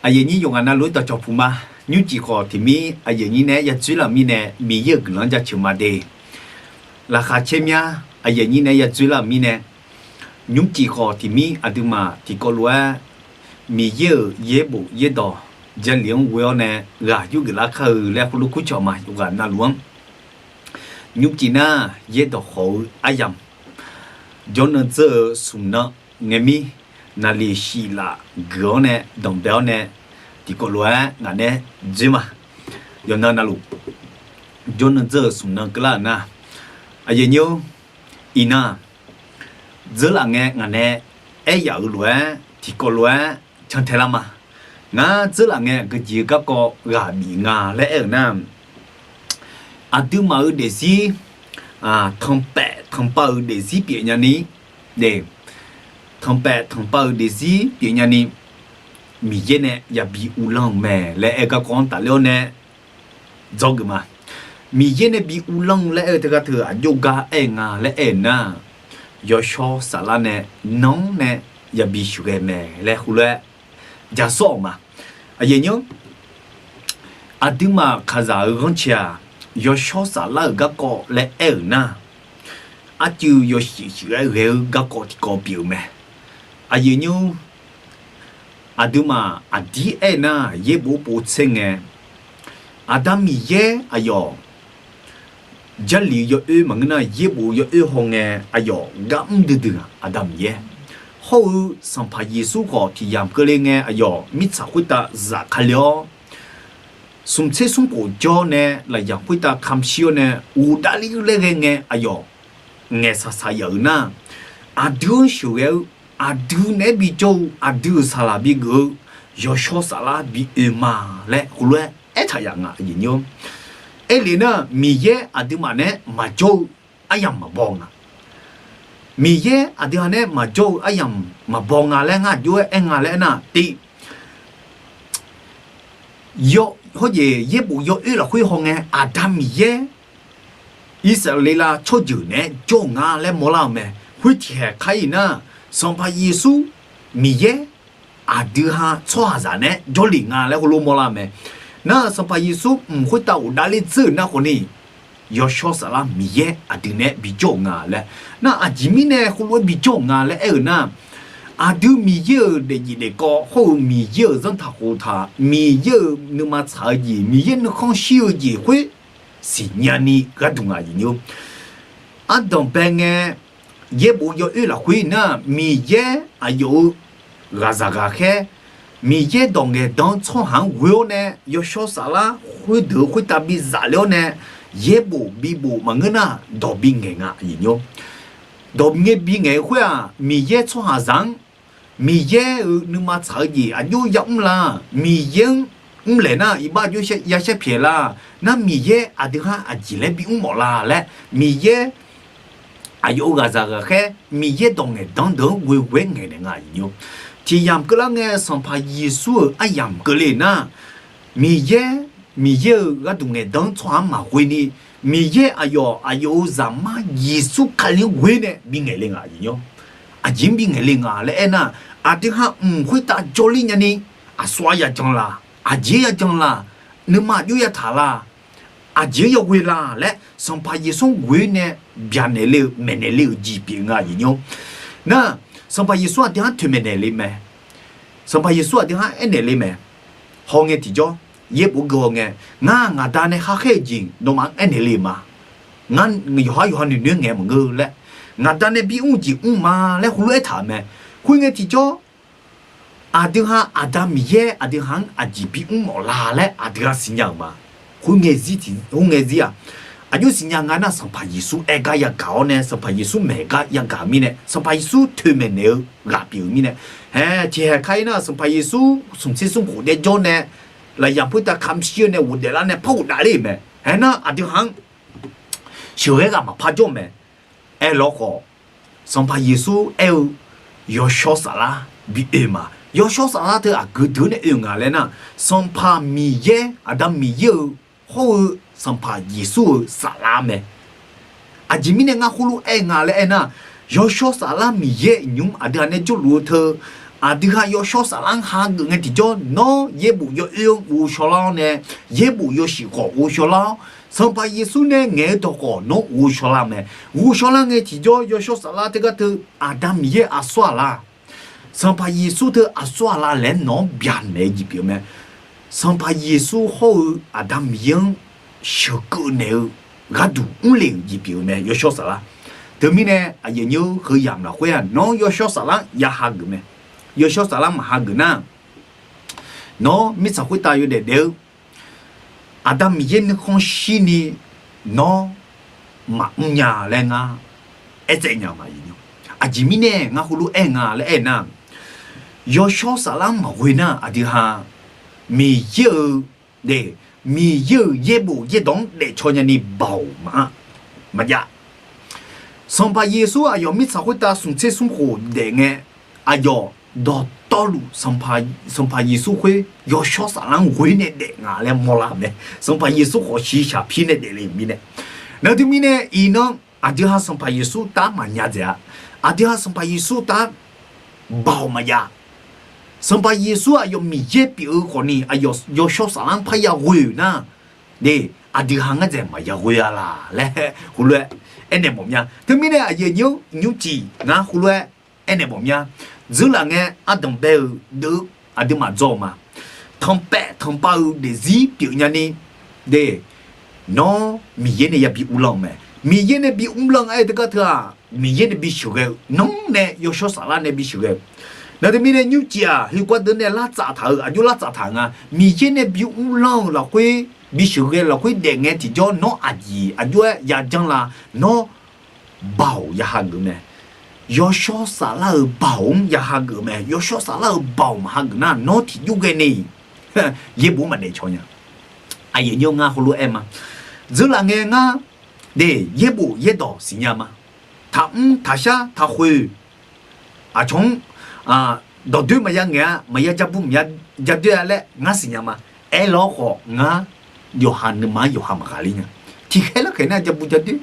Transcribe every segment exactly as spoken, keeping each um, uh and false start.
Aqyuif nyir yawqghaq navluf-aer dawqcawq puq ma. Nymrcif khawf tiqmir aqyuif nyir nae-aer yadzoer laf-euq mirnae Miqyaer-euq guiqlanq-anr jaceuq ma de. Laqkhaq caer mya aqyuif nyir nae-aer yadzoer laf-euq mirnae, nymrcif khawf tiqmir aqduimaf tiqkawv lof-aer Miqyaer-euq yaerbof yaerdawq Jarlif-anr ghoe-awr nae ghaq yurgeuf lar kar-eu laer heulof kurcawq ma. Yawqghaq navluf-anr nymrcif nar yaerdawq khawf-eu aryamq, jawrnan dzeur-eu smq nan ngae mir, naqliq shif laf geuf-awr nae danqbae-awr nae tiqkawv lof-aer ngaq nae dzoer ma. Yawqnan navluf jawrnan dzeur-euq smq nan keuvlar-euq nar, aqyuif nyir-or, iqnan dzeurlaf ngae ngaq nae aer yaf-euq lof-aer tiqkawv lof-aer cantae lar ma. Ngar dzeurlaf ngae aqgeu jeq-eu garkawv ghaq bif nga laer aer-euq nar, aqduimaf-euq daefzir tanqpaef tanqpav-euq daefzir pyeuf nyani, tanqpaef tanqpav-euq daefzir pyeuf nyani, Miqyaer nae yabi uvlanr-eu mae laer aer-eu garkawv-anr tafler-awr nae dzawgeuf ma. Miqyaer nae bi uvlanr-eu laer aer-eu teugar teu aqjox gar aer-eu nga laer aer-euq nar, Yawshawr Saflar nae nanr nae yabi sheuqghae mae laer heulof-aer jasawr-euq ma. Aqyuif nyir-or, aqduimaf kaqzaq-euq ghanrcae-aq, Yawshawr Saflar-euq garkawv laer aer-euq nar, arcuiv yawshuif shuif-aer ghae-eu garkawv tiqkawv pyeuf-eu mae. Aqyuif nyir-or, aqduimaf aqdir aer nar yaerbof pov tser ngae, Aqda Miqyaer aqyawf Jarlif yawoer maqngeur nar yaerbof yawoer hawngae aqyawf gar mr duidui-aq Aqda Miqyaer. Hawr-eu Sanqpaq Yeqsur khawf tiq yamq keuvle ngae aqyawf mirtsaq khoertav zafkale-awr, smq tser smr khof jawr nae lafyaq khoertav kamq shir-awr nae ghofdav ler-eu laer ghae ngae aqyawf ngaeqsaq saq yaf-euq nar, aqdui-anr sheuqghae-eu, aqdui naeq-aer bijawr-eu, aqdui-euq saqlaq bigeuf-eu Yawshawr Saflar bi oe ma laer heulof-aer aertaq yaf nga. Aerlef nar Miqyaer aqduimaf naeq-aer maqjawr-eu aryamq maqbaw nga. Miqyaer aqdui ha naeq-aer maqjawr-eu aryamq maqbaw nga laer ngar aqjox-aer aer nga laer aernar, tiq, hawjeq yaerbof yawoer lafkhoer hawngae Aqda Miqyaer Irsaqleqlav tsawrjeuq naeq-aer jawr-eu nga laer mawrlar-eu mae. Khoer tiqkhaeq kar-ir nar, Sanqpaq Yeqsur Miqyaer aqdui ha tsawrhaqzaq naeq-aer jawrlef nga laer heulof mawrlar-eu mae. Nar Sanqpaq Yeqsur mq khoertav ghofdav ler dzeur-euq nar khawfni, Yawshawr Saflar Miqyaer aqdui naeq-aer bijawr-euq nga laer. Nar aqjeq mirnae heulof-aer bijawr-euq nga laer aer-euq nar, aqdui Miqyaer-euq daefjeq daefkawv hawr-eu Miqyaer-euq zanrtaq khoftaq, Miqyaer-euq nuima tsaq-eu jeq, Miqyaer nuikhanr shir-eu jeq khoer siqnya ni gharduq nga. Aqyuif nyir-or, ardanqbae ngae yaerbof yawoer lafkhoer nar Miqyaer aqyawf-euq ghaqzaq ghaqkhaer, Miqyaer dawq ngaeqdan-anr tsawrhaq-anr ghoe-awr nae Yawshawr Saflar khoerdeuq-eu khoertav bizaf le-awr nae yaerbof bibof maqngeur nar dawq bingaeq nga. Dawq ngae bingaeq-eu khoer-aq Miqyaer tsawrhaqzaq-anr Miqyaer-euq nuima tsaq-eu jeq aqjox yamr la, Miqyaer-anr mrlaeq nar iqbax aqjox ya shaer pyaeq la, nar Miqyaer aqdui ha aqjeq laer bimr mawf la laer Miqyaer aqyawf-euq ghaqzaq ghaqkhaer Miqyaer dawq ngaeqdan deuq-anr ghoeghoe-aer ngaeqnaeq nga. Tiq yamq keuvlar ngae Sanqpaq Yeqsur-euq aryamq keuvle nar, Miqyaer, Miqyaer-euq gharduq ngaeqdan-anr tsawrhaq-anr maqghoe ni, Miqyaer aqyawf aqyawf-euq Zaqmar Yeqsur Kali-anr ghoe nae bingaeq le nga. Aqjeq-anr bingaeq le nga laer aernar, aqdui ha mq khoertav jawrler nyani, aqsur-aer yajan la, aqjeq-aer yajan la, nuima aqjox yataq la, aqjeq-anr yaghoe la laer Sanqpaq Yeqsur-anr ghoe nae byaqnaeq le-eu maeqnaeq le-euq jeq pyeuf nga. Nar, Sanqpaq Yeqsur aqdui ha-anr toeqmaeq naeq le mae. Sanqpaq Yeqsur aqdui ha-anr aernaeq le mae. Hawngae tiqjawr, yaerbof geu hawngae, ngar ngaqda nae khar khaer-eu jeq nawmaf-anr aernaeq le ma. Ngar yawqhar yawqha noeqnoeq-aer ngaeq maqngeur laer, ngaqda nae bimr jeq mr ma laer heulof-aer aertaq-euq mae. Khoerngae tiqjawr, aqdui ha Aqda Miqyaer aqdui ha-anr aqjeq bimr mawf la laer aqdui ha siqnya-euq ma. Khoerngae zir-aq, aqjox siqnya nga nar Sanqpaq Yeqsur aer gar yagaq-awr nae Sanqpaq Yeqsur maeq gar yagaq-eu mirnae Sanqpaq Yeqsur toeqmaeq naeq-eu ghaq pyeuf-eu mirnae, hae tiqhaeq kar-ir nar Sanqpaq Yeqsur smq tser smr khof daer jawr nae lafyaq khoertav kamq shir-eu nae ghofdaef lar nae par ghofdaef ler-euq mae. Hae nar aqdui ha-anr sheuqghae ghaq maqpar jawr mae. Aerlawr khawf, Sanqpaq Yeqsur aer-eu, Yawshawr Saflar bi oe ma. Yawshawr Saflar teu aqgeu deuq nae oe nga laer nar, Sanqpaq Miqyaer, Aqda Miqyaer-euq hawr-eu Sanqpaq Yeqsur-euq Saflar mae. Aqjeq mirnae ngar khoerlof aer nga laer aernar, Yawshawr Saflar Miqyaer nymq aqdui ha nae jawrluf-eu teu aqdui ha yawshawr saflar-anr hageuf ngae tiqjawr, nawr yaerbof yawoer-anr ghovshaw lar-awr nae, yaerbof yawshuif khawf ghovshaw lar-awr, Sanqpaq Yeqsur nae ngaeq-eu dawq khawf nawr ghovshaw lar-eu mae. Ghovshaw lar ngae tiqjawr, yawshawr saflar teugar teu Aqda Miqyaer aqsur aqlar, Sanqpaq Yeqsur teu aqsur aqlar laer nawq-anr byanaeq-eu jeq pyeuf-eu mae. Sanqpaq Yeqsur hawr-eu Aqda Miqyaer-anr sheuqkeuv naeq-eu gharduq mrle-euq jeq pyeuf-eu mae, yawshawr saflar. Teumirnae aqyuif aqnyir-eu, heu yamq lafkhoer-aq, nawr yawshawr saflar-anr ya hageuf mae. Yawshawr saflar maqhageuf nar, nawr mirtsaq khoertav yawdaef daef-eu Aqda Miqyaer nuikhanr shirni nawr maqmr nya laer ngar aertsaev nya ma. Aqjeq mirnae ngar heulof-aer nga laer aernar, yawshawr saflar-anr maqghoe nar aqdui ha Miqyaer-euq, Miqyaer-euq yaerbof yaerdawq-anr daefcaw nyani baoq maqanr, maqjav. Sanqpaq Yeqsur aqyawf mirtsaq khoertav smq tser smr khof daef ngae, aqyawf dawqtawvluf Sanqpaq Yeqsur khoer yawshawr saflar-anr ghoe nae daef nga laer mawrlar-euq mae. Sanqpaq Yeqsur khawf shiqshaq pir nae daefle-euq mirnae, nar teumirnae iqnan aqdui ha Sanqpaq Yeqsur tav maqnya dzaeq-a. Aqdui ha Sanqpaq Yeqsur tav baoq maqjav. Sanqpaq Yeqsur aqyawf Miqyaer pyeuf-eu khawfni aqyawf yawshawr saflar-anr parya ghoe-euq nar, de, aqdui ha ngar dzaeq maqya ghoe-a laq laer heulof-aer aernaeq mawf mya. Teumirnae aqyuif aqnyir-eu, nymrcif ngar heulof-aer aernaeq mawf mya. Dzeurlaf ngae ardanq bae-euq deuq aqduimaf dzaw-eu ma. Tanqpaev tanqpav-euq daefzir pyeuf nyani, de, nawr Miqyaer nae yabi uvlanr-eu mae. Miqyaer nae bi uvlanr-eu aer-eu teugar teu-aq, Miqyaer nae bi sheuqghae-eu, nanr nae yawshawr saflar nae bi sheuqghae-eu. Nar teumirnae nymrcif-aq, heugar deuq nae lar tsaf taq-eu, aqjox lar tsaf taq-eu nga. Miqyaer nae bi uvlanr-eu lafkhoer, bi sheuqghae lafkhoer daef ngae tiqjawr, nawr aqjeq aqjox-aer yajanr la, nawr baoq ya hageuf mae. Yawshawr saflar-euq baoq-anr ya hageuf mae. Yawshawr saflar-euq baoq maqhageuf nar, nawr tiqjox ghae ni yaerbof-anr maqdaef caw nya. Aqyuif aqnyir-eu, ngar heulof-aer ma. Dzeurlaf ngae ngar, de, yaerbof yaerdawq siqnya ma. Taqmr taqshar taqkhoeq, aqcawq-anr dawqdoer maqya ngaeq-a, maqya ja bu maqya ja doer-a laer ngar siqnya ma. Aerlawr khawf ngar yawqha nuima-anr yawqha maqghaqler nya. Tiqkhaer larkhaeq nar ja bu ja doer,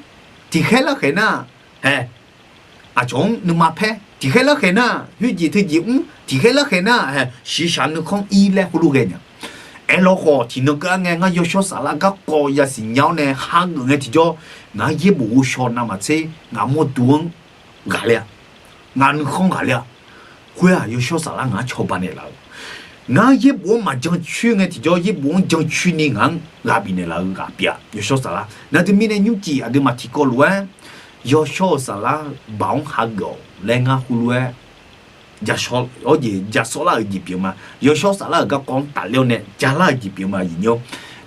tiqkhaer larkhaeq nar, hae, aqcawq-anr nuima paer, tiqkhaer larkhaeq nar khoerjeq teujeq mr, tiqkhaer larkhaeq nar, hae, shiqshaq nuikhanr ir laer heulof ghae nya. Aerlawr khawf tiqnan keuv-a ngae ngar yawshawr saflar garkawv yasiq nya-awr nae hageuf ngae tiqjawr, ngaq-anr yaerbof ghovshaw navmaqtser ngaq mawrdo-anr ghaqler-a, ngaq nuikhanr ghaqler-a. Khoer-aq yawshawr saflar ngaq-anr cawba naeqlaf-eu, ngar yaerbof-anr maqjan coer ngae tiqjawr yaerbof-anr jan coer ni ngaq-anr ghaq bifnaeq laf-eu ghaq pyeuf-a, yawshawr saflar. Nar teumirnae nymrcif aqduimaf tiqkawv lof-aer yawshawr-eu saflar-eu baoq-anr hageuf-awq laer ngar heulof-aer jaqshawr-awr jeq jaqshawr lar-euq jeq pyeuf ma. Yawshawr saflar-euq garkawv-anr tafler-awr nae jalar-euq jeq pyeuf ma, aqyuif aqnyir-awr.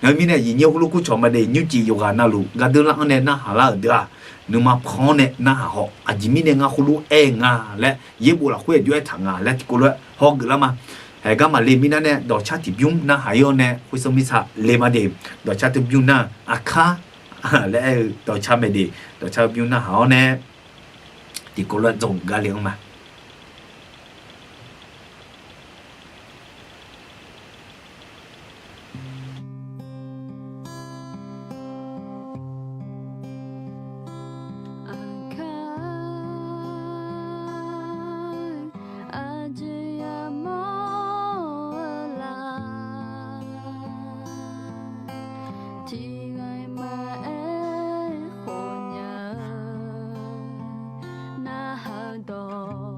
Nar mirnae aqyuif aqnyir-eu heulof kur cawq ma de, nymrcif yawqghaq navluf gardeur lar-anr nae narhaq lar-euq deuq-aq, nuima pan-awr nae narhaq haw. Aqjeq mirnae ngar heulof-aer nga laer yaerbof lafkhoer aqjox-aer taq nga laer tiqkawv lof-aer hawgeuf lar ma. Haeq gar maqle mirnar nae dawqcar tiqbymr narhaq ir-awr nae khoersanr mirtsa le ma de. Dawqcar teubymr nar, aqkar laer aer-eu dawqcar mae de. Dawqcar teubymr narhaq-awr nae tiqkawv lof-aer dzawgeuf gar le-anr ma. Aqkar aqjeq yamawr-eu la, tiqghaq maqaer khofnya-eu narhaq-eu dawq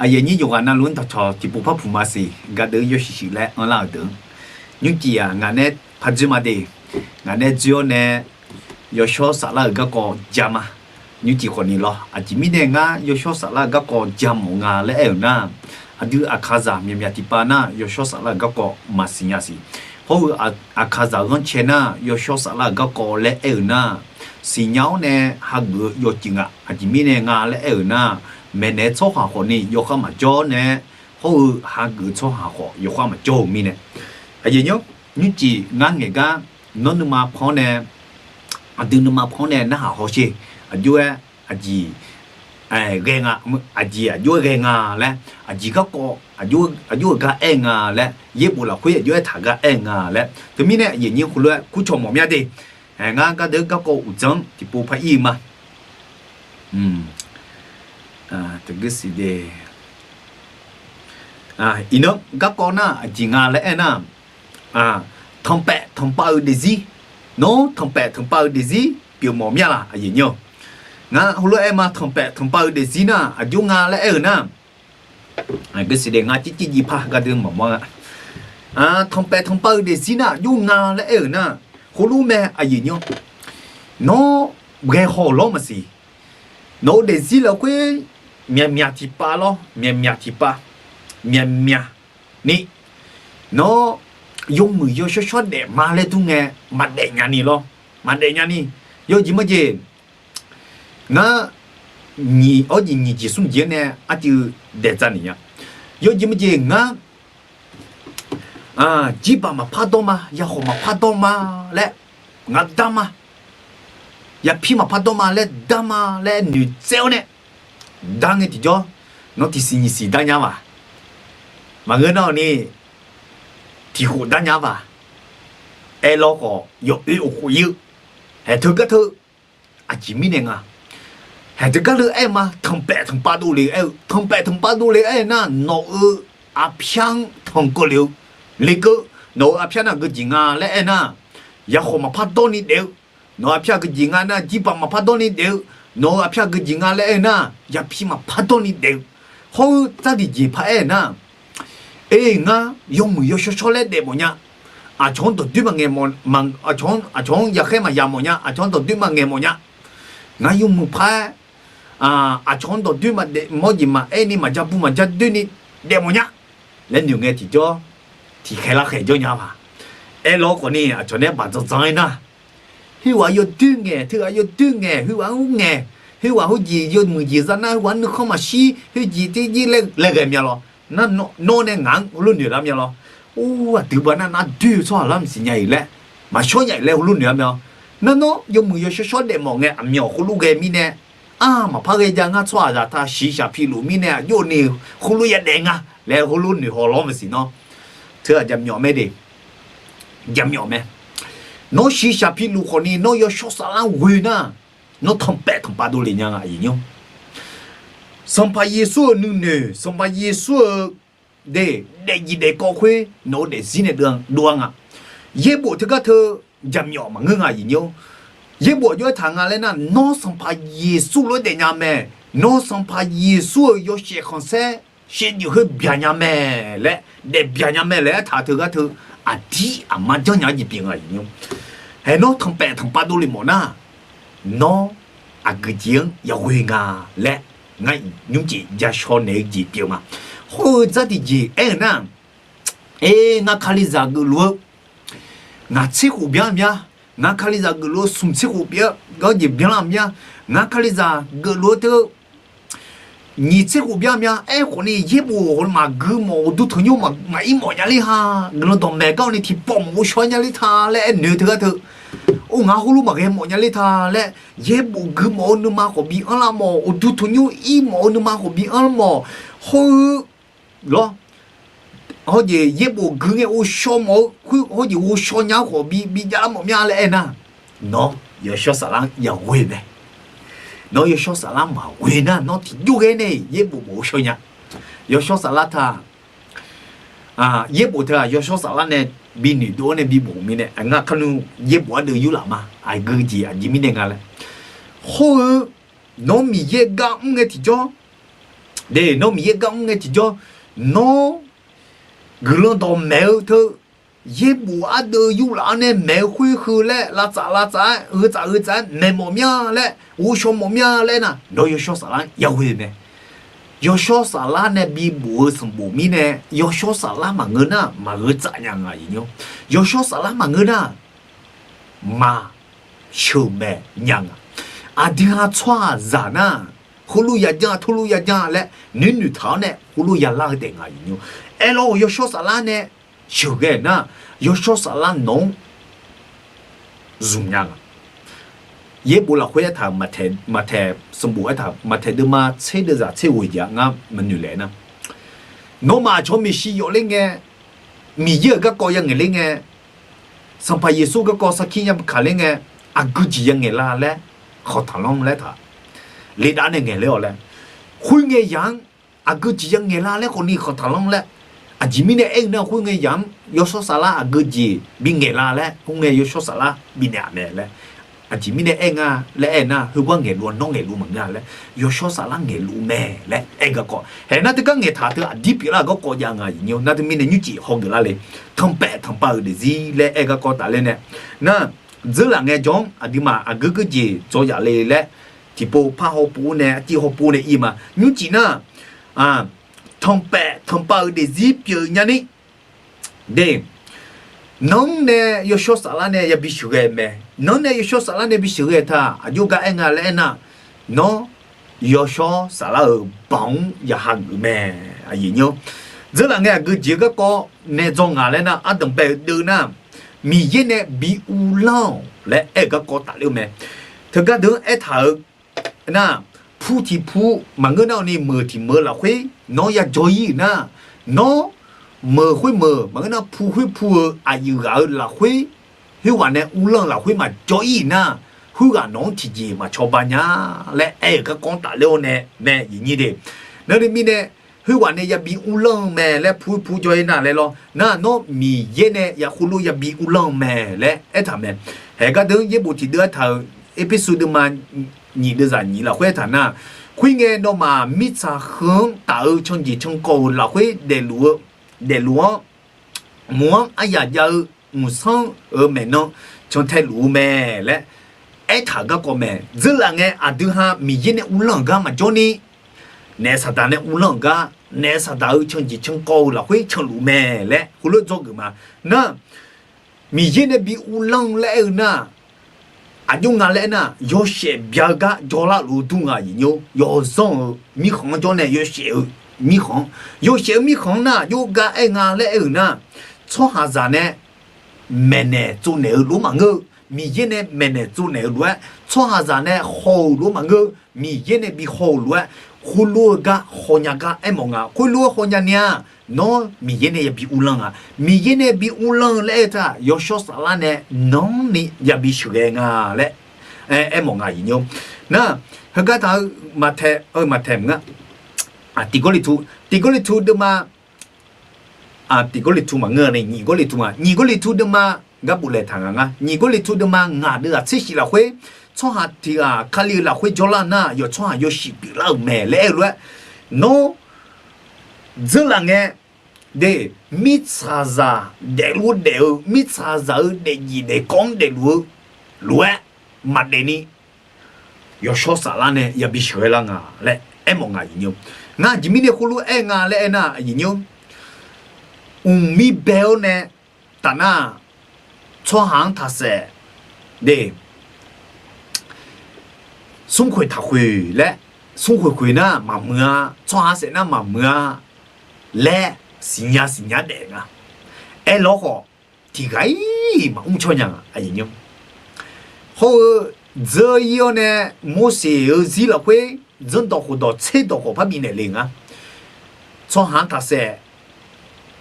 Aqyuif aqnyir yawqghaq navluf-anr dawqcawq tiqpov par puq maqsiq gardeuv yawshuif shuif laer anrlar-euq deuq, nymrcif-aq ngaq nae par dzoer ma de. Ngaq nae dzoer-awr nae yawshawr saflar-euq garkawv ja ma. Nymrcif khawfni lawr, aqjeq mirnae ngar yawshawr saflar-euq garkawv ja mawf nga laer aer-euq nar, aqdui aqkaqzaq myaqmyaq tiqpav nar yawshawr saflar-euq garkawv maqsiq nya siq. Hawr-eu aqkaqzaq-euq ghanrcae nar yawshawr saflar-euq garkawv laer aer-euq nar, siqnya-awr nae hageuf-eu yawcif nga. Aqjeq mirnae nga laer aer-euq nar, maeqnaeq-eu tsawrhaq khawfni yawkhav maqjawr-awr nae, hawr-eu hageuf-eu tsawrhaq khawf yawkhav maqjawr-eu mirnae, aqyuif aqnyir, nymrcif ngar ngaeq gar nawr nuima pan-awr nae, aqdui nuima pan-awr nae narhaq hawsher. Aqjox-aer aqjeq ghae nga, aqjeq aqjox-aer ghae nga laer, aqjeq garkawv aqjox-euq gar aer nga laer, yaerbof lafkhoer aqjox-aer taq gar aer nga laer, teumirnae aqyuif aqnyir heulof-aer kurcawq mawf mya de. Ngar gardeuv garkawv uqdzan-anr tiqpov par ir-eu ma. Teugar siq de. Iqnan garkawv nar aqjeq nga laer aer nar, tanqpaef tanqpav-euq daefzir, nawr tanqpaef tanqpav-euq daefzir pyeuf mawf mya laq aqyuif aqnyir-awr. Ngar heulof-aer aer ma, tanqpaef tanqpav-euq daefzir nar aqjox nga laer aer-euq nar, ngar civ civ jiv par gardeuv maqmawr nga. Tanqpaef tanqpav-euq daefzir nar aqjox nga laer aer-euq nar, heulof mae aqyuif aqnyir-awr. Nawr ghae haw lawr maqsiq. Nawq-eu daefzir lafkhoer myaqmyaq tiqpav lawr, myaqmyaq tiqpav, myaqmyaq ni, nawr yawmuiq yawshawr shawr daef ma laer dur ngae, maqdaef nya ni lawr, maqdaef nya ni. Yawjeq majeq, ngar nyiq awr jeq nyiq jeq smr jeq-anr nae arcuiv daeqdzaq ni nya. Yawjeq majeq ngar jirbaq maqpar dawr ma, yakhawf maqpar dawr ma laer, ngar dar ma, yapir maqpar dawr ma laer dar ma laer noeqtsaev-awr nae, dar ngae tiqjawr, nawr tiqsiq nyiq siq dar nya baq. Maqngeur nar-awq ni, tiq khof dar nya baq. Aerlawr khawf yawoer of khof ir-eu, haeq teu gar teu aqjeq mirnae nga. Haeq teu gar teu aer ma, tanqpaef tanqpav dovle-eu aer-eu, tanqpaef tanqpav dovle aer nar, nawq-euq aqpyar-anr tanqkeuv le-eu lekeuv, nawq-euq aqpyar nar geujeq nga laer aer nar, yakhawf maqpar dawr ni daef-eu, nawq-euq aqpyar geujeq nga nar, jirbaq maqpar dawr ni daef-eu, nawq-euq aqpyar geujeq nga laer aer nar, yapir maqpar dawr ni daef-eu, hawr-eu dzardiq jeq par aer nar, e, ngar yawmuiq yawshawr shawr laer daef mawf nya. Aqcawq-anr dawqdoer maqngaeq mawf, aqcawq-anr yaqkhaer maqya mawf nya, aqcawq-anr dawqdoer maqngaeq mawf nya. Ngar yawmuiq par-aer, aqcawq-anr dawqdoer maqdaef mawr jeq maqaer ni, maqja bu maqja doer ni daef mawf nya laer noeq ngae tiqjawr, tiqkhaeq larkhaeq jawr nya baq. Aerlawr khawf ni aqcawq nae baq dzanqdzanq-aer nar, khoerghaq yawdoer ngaeq, teughaq yawdoer ngaeq, khoerghaq-anr ur ngaeq, khoerghaq heujeq yawmuiq jeq za nar, khoerghaq-anr nuikhanr maqshir, khoerjeq teqjeq laer ghae mya lawr. Nar nawr nae ngaq-anr heulof noeq lar mya lawr. Or, aqdui baq nar nar doer-eu tsawrhaq lar maqsiq nya-iq laer, maqshawr nya-iq laer heulof noeq lar mya lawr. Nar nawr yawmuiq yawshawr shawr daef mawf ngae aqmyawf heulof ghae mirnae, a, maqpar ghae jav ngar tsawrhaqzaq ta shiqshaq piluf mirnae aqjox ni heulof yadaef nga laer heulof noeq haw lawr maqsiq nawr. Teughaq jaqmyawf mae de. Jaqmyawf mae. Nawr shiqshaq piluf khawf ni nawr yawshawr saflar ghoe nar, nawr tanqpaef tanqpav dovle nya nga aqyuif nymr. Sanqpaq Yeqsur-euq nuinoeq, Sanqpaq Yeqsur-euq de, daefzir daefkawv khoer nawq-eu daefzir nae dov-a nga. Yaerbof teugar teu jaqmyawf maqngeur nga aqyuif nymr. Yaerbof jawr-aer taq nga laer nar, nawr Sanqpaq Yeqsur lof-aer daefnya mae, nawr Sanqpaq Yeqsur-euq yawshaef khanqsaer shaevdzeuf khoer byaqnya mae laer, daef byaqnya mae laer aertaq-eu teugar teu, aqdir aqma janrnya-eu jeq pyeuf nga aqyuif nymr. Haeq nawr tanqpaef tanqpav dovle mawf nar, nawr aqgeu jeq-anr yaghoe nga laer ngar nymrcif ja shaw naeq-eu jeq pyeuf ma. Hawr-eu dzardiq jeq aer-eu nar, e, ngar Kalizaq geufluf-eu ngaq tser khof byanlar mya, ngar Kalizaq geufluf-eu smq tser khof byan, garjeq byanlar mya, ngar Kalizaq geufluf-eu teu nyiq tser khof byanlar mya. Aerkhawf ni yaerbof maqgui mawf, uqduq tanqnymr maqir mawf nya ler ha, guiqlanq dawqmaeq gar-awr ni tiqpawf maqghov shaw nya ler ta laer aernoeq-eu teugar teu, or, ngaq heulof maqghae mawf nya ler ta laer, yaerbof gui mawf-eu nuima khawf bi anrlar mawf, uqduq tanqnymr ir mawf-eu nuima khawf bi anrlar mawf. Hawr-eu lawr, hawr jeq yaerbof gui ngae ghovshaw mawf-eu, hawr jeq ghovshaw nya-anr khawf bi javlar mawf mya laer aernar, nawr yawshawr saflar-anr yaghoe mae. Nawr yawshawr saflar maqghoe nar, nawr tiqjawr ghae nae yaerbof maqghov shaw nya. Yawshawr saflar ta, yaerbof teu-aq yawshawr saflar nae bi noeqdov-awr nae bi bof mirnae, ngar kar nu yaerbof ardeuv yurlaf ma, aqgeu jeq aqjeq mirnae nga laer. Hawr-eu nawr Miqyaer gar mr ngae tiqjawr, De, nawr Miqyaer gar mr ngae tiqjawr, nawr guiqlanq dawqmaeq-eu teu, yaerbof ardeuv yurlaf-anr nae maeq-eu khoer heu laer lavtsaf lavtsaf-aer gheutaf gheutaf-aer maeqmawf mir-a laer ghovshaw mawf mir-a laer aernar, nawr yawshawr saflar-anr yaghoe mae. Yawshawr saflar nae bibof-eu sanqbof mirnae, yawshawr saflar maqngeur nar maqgheu tsaf nya nga, aqyuif nymr. Yawshawr saflar maqngeur nar maq sheuqmaeq nya nga. Aqdui ha tsawrhaqzaq nar, heulof yajanr teulof yajanr laer noeq noeqtaq-awr nae heulof yalar-eu taef nga, aqyuif nymr. Aerlawr-euq yawshawr saflar nae sheuqghae nar, yawshawr saflar nawq-anr zmq nya nga. Yaerbof lafkhoer aertaq-euq, Maqtaeq sanqbof aertaq-euq, Maqtaeq deuvma tser deuvzaq tser ghoeq jeq-a ngar maqnoeq laeq nar, nawmaf aqcawq maeqshi yawf ler ngae, Miqyaer-euq garkawv yangaeq ler ngae, Sanqpaq Yeqsur garkawv sarkir nya kaq ler ngae, aqgeujeq yangaeq la laer khanqtaq lanr laer taq, ledav nae ngaeq ler-awq laer, khoerngae yaq-anr aqgeujeq yangaeq la laer khawfni khanqtaq lanr laer, aqjeq mirnae aer-eu nar khoerngae yaq-anr yawshawr saflar aqgeujeq bingaeq la laer khoerngae yawshawr saflar bifnaeq-aq mae laer, aqjeq mirnae aer nga laer aer nar, heugar ngaeqluf-a nawr ngaeqluf maqngeur-a laer, yawshawr saflar ngaeqluf mae laer aer garkawv. Haeq nar teugar ngaeqtaq teu aqdir pyeuflar-euq garkawv jav nga, aqyuif nymr. Nar teumirnae nymrcif hawgeuf lar le. Tanqpaeq tanqpav-euq daefzir laer aer garkawv tafler nae, nar, dzeurlaf ngae jawr-anr aqduimaf aqgeu geujeq dzaw yaf le laer, tiqpov par hawpov nae arciv hawpov nae ir ma. Nymrcif nar, tanqpaeq tanqpav-euq daefzir pyeuf nya ni. De, nanr nae yawshawr saflar nae yabi sheuqghae mae. Nanr nae yawshawr saflar nae bi sheuqghae taq aqjox gar aer nga laer aer nar, nawr yawshawr saflar-euq baoq-anr yaqha geuf mae, aqyuif nymr. Dzeurlaf ngae aqgeujeq garkawv nae dzaw ngaq laer nar, ardanq bae-eu deuv nar, Miqyaer nae bi uvlanr-awq laer aer-eu garkawv tafler-eu mae. Teugar deuq-anr aertaq-euq nar, pu tiq pu maqngeur nar-awq ni meuq tiq meuq-eu lafkhoer nawr yajawr ir-euq nar, nawr meuq khoer meuq maqngeur nar pu khoer pu-eu aqyuif ghaq-euq lafkhoer, khoerghaq nae uvlanr-eu lafkhoer maqjawr ir-euq nar, khoerghaq nawq-anr tiqjeq maqcawba nya laer aer-euq garkawv-anr tafler-awr nae mae, aqyuif nymr de. Nar teumirnae, khoerghaq nae yabi uvlanr-eu mae laer pu khoer pu jawr ir nar laer lawr. Nar nawr Miqyaer nae yaqkhov lof yabi uvlanr-eu mae laer aertaq mae. Haeq gardeuv yaerbof tiqdeuv aertaq-euq, Erpersu deuvma nyiq deuvzaq nyiq lafkhoer aertaq nar, khoerngae nawmaf mirtsaq heu-anr taf-eu canjeq cankawv-euq lafkhoer daefluf-eu, daefluf-anr, mq-anr aryaq jav-eu mqsanr-euq maeqnan cantae luf-eu mae laer aertaq-euq garkawv mae. Dzeurlaf ngae aqdui ha Miqyaer nae uvlanr-euq gar maqjawr ni, naef saqdaq nae uvlanr-euq gar, naef saqdaq-euq canjeq cankawv-euq lafkhoer canluf mae laer heulof dzawgeuf ma. Nar, Miqyaer nae bi uvlanr-eu laer aer-eu nar, aqjox nga laer aer nar, yawshaef bya-eu gar jawrlar luf-eu dur nga, aqyuif nymr. Yawzanr-euq mirkhanq-anr jawr nae yawshaef-eu mirkhanq-anr, yawshaef-eu mirkhanq-anr nar aqjox gar aer nga laer aer-euq nar, tsawrhaqzaq nae maeqnaeq tsovnaeq-eu lof-aer maqngeur-eu, Miqyaer nae maeqnaeq tsovnaeq-eu lof-aer, tsawrhaqzaq nae haw-euq lof-aer maqngeur-eu, Miqyaer nae bi haw-euq lof-aer, khoerlof-eu gar hawnya gar aermawf nga. Khoerlof-aer hawnya ni-a, nawr Miqyaer nae yabi uvlanr nga. Miqyaer nae bi uvlanr-eu laer aer-eu teu-aq, yawshawr saflar nae nanrni yabi sheuqghae nga laer aermawf nga, aqyuif nymr. Nar, heugar taq-eu Maqtaeq, Maqtaeq maqngeur, tiq Gawrliqtu, tiq Gawrliqtu deuvma, tiq Gawrliqtu maqngeur ni, nyiq Gawrliqtu nga, nyiq Gawrliqtu deuvma gar boflaeq taq nga nga. Nyiq Gawrliqtu deuvma ngaq deuvzaq tser shif lafkhoer, tsawrhaq tiq ghaq Kali-euq lafkhoer jawrlar nar, yawq tsawrhaq yawshuif pyeuflar-euq mae laer aer-eu lof-aer, nawr dzeurlaf ngae, de, mirtsaqzaq daefluf daef-eu, mirtsaqzaq-euq daefjif daefkawv-anr daefluf-eu lof-aer maqdaef ni, yawshawr saflar nae yabi sheuqghae lar nga laer aermawf nga, aqyuif nymr. Ngar aqjeq mirnae khoerlof-aer aer nga laer aernar, aqyuif nymr, mqmir bae-awr nae tafnar, tsawrhaq-anr taqsaef, de, smrkhoeq taqkhoeq laer, smrkhoeq khoeq nar maqmuiq-a, tsawrhaq saef nar maqmuiq-a laer siqnya siqnya daef nga. Aerlawr khawf, tiqghaq-iq maqmr cawnya nga, aqyuif nymr. Hawr-eu dzeur ir-awr nae, Morseq-euq zir lafkhoer zanrdawq khofdawq tserdawq khawf par bifnaeq le nga. Tsawrhaq-anr taqsaef,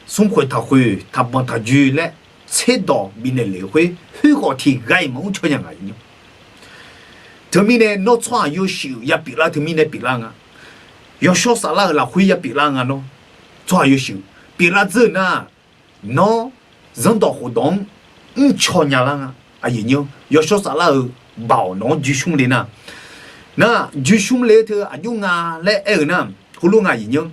smrkhoeq taqkhoeq, taqbanq taqjoe laer tserdawq bifnaeq le-eu khoer, khoerkhawf tiqghaq-iq maqmr cawnya nga, aqyuif nymr. Teumirnae nawr tsawrhaq yawshuif yapyeuflar teumirnae pyeuflar nga. Yawshawr saflar-euq lafkhoer yapyeuflar nga nawr. Tsawrhaq yawshuif pyeuflar dzeur nar, nawr zanrdawq khofdawq-anr mrcaw nya lar nga, aqyuif nymr. Yawshawr saflar-euq baoq nawq-anr joeqshmr le nar, nar joeqshmr le-eu teu aqjox nga laer aer-euq nar, Heulof nga aqyuif nymr,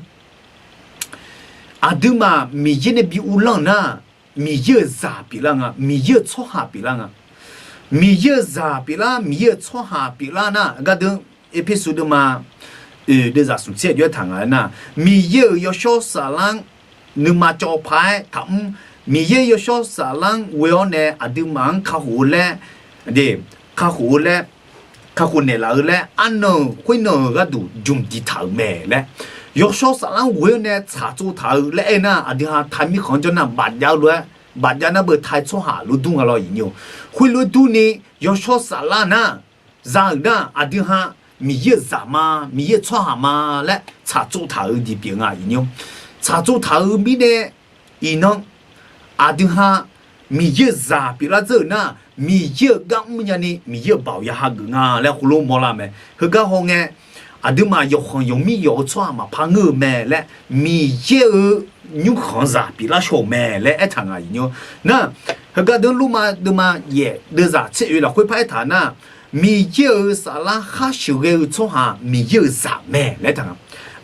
aqduimaf Miqyaer nae bi uvlanr-euq nar, Miqyaer-euq zaq pyeuflar nga, Miqyaer-euq tsawrhaq pyeuflar nga. Miqyaer-euq zaq pyeuflar, Miqyaer-euq tsawrhaq pyeuflar nar, gardeuv Erpersu deuvma oeq deuvzaq smq tser aqjox-aer taq nga aernar, Miqyaer-euq yawshawr saflar nuima cawv paq-aer taqmr, Miqyaer yawshawr saflar-anr ghoe-awr nae aqduimaf-anr kakhof-eu laer, kakhof-eu laer, kakhof naeqlaf-eu laer arnan-euq khoernan-euq gharduq jmq diqtaq-euq mae laer, yawshawr saflar-anr ghoe-awr nae tsaqtsov taq-eu laer aernar, aqdui ha tai mirkhanq-anr jawr nar bafjav-eu lof-aer, bafjav nar beu tai tsawrhaq lof dur nga lawr aqyuif nymr-or. Khoerlof-aer durni yawshawr saflar nar, za-euq nar aqdui ha Miqyaer-euq zaq ma, Miqyaer-euq tsawrhaq ma laer tsaqtsov taq-eu jeq pyeuf nga aqyuif nymr-or. Tsaqtsov taq-eu mirnae iqnan aqdui ha Miqyaer-euq zaq pyeuflar dzeur-euq nar, Miqyaer-euq gar mrnya ni Miqyaer-euq baoq ya hageuf nga laer heulof mawrlar mae. Heugar hawngae, aqduimaf yawqkhanq yawqmir yawq-eu tsawrhaq maqpar ngeur-eu mae laer, Miqyaer-euq nymrkhanq zaq pyeuflar shaw-euq mae laer aertaq nga aqyuif nymr-or. Nar, heugar deuq Lormav deuvma yaef deuvzaq tser oeq lafkhoer par aertaq nar, Miqyaer-euq saflar khar sheuqghae-eu tsawrhaq Miqyaer-euq zaq mae laer aertaq nga.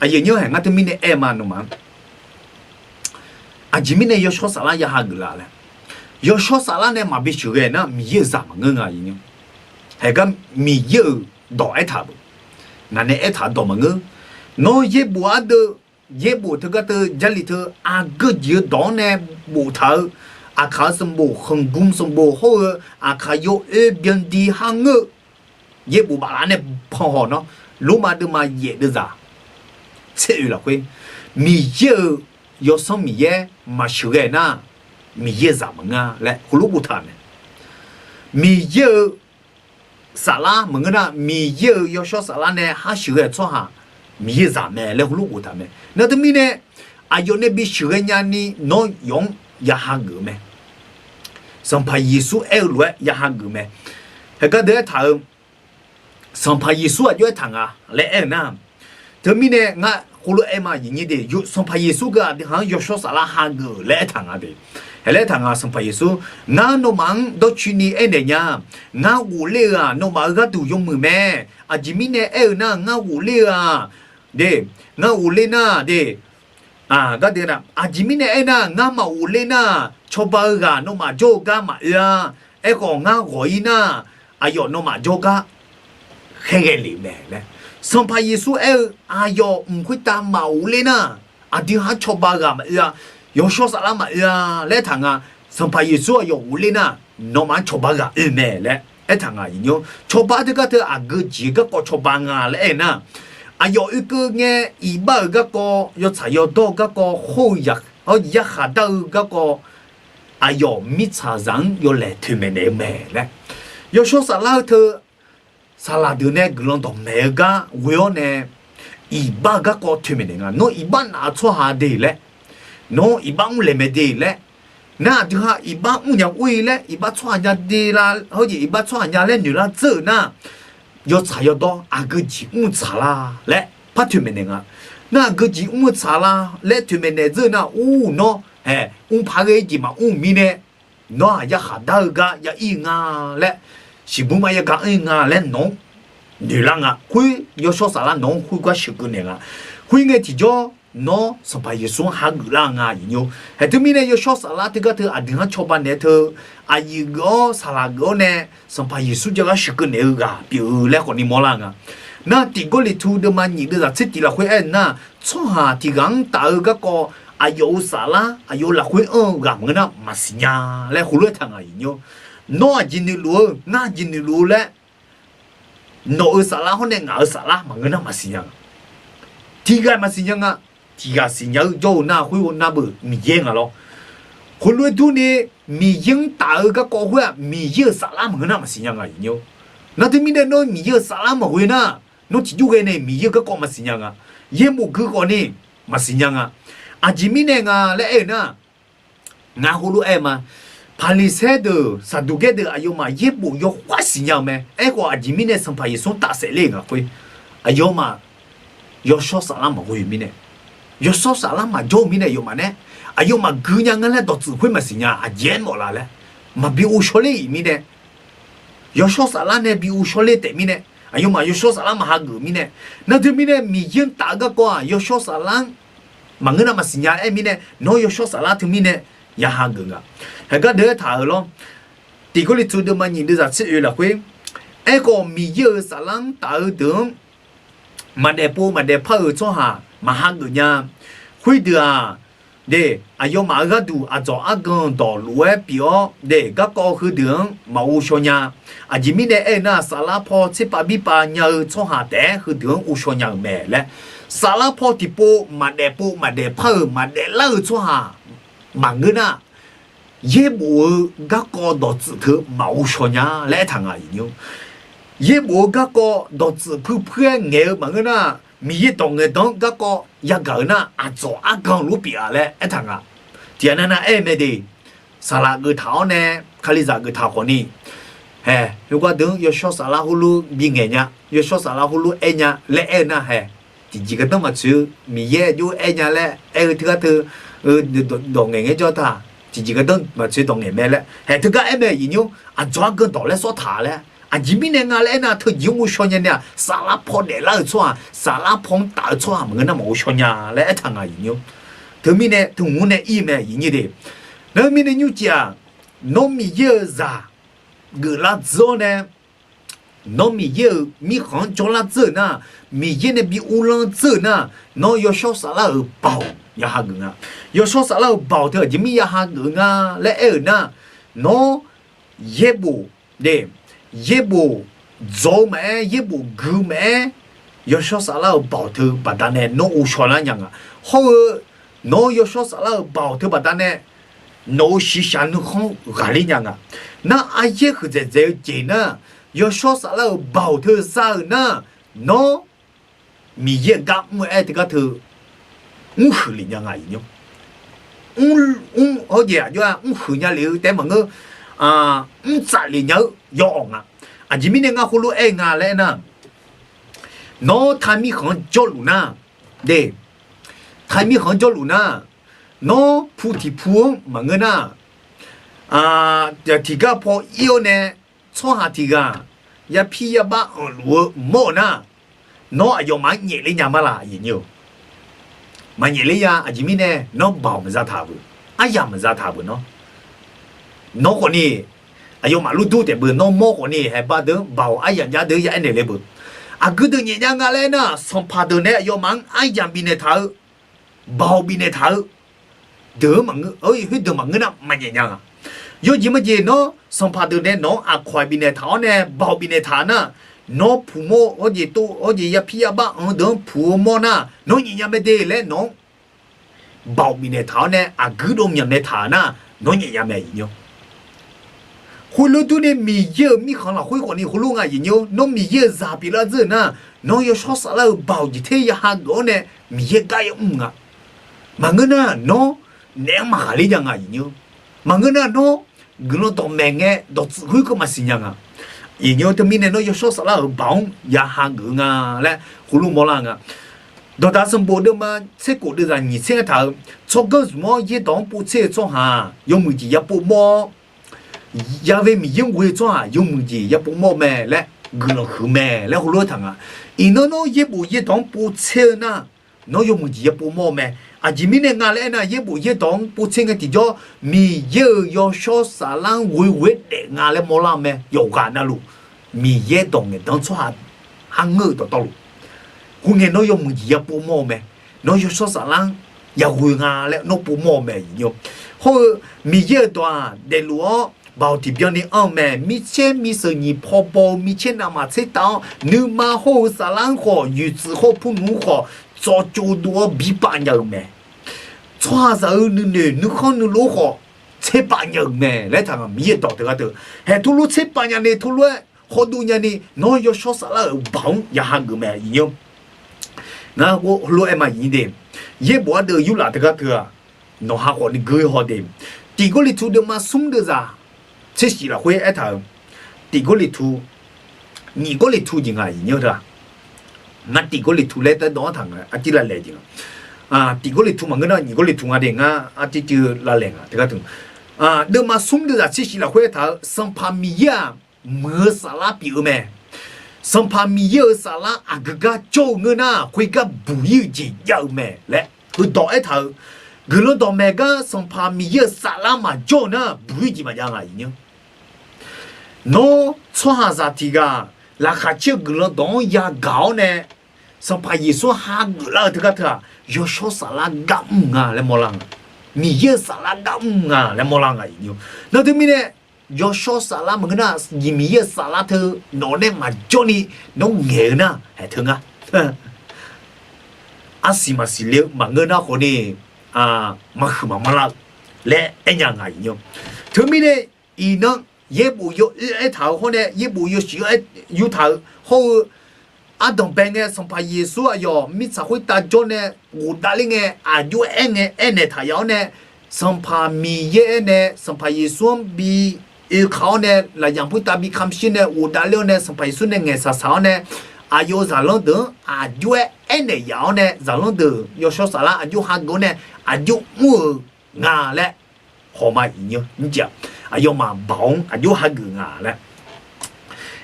Aqyuif nymr-or, haeq ngar teumirnae aer ma nawmaf-anr, aqjeq mirnae yawshawr saflar ya hageuf la laer, yawshawr saflar nae maqbi sheuqghae nar Miqyaer-euq zaq maqngeur nga aqyuif nymr-or. Haeq gar Miqyaer-euq dawq aertaq-euq, ngaq nae aertaq-eu dawq maqngeur. Nawr yaerbof ardeuv, yaerbof teugar teu Jarlif teu aqgeu jeq-eu dawq-anr nae boftaq-eu, aqkaq-eu sanqbof khanqgmq sanqbof hawr-eu, aqkaq yawoer byandi har ngeur-eu yaerbof baflaf nae panhaw nawr, Lormav deuvma yaef deuvzaq tser oeq lafkhoer, Miqyaer-euq yawsanr Miqyaer maqsheuqghae nar, Miqyaer-euq zaq maqngeur laer heulof boftaq mae. Miqyaer-euq saflar maqngeur nar, Miqyaer-euq yawshawr saflar nae khar sheuqghae-eu tsawrhaq Miqyaer-euq zaq mae laer heulof boftaq mae. Nar teumirnae aqyawf nae bi sheuqghae nyani nawr yawf-anr ya hageuf-eu mae. Sanqpaq Yeqsur aer-eu lof-aer ya hageuf mae. Haeq gar deuq aertaq-eu, Sanqpaq Yeqsur aqjox aertaq nga laer aer-eu nar, teumirnae ngar khoerlof aer ma aqyuif nymr de, Sanqpaq Yeqsur geu aqdui ha-anr yawshawr saflar hageuf-euq laer aertaq nga de. Haeq laer aertaq nga Sanqpaq Yeqsur, ngar nawmaf-anr dawrcoeni aernaeq nya, ngar ghofler-eu-aq nawmaf-euq gharduq yawmuiq mae. Aqjeq mirnae aer-eu nar ngar ghofler-eu-aq, de, ngar ghofler nar de, aqjeq mirnae aernar ngar maqghofler nar, cawba-eu ghaq nawmaf jawr-eu gar maqoe-a. Aerkhawf ngar ghawq-ir nar, aqyawf nawmaf jawr gar khaerghae lef-eu mae laer. Sanqpaq Yeqsur aer-eu aqyawf mq khoertav maqghofler nar, aqdui ha-anr cawba ghaq maqoe-a, yawshawr saflar maqoe-a laer aertaq nga. Sanqpaq Yeqsur aqyawf ghofler nar, nawmaf-anr cawba ghaq oe mae laer aertaq nga aqyuif nymr-or. Cawba teugar teu aqgeu jeq-eu garkawv cawba nga laer aer nar, aqyawf oekeuv ngae iqbax-euq garkawv, yawtsaq yawdawr-eu garkawv, hawr-eu yarkhaq dar-eu garkawv, aqyawf mirtsaqzaq-anr yawlaeq toeqmaeq naeq-eu mae laer. Yawshawr saflar-eu teu saqlaq deuq nae guiqlanq dawqmaeq-eu gar ghoe-awr nae, iqbax-eu garkawv toeqmaeq naeq nga. Nawr iqbax naf-eu tsawrhaq de laer, nawr iqbax mrlaeq mae de laer, nar aqdui ha iqbax mrnya ur-ir laer, iqbax tsawrhaq nya de la, hawr-eu iqbax tsawrhaq nya laer noeq lar dzeur-euq nar, yawtsaq yawdawr aqgeu jeq mr-eu tsaq la laer par toeqmaeq naeq nga. Nar aqgeu jeq mr-eu tsaq la laer toeqmaeq naeq dzeur nar, ur nawr, ae, mr paq ghae-eu jeq maqmr-eu mirnae, nawr-aq yarkhaq dar-eu gar ya ir-eu nga laer, siqbur ma yaga anr-ir nga laer nawq-anr noeqlar nga. Khoer yawshawr saflar nawq-anr khoergar sheuqkeuv naeq nga. Khoerngae tiqjawr nawr Sanqpaq Yeqsur-anr hageuf lar nga aqyuif nymr-or. Haeq teumirnae yawshawr saflar teugar teu aqdui-anr cawba naeq-eu teu, aqyuif geuf-awr saqlaq geuf-awr nae Sanqpaq Yeqsur jawrgar sheuqkeuv naeq-eu ghaq pyeuf-eu laer khawfni mawrlar nga. Nar tiq Gawrliqtu deuvma nyiq deuvzaq tser tiq lafkhoer aer-eu nar, tsawrhaq tiq ghaq-anr taf-eu garkawv aqyawf-euq saflar aqyawf-euq lafkhoer anr-eu ghaq maqngeur nar maqsiq nya laer heulof-aer taq nga aqyuif nymr-or. Nawr aqjeq noeqluf-eu, ngar aqjeq noeqluf-eu laer, nawq-euq saflar hawr nae ngaq-euq saflar maqngeur nar maqsiq nya nga. Tiq ghaq maqsiq nya nga. Tiq ghaq siqnya-eu jawr-eu nar khoer nar beu Miqyaer nga lawr. Khoerlof-aer durni, Miqyaer-anr taf-eu garkawv khoer-aq Miqyaer-euq saflar maqngeur nar maqsiq nya nga aqyuif nymr-or. Nar teumirnae nawr Miqyaer-euq saflar maqghoe nar, nawr tiqjur ghae nae Miqyaer-euq garkawv maqsiq nya nga. Yaerbof gui khawfni maqsiq nya nga. Aqjeq mirnae nga laer aer-eu nar, ngar heulof-aer ma. Paqliqsaer deuq, Saqduqgaer deuq aqyawfmaf yaerbof yawkhav siqnya-eu mae. Aerkhawf aqjeq mirnae Sanqpaq Yeqsur-anr tafsaef ler-euq nga khoer, aqyawfmaf yawshawr saflar maqghoe-eu mirnae, yawshawr saflar maqjawr-eu mirnae aqyawfmaf nae, aqyawfmaf gui nya ngar laer dawqtsuif khoer maqsiq nya aqjeq-aer mawf la laer, maqbi uvshawr ler-iq mirnae, yawshawr saflar nae bi uvshawr ler taef mirnae, Aqyawfmaf yawshawr saflar maq hageuf mirnae, nar teumirnae Miqyaer-anr taf-eu garkawv-aq yawshawr saflar-anr maqngeur nar maqsiq nya aer mirnae, nawr yawshawr saflar teumirnae ya hageuf nga. Haeqgar deuq aertaq-euq lawr, Tiq Gawrliqtu deuvma nyiq deuvzaq tser oeq lafkhoer, aerkhawf Miqyaer-euq saflar-anr taf-eu deuq-anr maqdaef pov maqdaef par-euq tsawrhaq maq hageuf nya. Khoerdeuq-aq, de, aqyawfmaf-euq gharduq aqdzawq argan dawqluf-aer pyeuf-awr, de, garkawv heudeuq-anr maqghov shaw nya. Aqjeq mirnae aer-eu nar, saflar paw tserpav birpav nya-eu tsawrhaq taef-aer heudeuq-anr ghovshaw nya-euq mae laer, saflar paw tiqpov maqdaef pov maqdaef par-euq maqdaef lar-euq tsawrhaq maqngeur nar, yaerbof-eu garkawv dawqtsuif teu maqghov shaw nya laer aertaq nga. Yaerbof-eu garkawv dawqtsuif puipuir-aer ngaeq-eu maqngeur nar, Miqyaer dawq ngaeqdan-anr garkawv yagaq-euq nar, aqdzawq argan luf pyeuf-a laer aertaq nga. Tiqghaq nav nav aer-eu mae de, saqlaq geuftaq-awr nae, kalizaq geuftaq khawfni, hae, khoergar deuq-anr yawshawr saflar heulof bingaeq nya, yawshawr saflar heulof aer nya laer aer-eu nar, hae, tiqjeq gardanr maqtsoeq-eu Miqyaer aqjox aer nya laer aer-eu teugar teu dawq ngaeq ngae jawr taq, tiqjeq gardanr maqtsoeq dawq ngaeq mae laer, hae, teugar aer mae. Aqjeq mirnae aqdzawq argan dawq laer sawr taq laer, aqjeq mirnae nga laer aernar, teujeq-anr ghovshaw nya ni-aq, saflar paw daeflar-euq tsawrhaq, saflar paw-anr taf-eu tsawrhaq maqngeur nar maqghov shaw nya laer aertaq nga. Teumirnae teu hmq-anr nae ir mae. Nar mirnae nymrcif-aq, nawr Miqyaer-euq zaq geuflar dzeur-awr nae, nawr Miqyaer-euq mirkhanq-anr jawrlar dzeur-euq nar, Miqyaer nae bi uvlanr dzeur-euq nar, nawr yawshawr saflar-euq baoq ya hageuf nga. Yawshawr saflar-euq baoq teu aqjeq mirnae ya hageuf nga laer aer-euq nar, nawr yaerbof, de, yaerbof dzaw-eu maqaer, yaerbof gui-eu maqaer, yawshawr saflar-euq baoq teu baqdanae nawr ghovshaw lar nya nga. Hawr-eu nawr yawshawr saflar-euq baoq teu baqdanae nawq-euq shiqshaq nuikhanr ghaqler nya nga. Nar aryaer huiqdzaeq dzaeq-eu jeq nar, yawshawr saflar-euq baoq teu za-euq nar, nawr Miqyaer-euq gar mr-eu aer teugar teu mrhuiq lef nya nga. Mr, mr, hawjeq aqjox-a mrhuiq nya lef-eu taef maqngeur, mrtsaf lef nya-eu yawawq nga. Aqjeq mirnae ngar heulof-aer nga laer aernar, nawr tav mirkhanq-anr jawrluf nar, de, tav mirkhanq-anr jawrluf nar, nawr pu tiq pu-anr maqngeur nar, tiqgar paw ir-awr nae tsawrhaq tiq ghaq yapir yabar anqluf-eu mawr-eu nar, nawr aqyawfmaf-anr nyaefler nya ma laq? Maqnyaefler ya. Aqjeq mirnae nawr baoq maqza taq beu, aryamq maqza taq beu nawr. Nawr khawfni aqyawfmaf lurdur taef beu, nawr mawr khawfni haeqba deuq-anr baoq aryamq jar deuq ya aernaeq le beu. Aqgeu deuq nyaef nya nga laer aernar, sanqpaq deuq nae aqyawfmaf-anr aryamq bifnaeq taq-eu, baoq bifnaeq taq-eu deuq-anr maqngeur, khoerdeuq maqngeur nar maqnyaef nya nga. Yawjeq majeq nawr sanqpaq deuq nae nawq-anr aqkawq-aq bifnaeq taq-awr nae baoq bifnaeq taq nar, nawr puq mawr hawjeq tov hawjeq yapir yabar anq-eu deuq-anr puq-eu mawr nar nawr nyaef nya mae de laer nawq-anr baoq bifnaeq taq-awr nae aqguir dov myanq nae taq nar nawr nyaef nya mae. Khoerlof durni Miqyaer-euq mirkhanq lafkhoer khawfni heulof nga. Nawr Miqyaer-euq zaq pyeuflar dzeur-euq nar, nawr yawshawr saflar-euq baoq jeq ter ya hageuf-awr nae Miqyaer gar yamr nga. Maqngeur nar nawr naef-anr maqghaqler nya nga. Maqngeur nar nawr guiqlanq dawqmaeq ngae dawqtsuif khoerkeuv maqsiq nya nga. Teumirnae nawr yawshawr saflar-euq baoq-anr ya hageuf-eu nga laer heulof mawrlar nga. Dawqdaq sanqbof deuvma tser khof deuvzaq nyiq tser-aer taq-eu, tsawrganr zmq-awr yaerdawq-anr povtser-eu tsawrhaq yawmuiq jeq ya povmawr-awr, Ya've Miqyaer-anr ghoe-eu tsawrhaq yawmuiq jeq ya povmawr-eu mae laer guiqlanq huiq mae laer heulof-aer taq nga. Iqnan nawr yaerbof yaerdawq-anr povtser-eu nar, nawr yawmuiq jeq ya povmawr-eu mae. Aqjeq mirnae nga laer aernar, yaerbof yaerdawq-anr povtser ngae tiqjawr Miqyaer-euq yawshawr saflar-anr ghoe ghoe-aer daef nga laer mawrlar-eu mae. Yawqghaq navluf Miqyaer dawq ngaeqdan-anr tsawrhaq arngeur-euq dawqtawvluf, khoerngae nawr yawmuiq jeq ya povmawr-eu mae. Nawr yawshawr saflar-anr ya ghoe nga laer nawr povmawr-eu mae. Hawr-eu Miqyaer-euq dawq-aq daefluf-awr baoq tiqbyan ni anr-eu mae. Mirtser miseuq nyiq paw baw-eu micaer navmaqtser tav-awr, nuima hawr-eu saflar-anr khawf, yuiqtsuif hawr-eu purnmq-anr khawf, tsawvcov dov-awr bipav nya-euq mae. Tsawrhaqzaq-euq nuinoeq nuikhanr nuilov khawf, tserpav nya-euq mae laer taq nga. Miqyaer-euq dawq teugar teu, haeq teulof tserpav nyani teulof-aer khawdov nyani, nawr yawshawr saflar-euq baoq-anr ya hageuf mae. Ngar heulof-aer ma iq de, yaerbof ardeuv yurlaf teugar teu-aq, nawqha khawfni gui haw de. Tiq Gawrliqtu deuvma smr deuvzaq tser shif lafkhoer aertaq-euq, Tiq Gawrliqtu, nyiq Gawrliqtu jeq nga iq nymr teu-aq, ngar Tiq Gawrliqtu laer taedawv-anr taq nga artiv lavlaeq jeq nga. Tiq Gawrliqtu maqngeur nar nyiq Gawrliqtu nga de, ngar artiv cuiv lavlaeq nga teugar teu. Deuvma smr deuvzaq tser shif lafkhoer aertaq-eu, Sanqpaq Miqyaer-aq, muiq-eu saflar pyeuf-eu mae. Sanqpaq Miqyaer-euq saflar aqgeu gar jawr-eu ngeur nar, khoergar buq-ir-eu jeq jav-eu mae laer heudawq aertaq-euq. Guiqlanq dawqmaeq gar Sanqpaq Miqyaer-euq saflar maqjawr-eu nar, buq-ir jeq maqjav nga, iqnyir. Nawr tsawrhaqzaq tiq ghaq laqkhaq caer-eu guiqlanq dawq-anr yagaq-awr nae, Sanqpaq Yeqsur-anr hageuf lar-eu teugar teu-aq, yawshawr saflar gar mr nga laer mawrlar nga. Miqyaer-euq saflar gar mr nga laer mawrlar nga, iqnyir. Nar teumirnae, yawshawr saflar maqngeur nar, Miqyaer-euq saflar teu nawq nae maqjawr ni nawr ngaeq-eu nar, haeq teu ngar. Arsiq maqsiq le-eu maqngeur nar khawf ni, maqhuiq maqmanr lar-eu laer aernya nga, iqnyir. Teumirnae, iqnan yaerbof yawoer aertaq-euq hawr nae, yaerbof yawshuif-anr aer yurtaq-euq hawr-eu, ardanqbae ngae Sanqpaq Yeqsur aqyawf mirtsaq khoertav jawr nae ghofdav ler ngae, aqjox-aer aer ngae aernaeq taq yaf-awr nae, Sanqpaq Miqyaer aer nae Sanqpaq Yeqsur-anr bi oekaq-awr nae, lafyamq khoertav bi kamq shir nae ghofdav ler-awr nae, Sanqpaq Yeqsur nae ngaeqshaq shaq-awr nae, aqyawf-euq zaqlanr deuq-anr aqjox-aer aernaeq yaf-awr nae, zaqlanr deuq yawshawr saflar aqjox hageuf-awr nae, aqjox mr-euq nga laer hawma, iqnyir. Aqyawfmaf baoq-anr aqjox hageuf nga laer.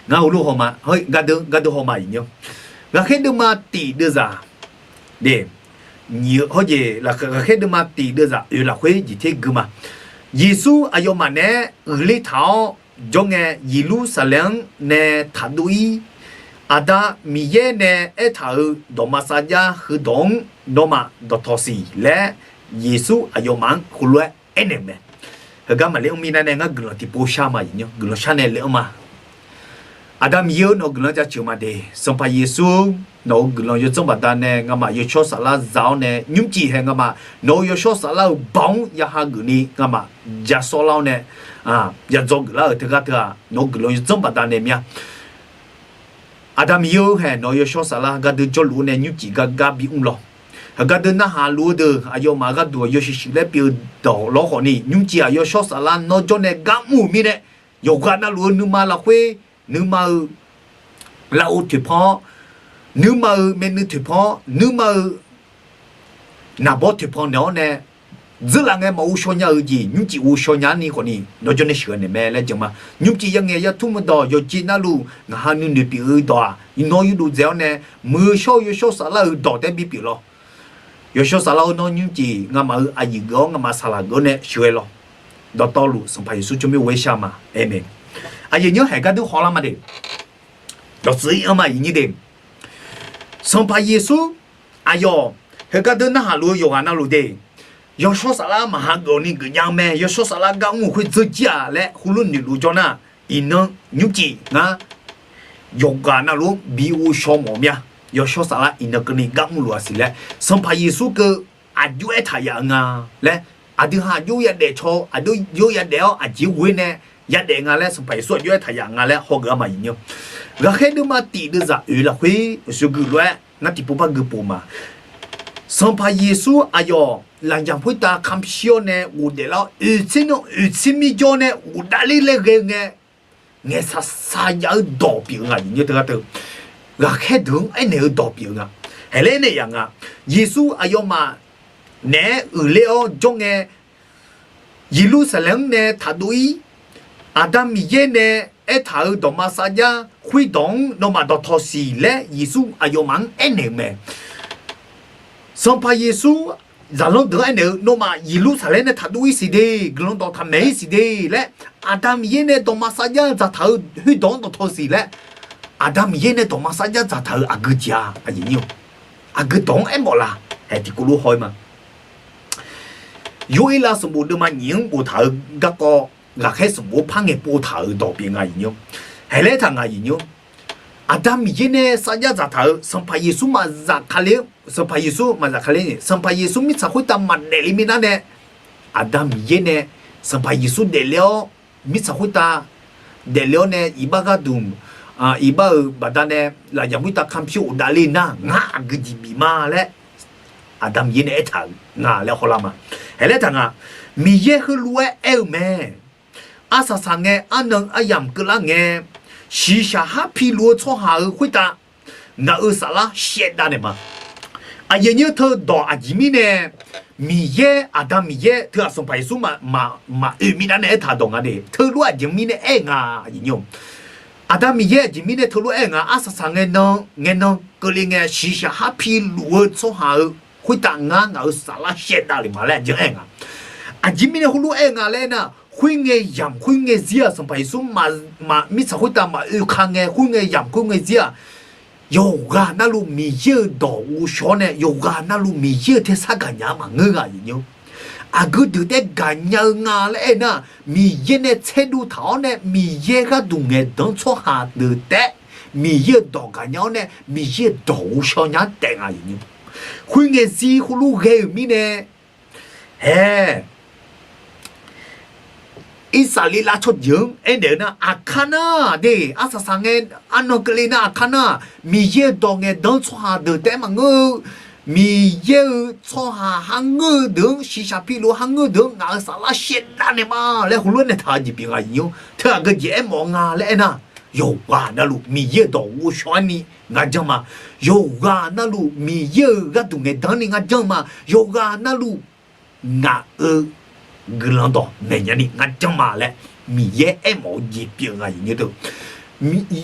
Ngar heulof hawma, gardeuvdeuv hawma, iqnyir. Ghaqkhaer deuvma tiq deuvzaq, de, nyiq-eu hawjeq, ghaqkhaer deuvma tiq deuvzaq oeq lafkhoer jeq ter gui ma. Yeqsur aqyawfmaf naeq-aer uiqler taq-awr jawr ngae, Yeqlursaqlaeq-anr nae taqdov-ir. Aqda Miqyaer nae aertaq-euq dawqma sarjax heudawq-anr nawmaf dawqtawq siq laer, Yeqsur aqyawfmaf-anr heulof-aer aernaeq-euq mae. Heugar maqle-anr mirnae nae ngar guiqlanq tiqpov shar ma, iqnyir, guiqlanq shar nae le-anr ma. Aqda Miqyaer-or, nawq-eu guiqlanq jaceuq ma de. Sanqpaq Yeqsur, nawq-euq guiqlanq yawdzanr baqdanae ngamaf yawshawr saflar za-awr nae, nymrcif hae ngamaf nawq-euq yawshawr saflar-euq baoq-anr ya hageuf ni ngamaf ja sawrlar-awr nae, ya dzawgeuf lar-euq teugar teu-aq, nawq-euq guiqlanq yawdzanr baqdanae mya. Aqda Miqyaer-or, hae nawq-euq yawshawr saflar gardoer jawrluf-eu nae nymrcif gar gar bimr lawq. Heugar deuq narhaq luf-eu deuq aqyawfmaf gharduq yawshuif shuif laer pyeuf-eu dawq lawr khawf ni, nymrcif-aq yawshawr saflar nawr jawr nae gar mr-euq mirnae, yawqghaq navluf-eu nuima lafkhoer, nuima-euq lafov toeqpan-awr, nuima-euq myavnuiv toeqpan-awr, nuima-euq naqbawr toeqpan naeq-awr nae, dzeurlaf ngae maqghov shaw nya-eu jeq nymrcif ghov shaw nya-ar ni khawf ni nawr jawr nae sheuqghae naeq mae laer jan ma. Nymrcif yangaeq yartmr-eu dawq yawqjeq navluf ngaq ha nuinoeq pyeuf-eu dawq-aq, nawr yurdov dzae-awr nae, muiq-eu shawr-eu yawshawr saflar-euq dawq taef-aer bipyeuf lawr. Yawshawr saflar-or, nawr nymrcif ngamaf-euq aqyuif geuf-awr ngamaf saqlaq geuf-awr nae sheuqghae lawq. Dawqtawvluf Sanqpaq Yeqsur tsawrmyanr ghoer shar ma. Aqmeq. Aqyuif nymr haeq gardeur hawlar ma de. Dawqtsuif-ir anr ma, iqnyir de. Sanqpaq Yeqsur aqyawf heugar deur narhaq luf-eu yawqghaq navluf de, yawshawr saflar maqha geuf ni geufnya-eu mae, yawshawr saflar gar mr-euq khoer dzeur jir-aq laer heulof noeqluf jawr nar, iqnan nymrcif ngar yawqghaq navluf-anr bi ghovshaw mawf mya. Yawshawr saflar iqnan keuvni gar mrluf-aq siq laer, Sanqpaq Yeqsur keuv aqjox aertaq yaf-eu nga laer, aqdui ha aqjox yadaef caw-eu, aqjox yadaef-awr aqjeq ghoer nae yadaef nga laer, Sanqpaq Yeqsur aqjox aertaq yaf nga laer hawgeuf-a ma, iqnyir. Ghaqkhaer deuvma tif deuvzaq oeq lafkhoer uqshoe gui lof-aer ngar tiqpov par gui pov ma. Sanqpaq Yeqsur aqyawf lafyamq khoertav kamq shir-awr nae ghofdaef lar-awr, oeqtser nan oeqtser mir jawr nae ghofdav ler laer ghae-eu ngae, ngaeqsaq saqyaf-eu dawq pyeuf-eu nga, iqnyir teugar teu. Ghaqkhaer deuq-anr aernaeq-eu dawq pyeuf-eu nga. Haeq laer aernaeq yaf nga. Yeqsur aqyawfmaf naeq-aer uiqler-awr jawr ngae, Yeqlursaqlaeq-anr nae taqdov-ir. Aqda Miqyaer nae aertaq-euq dawqma sarjax khoerdawq-anr nawmaf dawqtawq siq laer Yeqsur aqyawfmaf-anr aernaeq-eu mae. Sanqpaq Yeqsur zaqlanr deuq-anr aernaeq-eu, nawmaf Yeqlursaqlaeq nae taqdov-ir siq de, guiqlanq dawqtaq maeq-ir siq de laer, Aqda Miqyaer nae dawqma sarjax dzaqtaq-euq khoerdawq-anr dawqtawq siq laer, Aqda Miqyaer nae dawqma sarjax dzaqtaq-euq aqgeu jeq-a, aqyuif nymr-or, aqgeu dawq-anr aermawf la? Haeq tiqkawv lof haw-ir ma. Yorhirlav sanqbof deuvma nyiq-anr boftaq-euq garkawv, ghaqkhaer sanqbof-anr par ngaeqpov taq-euq dawq pyeuf nga, iqnyir-or. Haeq laer taq nga, iqnyir-or. Aqda Miqyaer nae sarjax dzaqtaq-euq Sanqpaq Yeqsur maqzaf ka ler, Sanqpaq Yeqsur maqzaf ka ler-ni, Sanqpaq Yeqsur mirtsaq khoertav maqdaef le mirnar nae, Aqda Miqyaer nae Sanqpaq Yeqsur daefle-awr, mirtsaq khoertav daefle-awr nae iqbax gharduq, iqbax-euq baqdanae lafyamq khoertav kamq shir ghofdav ler nar, ngar aqgeu jeq bif ma laer Aqda Miqyaer nae aertaq-euq nga laer hawlar ma. Haeq laer taq nga, Miqyaer heulof-aer aer-eu mae. Arsaq saq ngae, arnan aryamq keuvlar ngae, shiqshaq har piluf-eu tsawrhaq-euq khoertav ngaq-euq saflar shaevdav naeq ma. Aqyuif nymr-or, teu dawq aqjeq mirnae, Miqyaer, Aqda Miqyaer teu-aq Sanqpaq Yeqsur maqoe mirnav nae aertaq dawq nga de, teulof aqjeq mirnae aer nga, aqyuif nymr-or. Aqda Miqyaer aqjeq mirnae teulof-aer nga, arsaq saq ngae nan ngae nan keuvle ngae shiqshaq har piluf-eu tsawrhaq-eu khoertav ngar ngaq-euq saflar shaevdav le ma laer aqjeq aer nga. Aqjeq mirnae heulof-aer nga laer aernar, khoerngae yamq khoerngae zir-aq, Sanqpaq Yeqsur mirtsaq khoertav maqoe ka ngae, khoerngae yamq khoerngae zir-aq, yawqghaq navluf Miqyaer-euq dawq ghovshaw-awr nae yawqghaq navluf Miqyaer-euq tersar gaqnya-anr maqngeur nga aqyuif nymr. Aqgeu deuq taef-aer gaqnya-eu nga laer aernar, Miqyaer nae tserdov taq-awr nae Miqyaer gharduq ngaeqdan-anr tsawrhaq deuq taef-aer Miqyaer-euq dawq gaqnya-awr nae Miqyaer-euq dawq ghovshaw nya-anr taef nga aqyuif nymr. Khoerngae zir khoerlof ghae-euq mirnae, hae, Irsaqleqlav tsawrjeuq-anr aernaeq-eu nar, aqkar nar de, arsaq saq ngae arnan keuvle nar aqkar nar, Miqyaer-euq dawq ngaeqdan-anr tsawrhaq deuq taef-aer maqngeur-eu, Miqyaer-euq tsawrhaq har ngeur-eu deuq-anr, shiqshaq piluf-eu har ngeur-eu deuq-anr ngaq-euq saflar shaevdav naeq ma laer heulof-aer naeq taq-eu jeq pyeuf nga aqyuif nymr. Teu aqgeu jeq aermawf-eu nga laer aernar, yawqghaq navluf Miqyaer-euq dawq ghovshaw-aer ni ngar janr ma. Yawqghaq navluf Miqyaer-euq gharduq ngaeqdan-anr ni ngar janr ma. Yawqghaq navluf ngaq-euq guiqlanq dawq maeqnya ni ngar janr ma laer Miqyaer aermawf-eu jeq pyeuf nga aqyuif nymr.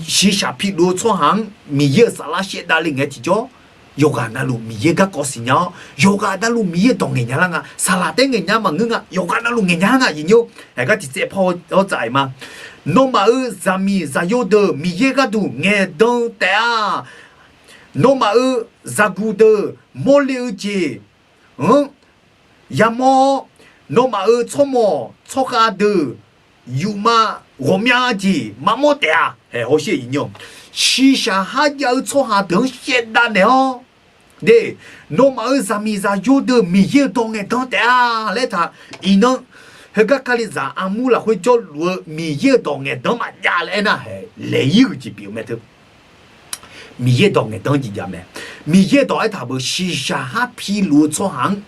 Shiqshaq piluf-eu tsawrhaq-anr Miqyaer-euq saflar shaevdav le ngae tiqjawr, yawqghaq navluf Miqyaer garkawv siqnya-awr, yawqghaq navluf Miqyaer-euq dawq ngaeqnya lar nga. Saqlaq taef-aer ngaeqnya maqngeur nga, yawqghaq navluf ngaeqnya-a nga aqyuif nymr. Haeq gar tiqtsaev paw-awr tsaf-iq ma. Nawmaf-euq zaqmiq zaqyo deuq Miqyaer gharduq ngaeqdan taef-a. Nawmaf-euq zaqguq deuq mawrle-eu jeq-anr yamawr-awr, nawmaf-euq tsawrmawq tsawrkhav deuq yufmav ghawqmya jeq maqmawr taef-a. Haeq hawsher aqyuif nymr, shiqshaq kharjav-eu tsawrhaq deuq-anr shaevdav naeq-awr, de, nawmaf-euq zaqmiq zaqyo deuq Miqyaer-euq dawq ngaeqdan taef-a laer taq. Iqnan, heugar kalizaq armur lafkhoer jawrluf-eu Miqyaer-euq dawq ngaeqdan maqjav laer aernar, haeq laeq-ir-euq jeq pyeuf-eu mae teu. Miqyaer dawq ngaeqdan jeq jav mae. Miqyaer dawq aertaq beu, shiqshaq har piluf-eu tsawrhaq-anr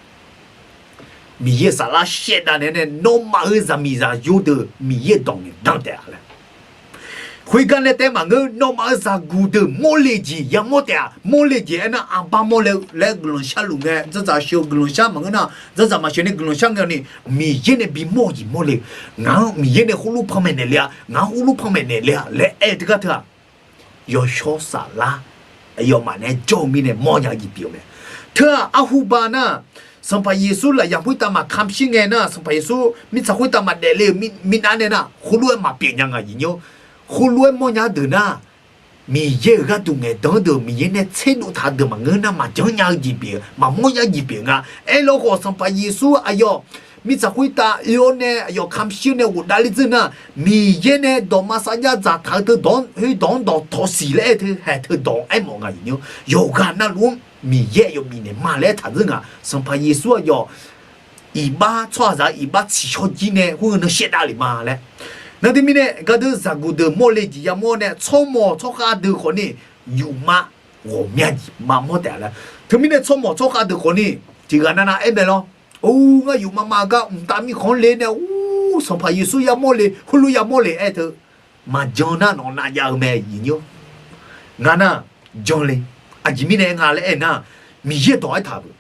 Miqyaer-euq saflar shaevdav naeq-aer nae, nawmaf-euq zaqmiq zaqyo deuq Miqyaer-euq dawq ngaeqdan taef-a laer. Khoergar nae taef-aer maqngeur, nawmaf-euq zaqguq deuq mawrle jeq yamawr taef-a. Mawrle jeq aernar, arbar mawrle-eu laer guiqlanq sharluf ngae, dzardzaq sheuq-eu guiqlanq shar maqngeur nar, dzardzaq maqsheuq ni guiqlanq shar ngae ni, Miqyaer nae bimawr-eu jeq mawrle. Ngaq-anr Miqyaer nae khoerlof panmaeq naeqle-a, ngaq-anr khoerlof panmaeq naeqle-a laer aer-eu teugar teu-aq, yawshawr saflar aqyawfmaf naeq-aer jawr-eu mirnae mawrnya-eu jeq pyeuf-eu mae. Teu-aq arhuba nar, Sanqpaq Yeqsur lafyaq khoertav maqkamq shir ngae nar, Sanqpaq Yeqsur mirtsaq khoertav maqdaef le-euq minav nae nar, khoerlof-aer maqpyeuf nya nga aqyuif nymr. Khoerlof-aer mawrnya-eu deuq nar, Miqyaer-euq gharduq ngaeqdan-anr deuq Miqyaer nae tserdov taq-eu deuq maqngeur nar, maqjanr nya-eu jeq pyeuf, maqmawr nya jeq pyeuf nga. Aerlar khawf Sanqpaq Yeqsur aqyawf mirtsaq khoertav oe-awr nae aqyawf kamq shir-awr nae ghofdav ler dzeur nar, Miqyaer nae dawqma sarjax dzaqtaq-eu teu dawq-anr, khoer dawq-anr dawqtawq siq laer aer teu haeq teu dawq-anr aermawf nga aqyuif nymr. Yawqghaq navluf-anr Miqyaer aqyawf bifnaeq ma laer taqdzeur ngaq. Sanqpaq Yeqsur aqyawf iqbax tsawrhaqzaq-eu iqbax tsiqshawr jir nae khoer-eu nan shaevdav le ma laer. Nar teumirnae gardeur zaqguq deuq mawrle jeq yamawr nae tsawrmawq tsawrkhav deuq khawfni yufmav ghawqmya jeq maqmawr taef-a laer. Teumirnae tsawrmawq tsawrkhav deuq khawfni tiqghaq navnav aer mae lawr. Or, ngar yufmav mav gar mqtav mirkhanq-anr le nae, or, Sanqpaq Yeqsur yamawr le, heulof yamawr le aer teu maqjan nar nawq nav jav-eu mae aqyuif nymr. Ngar nar jan le. Aqjeq mirnae nga laer aernar, Miqyaer dawq aertaq beu,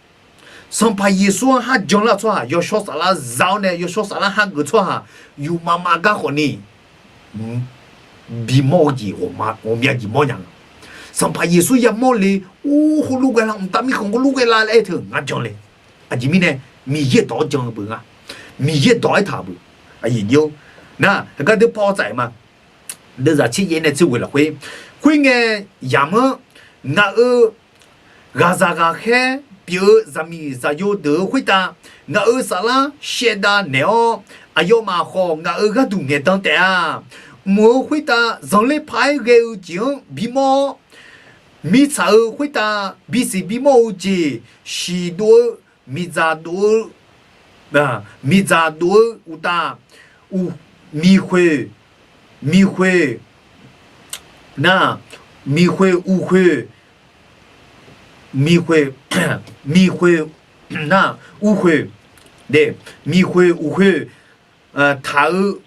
Sanqpaq Yeqsur-anr har janlar-eu tsawrhaq yawshawr saflar za-awr nae yawshawr saflar hageuf tsawrhaq yufmav mav gar khawfni bimawr-eu jeq ghawqmya jeq mawrnya nga. Sanqpaq Yeqsur yamawr le, or, heulof ghae lar, mqtav mirkhanq heulof ghae lar laer aer teu ngar jan le. Aqjeq mirnae Miqyaer dawq-anr jan-eu beu nga. Miqyaer dawq aertaq beu. Aqyuif nymr, nar heugar deur paw tsaf-iq ma. Deuvzaq tser yaef nae tser ghoeq lafkhoer, khoerngae yamq-anr ngaq-euq ghaqzaq ghaqkhaer pyeuf-eu zaqmiq zaqyo deuq-eu khoertav ngaq-euq saflar shaevdav naeq-awr, aqyawfmaf khawf ngaq-euq gharduq ngaeqdan taef-a. Mq-euq khoertav zanqler paq-aer ghae-eu jeq-anr bimawr-awr, mirtsaq-euq khoertav bisiq bimawr-eu jeq siqdov-eu, miqdzaq dov-eu, miqdzaq dov-eu uqtaf, miqkhoeq, miqkhoeq, nar, miqkhoeq uqkhoeq, miqkhoeq, miqkhoeq, nar, uqkhoeq, de, miqkhoeq uqkhoeq taq-eu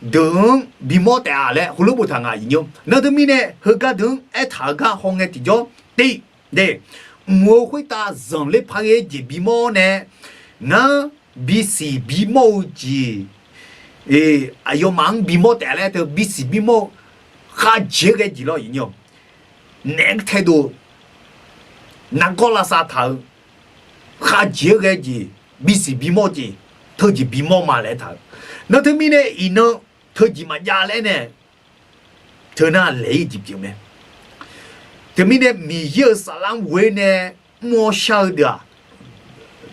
deuq-anr bimawr taef-a laer heulof boftaq nga aqyuif nymr. Nar teumirnae heugar deuq-anr aertaq-eu gar hawngae tiqjawr, tiq, de, mq-euq khoertav zanqler paq-aer jeq bimawr nae, ngar bisiq bimawr-eu jeq aqyawfmaf-anr bimawr taef-a laer teu bisiq bimawr-eu khavjeq-aer ghae jeq lawr, iqnyir-awq. Naef-anr taedov, nargawr lavsav taq-eu, khavjeq-aer ghae jeq, bisiq bimawr jeq, teujeq bimawr ma laer taq-eu. Nar teumirnae iqnan teujeq maqjav laer nae, teu nar laeq-ir jeq pyeuf mae. Teumirnae Miqyaer-euq saflar-anr ghoe-aer nae mr-awr shar-eu deuq-aq,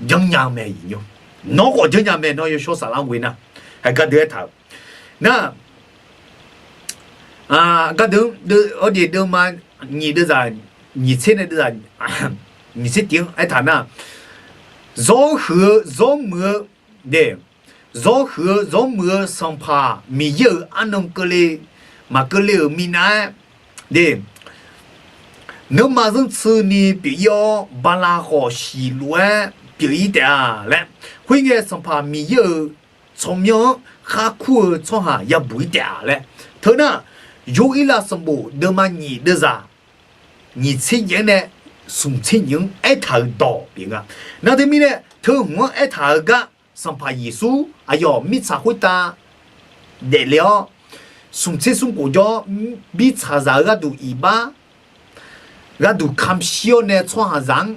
janrnya mae iqnyir. Nawr khawf janrnya mae, nawr yawshawr saflar-anr ghoe nar. Haeq gardeuq aertaq-euq nar, gardeuq-anr, awr jeq deuvma nyiq deuvzaq nyiq tser nae deuvzaq nyiq tser tiq-anr aertaq nar, zawr huiq-eu zawr muiq-eu de, zawr huiq-eu zawr muiq-eu Sanqpaq Miqyaer-euq arnan keuvle maqkeuvle-euq minav-aer de, nanrma zanrtsuini pyeuf-ir-awr, bala khawf siqlof-aer pyeuf-ir taef-a laer, khoerngae Sanqpaq Miqyaer-euq tsawrmyanr-anr khar kur-eu tsawrhaq yabuq-ir taef-a laer. Teu nar, Yorhirlav sanqbof deuvma nyiq deuvzaq nyiq tser yaef-anr nae smq tser nyiq-anr aertaq-euq dawq pyeuf nga. Nar teumirnae teu hmq-anr aertaq-eu gar, Sanqpaq Yeqsur aqyawf mirtsaq khoertav daefle-awr, smq tser smr khof jawr-awr, mirtsaqzaq-eu gharduq iqbax gharduq kamq shir-awr nae tsawrhaqzaq-anr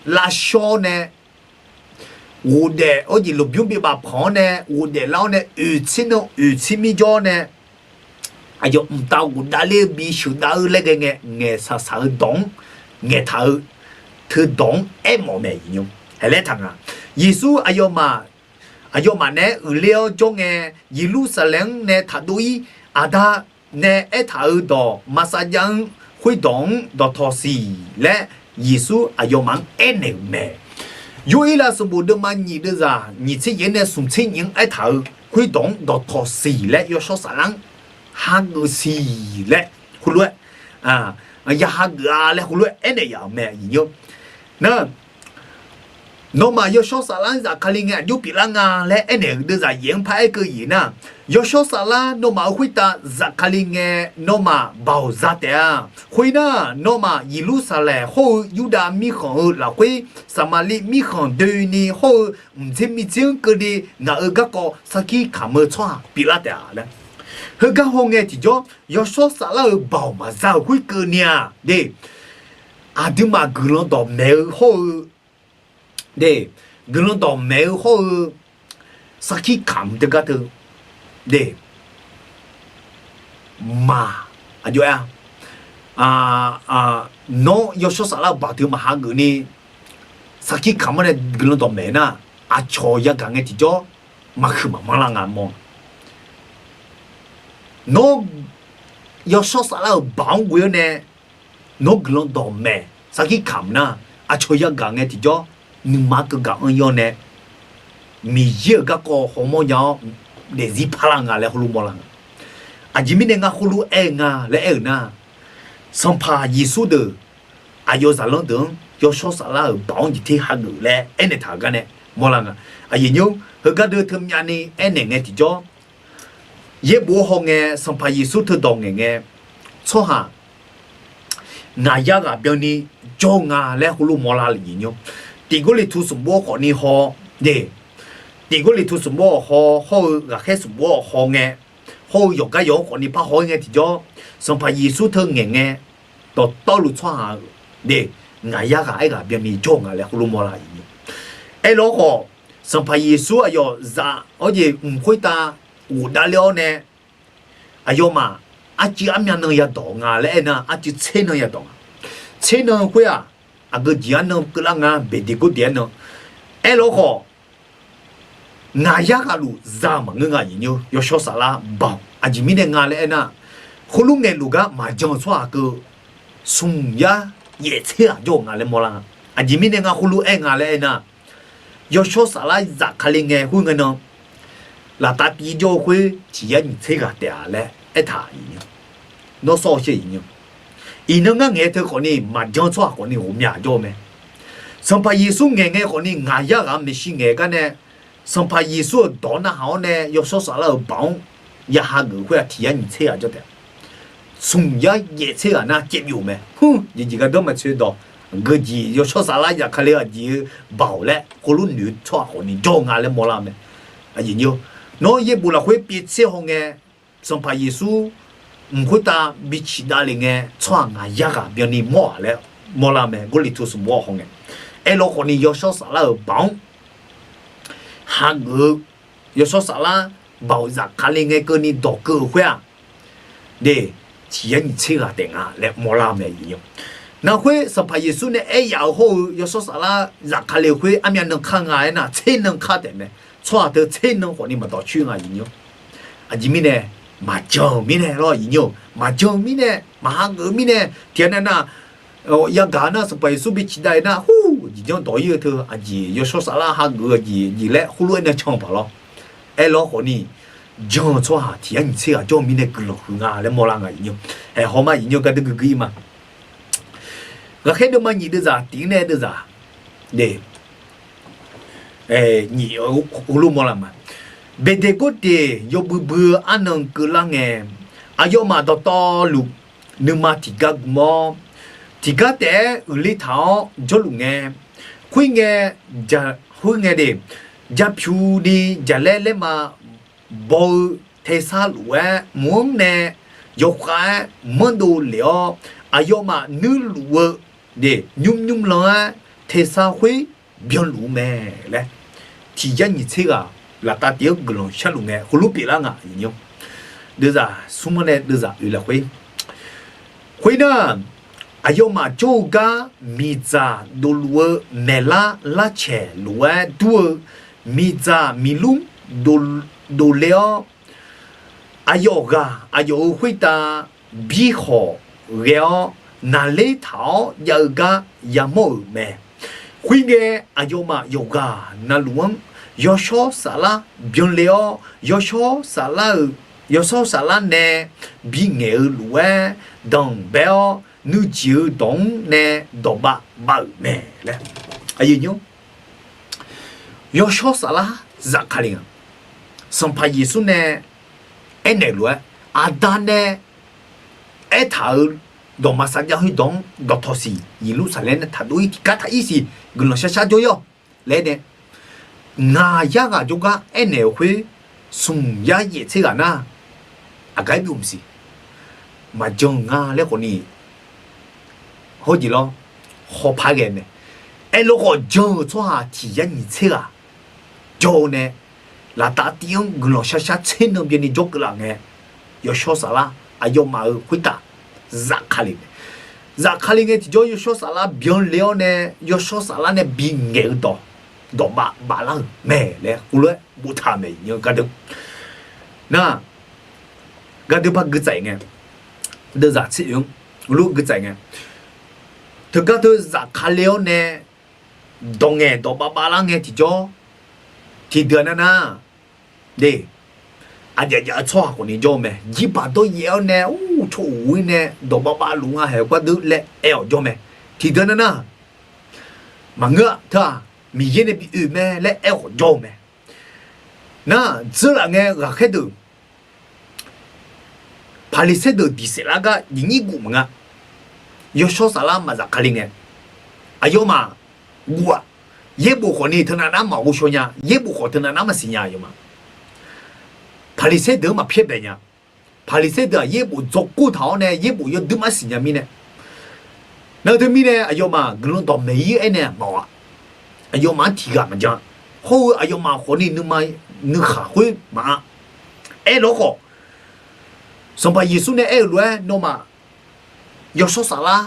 lavshawr-awr nae, ghofdaef awr jeq lmqbymr bibaf panq-awr nae, ghofdaef lar-awr nae, oeq tser nan oeq tser mir jawr-awr nae, aqyawf mqtav ghofdav ler-eu bisheuq dav-eu laer ghae ngae, ngaeqshaq shaq-eu dawq-anr ngaeqtaq-eu teu dawq-anr aermawf mae iqnyir. Haeq laer taq nga. Yeqsur aqyawfmaf, aqyawfmaf naeq-aer uiqler-awr jawr ngae, Yeqlursaqlaeq-anr nae taqdov-ir. Aqda nae aertaq-euq dawq maqsav jav-anr khoerdawq-anr dawqtawq siq laer, Yeqsur aqyawfmaf-anr aernaeq-euq mae. Yorhirlav sanqbof deuvma nyiq deuvzaq nyiq tser yaef-anr nae smq tser nyiq-anr aertaq-euq khoerdawq-anr dawqtawq siq laer yawshawr saflar-anr hageuf siq laer heulof-aer, ya hageuf-a laer heulof-aer aernaeq yaf-euq mae iqnyir. Nar, nawmaf yawshawr saflar-anr zafkale ngae aqjox pyeuflar nga laer aernaeq-euq deuvzaq yaef-anr paraer keuv-ir nar, yawshawr saflar nawmaf-euq khoertav zafkale ngae, nawmaf baoq za taef-a. Khoernar, nawmaf Yeqlursaqlaeq hawr-eu Yurdav mirkhanq-euq lafkhoer, Saqmaqliv mirkhanq doeni hawr-eu mqdzer miqdzer-anr keuvni ngaq-euq garkawv sarkir kamq-eu tsawrhaq pyeuflar taef-a laer. Heugar hawngae tiqjawr, yawshawr saflar-euq baoq maqza-euq khoerkeuvni-aq de, aqduimaf guiqlanq dawqmaeq-eu hawr-eu de, guiqlanq dawqmaeq-eu hawr-eu sarkir kamq teugar teu de, maq, aqjox-aer-a, nawr yawshawr saflar-euq baoq teu maq hageuf ni sarkir kamq-anr nae guiqlanq dawqmaeq nar, aqcawq yagaq ngae tiqjawr maqhuiq maqmanr lar nga mawr. Nawr yawshawr saflar-euq baoq-anr ghoe-awr nae nawr guiqlanq dawqmaeq sarkir kamq nar, aqcawq yagaq ngae tiqjawr nuima keuv gaq-anr yawr nae Miqyaer-euq garkawv hawmawr nya-awr daefzir parlar nga laer heulof mawrlar nga. Aqjeq mirnae ngar heulof aer-eu nga laer aer-euq nar, Sanqpaq Yeqsur deuq aqyawf zaqlanr deuq-anr yawshawr saflar-euq baoq-anr jeq ter hageuf laer aernaeq taq-euq gar nae mawrlar nga. Aqyuif nymr heugar deuq teumyav ni aernaeq ngae tiqjawr, yaerbof-aer hawngae Sanqpaq Yeqsur teudawq ngaeq ngae, tsawrhaq ngaq yar ghaq byanni jawr-eu nga laer heulof mawrlar le nymr. Tiq Gawrliqtu sanqbof-anr khawfni haw de, Tiq Gawrliqtu sanqbof-anr haw hawr-eu ghaqkhaer sanqbof-anr haw ngae, hawr-eu yawqgar yawq-anr khawfni parhaw-ir ngae tiqjawr, Sanqpaq Yeqsur teu ngaeq ngae, dawqtawvluf tsawrhaq de, ngaq yar ghaq aer ghaq byanni jawr-eu nga laer heulof mawrlar le nymr. Aerlawr khawf, Sanqpaq Yeqsur aqyawf zaf-awr jeq mq khoertav ghofdav ler-awr nae, aqyawfmaf arcuiv armyav nan yadawq nga laer aernar, arcuiv tser nan yadawq nga. Tser nan khoer-aq, aqgeu jeq arnan keuvlar nga, beqdeq gordeq arnan. Aerlawr khawf, ngaq yar ghaq luf za-eu maqngeur nga nymr, yawshawr saflar baoq. Aqjeq mirnae nga laer aernar, khoerlof ngaeqluf gar maqjan-eu tsawrhaq keuv smq yar yaef tser ghaq jawr-eu nga laer mawrlar nga. Aqjeq mirnae ngar khoerlof aer nga laer aernar, yawshawr saflar zafkale ngae khoerngae nan, laftav tiv jawr-eu khoer tiq yar nyiq tser ghaq taef-a laer aertaq-euq nymr. Nawr sawr-eu shaer nymr. Iqnan ngar ngaeq teu khawfni maqjan-eu tsawrhaq khawfni ghawqmya jawr-eu mae. Sanqpaq Yeqsur ngaeq ngae khawfni ngaq yar ghaq-anr maeqshi ngaeq gar nae, Sanqpaq Yeqsur-euq dawq narhaq-awr nae yawshawr saflar-euq baoq-anr ya hageuf khoer-aq tiq yar nyiq tser ghaq jawr taef-a. Smq yar yaef tser ghaq nar caev byov mae. Hmr, jeqjeq gardanr maqtsoeq dawq, geujeq yawshawr saflar zafkale aqjeq-eu baoq laer khoerlof noeq-eu tsawrhaq khawfni jawr-eu nga laer mawrlar-eu mae. Nawr yaerbof lafkhoer pyaev tser hawngae, Sanqpaq Yeqsur mq khoertav bi ciqdav le ngae, tsawrhaq ngaq yar ghaq byanni mawr-aq laer mawrlar mae. Gawrliqtu smq bawr hawngae, aerlawr khawfni yawshawr saflar-euq baoq-anr hageuf-eu, yawshawr saflar baoq zafkale ngae keuvni dawq keuv-euq khoer-aq, de, tiq yar nyiq tser ghaq taef nga laer mawrlar mae. Naqkhoer Sanqpaq Yeqsur nae aer yaf-euq hawr-eu yawshawr saflar zafkale-euq khoer armyav nan kar nga aernar, tser nan kar taef mae. Tsawrhaq teu tser nan khawfni maqdawq coer nga. Aqjeq mirnae, maqjan-euq mirnae lawr, maqjan-euq mirnae, maqhageuf-eu mirnae, tiqghaq navnav yagaq nar Sanqpaq Yeqsur bi ciqdav-eu nar, hur, aqjeq janr dawq-ir-eu teu aqjeq, yawshawr saflar hageuf-eu aqjeq jeq laer heulof aernae can-eu paq lawr. Aerlawr khawfni, jan-eu tsawrhaq tiq yar nyiq tser ghaq jawr-eu mirnae guiqlanq huiq nga laer mawrlar nga. Aeq, hawma iqnyir-eu gardeuv guiqguiq-ir ma. Ghaqkhaer deuvma nyiq deuvzaq tiq-ir nae deuvzaq, de, nyiq, heulof mawrlar ma. Beqdeqgordeq yawbui bui-eu arnan keuvlar ngae, aqyawfmaf dawqtawvluf nuima tiqgar gm-awr, tiqgar taef-aer uiqler taq-awr jawrluf ngae, khoerngae, khoerngae de, japyuq ni jaqlaer laerma baw-eu tersar lof-aer mq-anr nae yawkhav-aer manrdov lef-awr, aqyawfmaf nuirluf-eu de nymr nymr lan-aer tersar khoer byanluf-eu mae laer, tiq yar nyiq tser ghaq laftav tiv-anr guiqlanq sharluf ngae heulof pyeuflar nga. Deuvzaq smr-anr nae deuvzaq oeq lafkhoer, khoernar, aqyawfmaf jawr-eu gar miqdzaq dofluf-eu maeqlar larcaeq lof-aer dur-eu miqdzaq miqlmr dofle-awr, aqyawf ghaq aqyawf-euq khoertav bi khawq ghae-awr naqler taq-awr jav-eu gar yamawr-euq mae. Khoerngae, aqyawfmaf yawqghaq navluf-anr yawshawr saflar byanle-awr, yawshawr saflar-euq, yawshawr saflar nae bingaeq-eu lof-aer danqbae-awr, nuijeq-eu dawq-anr nae dawqbav bav-euq mae laer. Yawshawr saflar zafkale nga. Sanqpaq Yeqsur nae aernaeq lof-aer, Aqda nae aertaq-euq dawqma sarjax khoerdawq-anr dawqtawq siq, Yeqlursaqlaeq nae taqdov-ir tiqgar taq-ir siq, guiqlanq shar shar jawr-ir-awq laer nae, ngaq yar ghaq jawrgar aernaeq-euq khoer, smq yar yaef tser ghaq nar, aqgaf-aer byov mq siq. Maqjan-eu nga laer khawfni, hawjeq lawr, hawpar ghae mae. Aerlof khawf jan-euq tsawrhaq tiq yar nyiq tser ghaq jawr-eu nae, laftav tiv-anr guiqlanq shar shar tser nan byanni jawr keuvlaf ngae, yawshawr saflar aqyawfmaf-euq khoertav zafkale mae. Zafkale ngae tiqjawr yawshawr saflar byanle-awr nae, yawshawr saflar nae bingaeq-eu dawq, dawqbav bavlar-euq mae laer heulof-aer boftaq-euq mae. Iqnyir-eu gardeuv nar, gardeuv par guitsaeq ngae, deuvzaq tser oeq-anr heulof guitsaeq ngae, teugar teu zafkale-awr nae dawq ngaeq dawqbav bavlar ngae tiqjawr, tiqdeuq nar nar, de, aqjaf jaf-eu tsawrhaq khawfni jawr-eu mae. Jirbaq dawryaef-awr nae, ur, tsawr uq-ir nae dawqbav bavluf nga haeq-eu gar deuv laer aer-awq jawr mae. Tiqdeuq nar nar, maqngeur-a teu-aq, Miqyaer nae bi oe mae laer aer-awq jawr-eu mae. Nar, dzeurlaf ngae ghaqkhaer deuq, Paqliqsaer deuq diq saef lar gar nyiq nyir guf maqnga. Yawshawr saflar maqzaf kali ngae, aqyawfmaf guf-aq, yaerbof khawfni teunav nar maqghov shaw nya, yaerbof khawf teunav nar maqsiq nya aqyawfmaf. Paqliqsaer deuq-anr maqpyaer bae nya. Paqliqsaer deuq-aq yaerbof dzawkor taq-awr nae yaerbof yawdui maqsiq nya mirnae, nar teumirnae aqyawfmaf guiqlanq dawqmaeq-ir aernaeq mawf-aq, aqyawfmaf-anr tiqghaq maqjan. Hawr-eu aqyawfmaf khawfni nuima nuikhaq khoer maqanr. Aerlawr khawf, Sanqpaq Yeqsur nae aer-eu lof-aer, nawmaf yawshawr saflar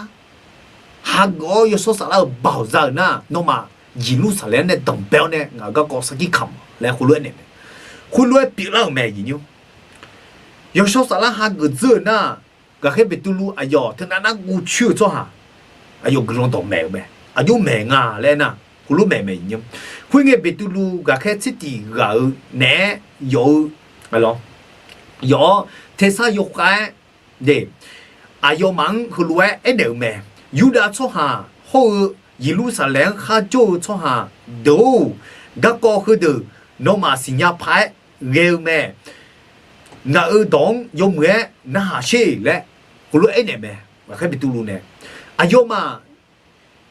hageuf-awr yawshawr saflar-euq baoq za-euq nar, nawmaf Yeqlursaqlaeq-anr nae danqbae-awr nae ngaq-euq garkawv sarkir kamq laer heulof-aer naeq mae. Khoerlof-aer pyeuflar-euq mae. Yawshawr saflar hageuf dzeur-euq nar, ghaqkhaer Beqtuvluv aqyawf teunav nar guv coer-eu tsawrhaq, aqyawf guiqlanq dawqmaeq-eu mae. Aqjox maeq nga laer aernar, heulof maeq mae. Khoerngae Beqtuvluv ghaqkhaer tser tiq ghaq-eu naeq-aer yawf-eu, yawf-awr tersar yawkhav-aer de, aqyawfmaf-anr heulof-aer aernaeq-eu mae. Yurdav tsawrhaq hawr-eu Yeqlursaqlaeq-anr kharjawr-eu tsawrhaq deuq-or, garkawv heudeuq nawmaf siqnya paq-aer ghae-eu mae. Ngaq-euq dawq-anr yawmuiq-aer narhaq sher laer heulof aernaeq mae. Ghaqkhaer Beqtuvluv nae, aqyawfmaf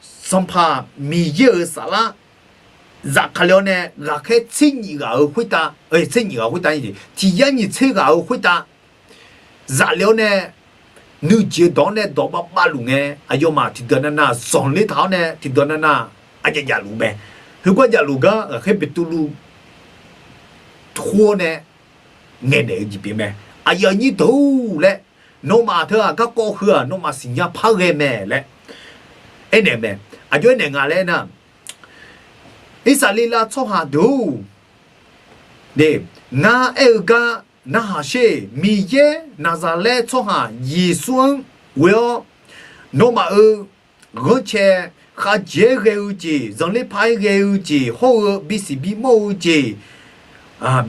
Sanqpaq Miqyaer-euq saflar zafkale-awr nae ghaqkhaer tser nyiq ghaq-euq khoertav, tser nyiq ghaq khoertav, tiq yar nyiq tser ghaq-euq khoertav zaf le-awr nae nuijeq-eu dawq-anr nae dawq bavbav luf ngae, aqyawfmaf tiqdeuq navnav zanqler taq-awr nae tiqdeuq navnav aqjav javluf mae. Khoergar javluf gar ghaqkhaer Beqtuvluv tur-awr nae ngaeqnaeq-eu jeq pyeuf mae. Aqyuif aqnyir deuq-or laer, nawmaf teu-aq garkawv heu-aq nawmaf siqnya par ghae mae laer aernaeq-eu mae. Aqjox aernaeq nga laer aernar, Irsaqleqlav tsawrhaq deuq-or, ngar aer-eu gar narhaq sher. Miqyaer Naqzaqlaer tsawrhaq Yeqsur-anr ghoe-awr, nawmaf-euq ghanrcae khavjeq-aer ghae-eu jeq, zanqler par-aer ghae-eu jeq hawr-eu bisiq bimawr-eu jeq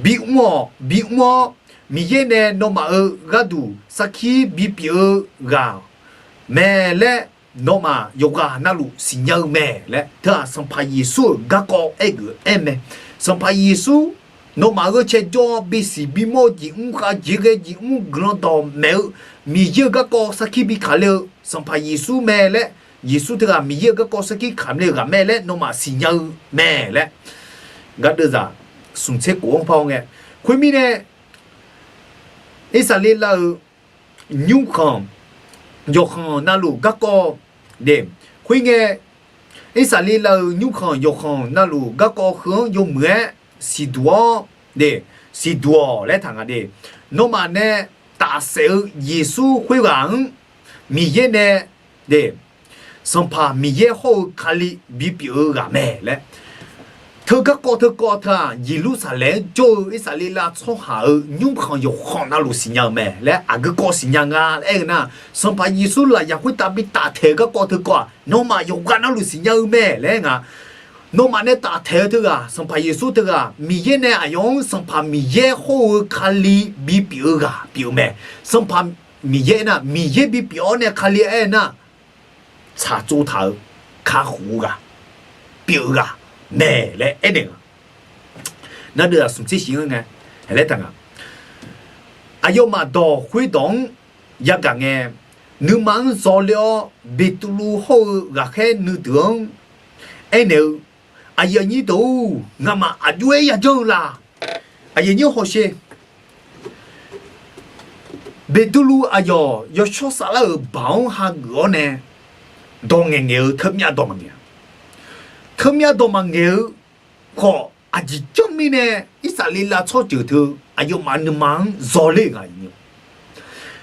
bimr-awq, bimr-awr, Miqyaer nae nawmaf-euq gharduq sarkir bipyeuf-eu ghaq mae laer nawmaf yawqghaq navluf siqnya-eu mae laer teu-aq, Sanqpaq Yeqsur-euq garkawv aergeuf aer mae. Sanqpaq Yeqsur nawmaf ghanrcae jawr-awr bisiq bimawr-eu jeq mr, khavjeq ghae jeq mr, guiqlanq dawqmaeq-eu, Miqyaer-euq garkawv sarkir bikaq le-eu Sanqpaq Yeqsur mae laer, Yeqsur teughaq Miqyaer-euq garkawv sarkir kaq le-eu ghaq mae laer nawmaf siqnya-eu mae laer, gar deuvzaq smq tser khof-anr par-awr ngae, khoermirnae, Irsaqleqlav-euq nymrkhanq yawqkhanq navluf garkawv de. Khoerngae, Irsaqleqlav-euq nymrkhanq yawqkhanq navluf garkawv heu-anr yawmuiq-aer siqduq-awr de, siqduq-awq laer taq nga de. Nawmaf nae tafsaef-eu Yeqsur khoerghaq-anr Miqyaer nae de, Sanqpaq Miqyaer hawr-eu Kali bipyeuf-eu ghaq mae laer. Teu garkawv teu kawv teu-aq, Yeqlursaqlaeq-anr jawr-eu Irsaqleqlav tsawrhaq-euq nymrkhanq yawqkhanq navluf siqnya-eu mae laer aqgeu kawv siqnya nga laer aer-eu nar, Sanqpaq Yeqsur lafyaq khoertav bi taftaeq-eu garkawv teu kawv-aq, nawmaf yawqghaq navluf siqnya-eu mae laer nga. Nawmaf nae taftaeq-eu teughaq, Sanqpaq Yeqsur teughaq, Miqyaer nae aqyawf-anr Sanqpaq Miqyaer hawr-eu Kali bipyeuf-eu ghaq pyeuf-eu mae. Sanqpaq Miqyaer aernar, Miqyaer bipyeuf-awr nae Kali aer nar, tsaqtsov taq-eu kakhof-eu ghaq pyeuf-eu ghaq mae laer aernaeq nga. Nar deuvzaq smq tser shif-anr ngae, laer taq nga. Aqyawfmaf dawq khoerdawq-anr yagaq ngae, nuima-anr zawler-awr Beqtuvluv hawr-eu ghaqkhaer nuideuq-anr aernaeq-eu, Aqyuif aqnyir deuq-or, ngamaf aqjox-aer yajanr-eu la? Aqyuif aqnyir hawsher. Beqtuvluv aqyawf yawshawr saflar-euq baq-anr hageuf-awr nae dawq ngaeqngaeq-eu teumyav dawq maqngaeq-a. Teumyav dawq maqngaeq-eu khawf, aqjeq janr mirnae Irsaqleqlav tsawrjeuq teu aqyawfmaf nuima-anr zawler-euq nga.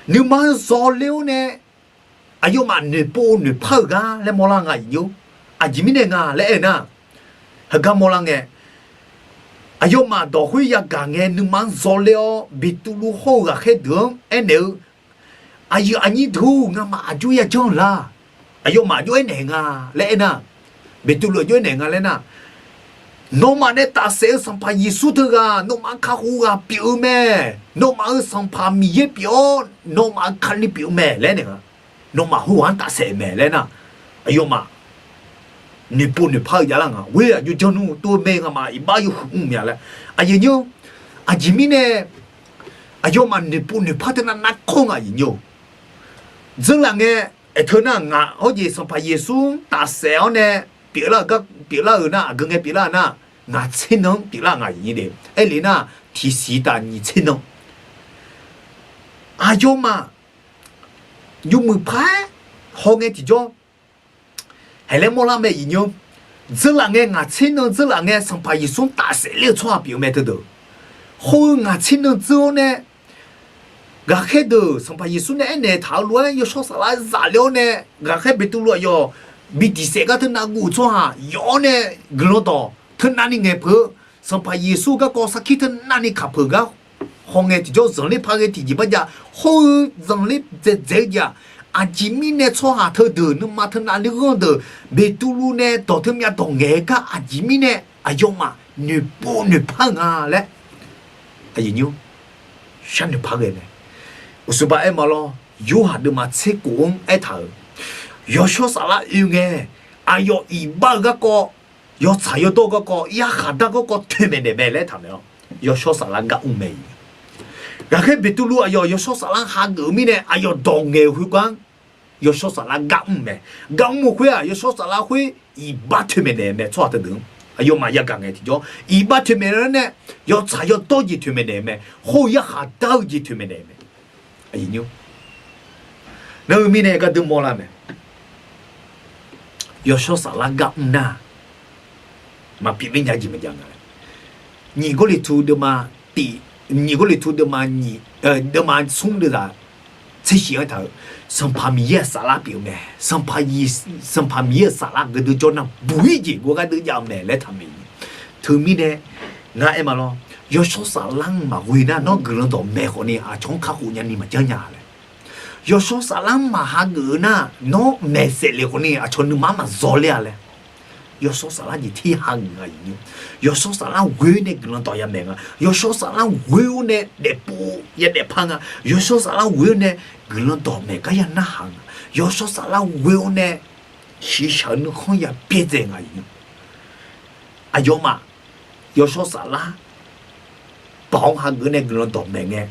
Nuima-anr zawler-awr nae aqyawfmaf noeqpov noeqpar-euq gar laer mawrlar nga. Aqjeq mirnae nga laer aer-eu nar, heugar mawrlar ngae, aqyawfmaf dawq khoer yagaq ngae nuima-anr zawler-awr Beqtuvluv hawr-eu ghaqkhaer deuq-anr aernaeq-eu, Aqyuif aqnyir deuq-or, ngamaf aqjox yajanr-eu la? Aqyawfmaf aqjox aernaeq nga laer aernar, Beqtuvluv aqjox aernaeq nga laer nar, nawmaf nae tafsaef-eu Sanqpaq Yeqsur teughaq nawmaf-anr kakhof ghaq pyeuf-eu mae. Nawmaf-euq Sanqpaq Miqyaer pyeuf-awr nawmaf-euq Kali pyeuf-eu mae laer aernaeq nga. Nawmaf heughaq-anr tafsaef-eu mae laer nar, aqyawfmaf noeqpov noeqpar-eu javlar nga. Ghoer aqjox janr nmr tov-eu mae, ngamaf iqbax yawhuiq mr mya laer. Aqyuif aqnyir-or, aqjeq mirnae aqyawfmaf noeqpov noeqpar teunav narkawr nga. Aqyuif aqnyir-or, dzeurlaf ngae, aerteu nar ngaq hawjeq Sanqpaq Yeqsur-anr tafsaef-awr nae pyeuflar-eu nar, aqgeu ngae pyeuflar-eu nar, ngaq tser nan-anr pyeuflar-eu nga. Aqyuif aqnyir de, aerlef nar tiqsiq taf nyiq tser nan aqyawfmaf yawmuiq par-aer hawngae tiqjawr haeq laer mawrlar mae. Aqyuif aqnyir-or, dzeurlaf ngae, ngaq tser nan dzeurlaf ngae Sanqpaq Yeqsur-anr tafsaef ler-eu tsawrhaq pyeuf-eu mae teudeuq. Hawr-eu ngaq tser nan dzeur-awr nae ghaqkhaer deuq Sanqpaq Yeqsur nae aernaeq taq-eu lof-aer yawshawr saflar zaf le-awr nae, ghaqkhaer Beqtuvluv aqyawf bi diq saef gar teunav guv-euq tsawrhaq yawf-awr nae guiqlanq dawq teunavni ngaeqpeuq-eu Sanqpaq Yeqsur garkawv sarkir teunavni kaqpeuq gar hawngae tiqjawr zanqler paq ghae tiqjeq barjav hawr-eu zanqler dzaeqdzaeq-eu jeq-aq, aqjeq mirnae tsawrhaq teudeuq nuima teunav ler ghanr deuq Beqtuvluv nae dawq teumyav dawq ngaeq-eu gar aqjeq mirnae aqyawfmaf noeqpov noeqpar-eu nga laer, aqyuif aqnyir-or, sharnoeq paq ghae mae. Uqshoe ba aer ma lawr, Yorhaq deuvma tser kof-anr aertaq-euq, yawshawr saflar oe ngae, aqyawf iqbax-eu garkawv, yawtsaq yawdawr-eu garkawv, yarkhaq dar garkawv toeqmaeq naeq mae laer aertaq mae-awr, yawshawr saflar gar mr mae. Ghaqkhaer Beqtuvluv aqyawf yawshawr saflar hageuf-eu mirnae aqyawf dawq ngaeq-euq khoergar-anr yawshawr saflar gar mr mae. Gar mr-eu khoer-aq, yawshawr saflar khoer iqbax toeqmaeq naeq mae. Tsawrhaq teudeuq-anr aqyawfmaf yagaq ngae tiqjawr iqbax toeqmaeq naeq-awr nae, yawtsaq yawdawr jeq toeqmaeq naeq mae. Hawr-eu yarkhaq dar-eu jeq toeqmaeq naeq mae. Aqyuif nymr, nar-eu mirnae gardeuv mawrlar mae. Yawshawr saflar gar mr nar, maqpyeuf mir nya jeq maqjav nga laer. Nyiq Gawrliqtu deuvma tiq, nyiq Gawrliqtu deuvma nyiq, deuvma smr deuvzaq tser shif-anr taq-euq, Sanqpaq Miqyaer-aq saflar pyeuf-eu mae. Sanqpaq Miqyaer-euq saflar geudeuv jawr nar buq-ir jeq gawr gardeuv jav-eu mae laer taqmaeq. Teumirnae ngar aer ma lawr, yawshawr saflar-anr maqghoe nar nawr guiqlanq dawqmaeq khawfni aqcawq-anr kakhof nyani maqjanr nya laer. Yawshawr saflar-anr maqhageuf-eu nar nawr maeqsaef lef khawfni aqcawq nuima-anr maqzaw ler-a laer. Yawshawr saflar jeq ter hageuf-a. Yawshawr saflar ghoe-awr nae guiqlanq dawq yamaeq nga. Yawshawr saflar ghoe-awr nae daefpov yadaef par nga. Yawshawr saflar ghoe-awr nae guiqlanq dawqmaeq gar ya narhaq nga. Yawshawr saflar ghoe-awr nae shiqshaq-eu nuikhanr ya byaerdzae nga. Aqyawfmaf yawshawr saflar baoq-anr hageuf-awr nae guiqlanq dawqmaeq ngae,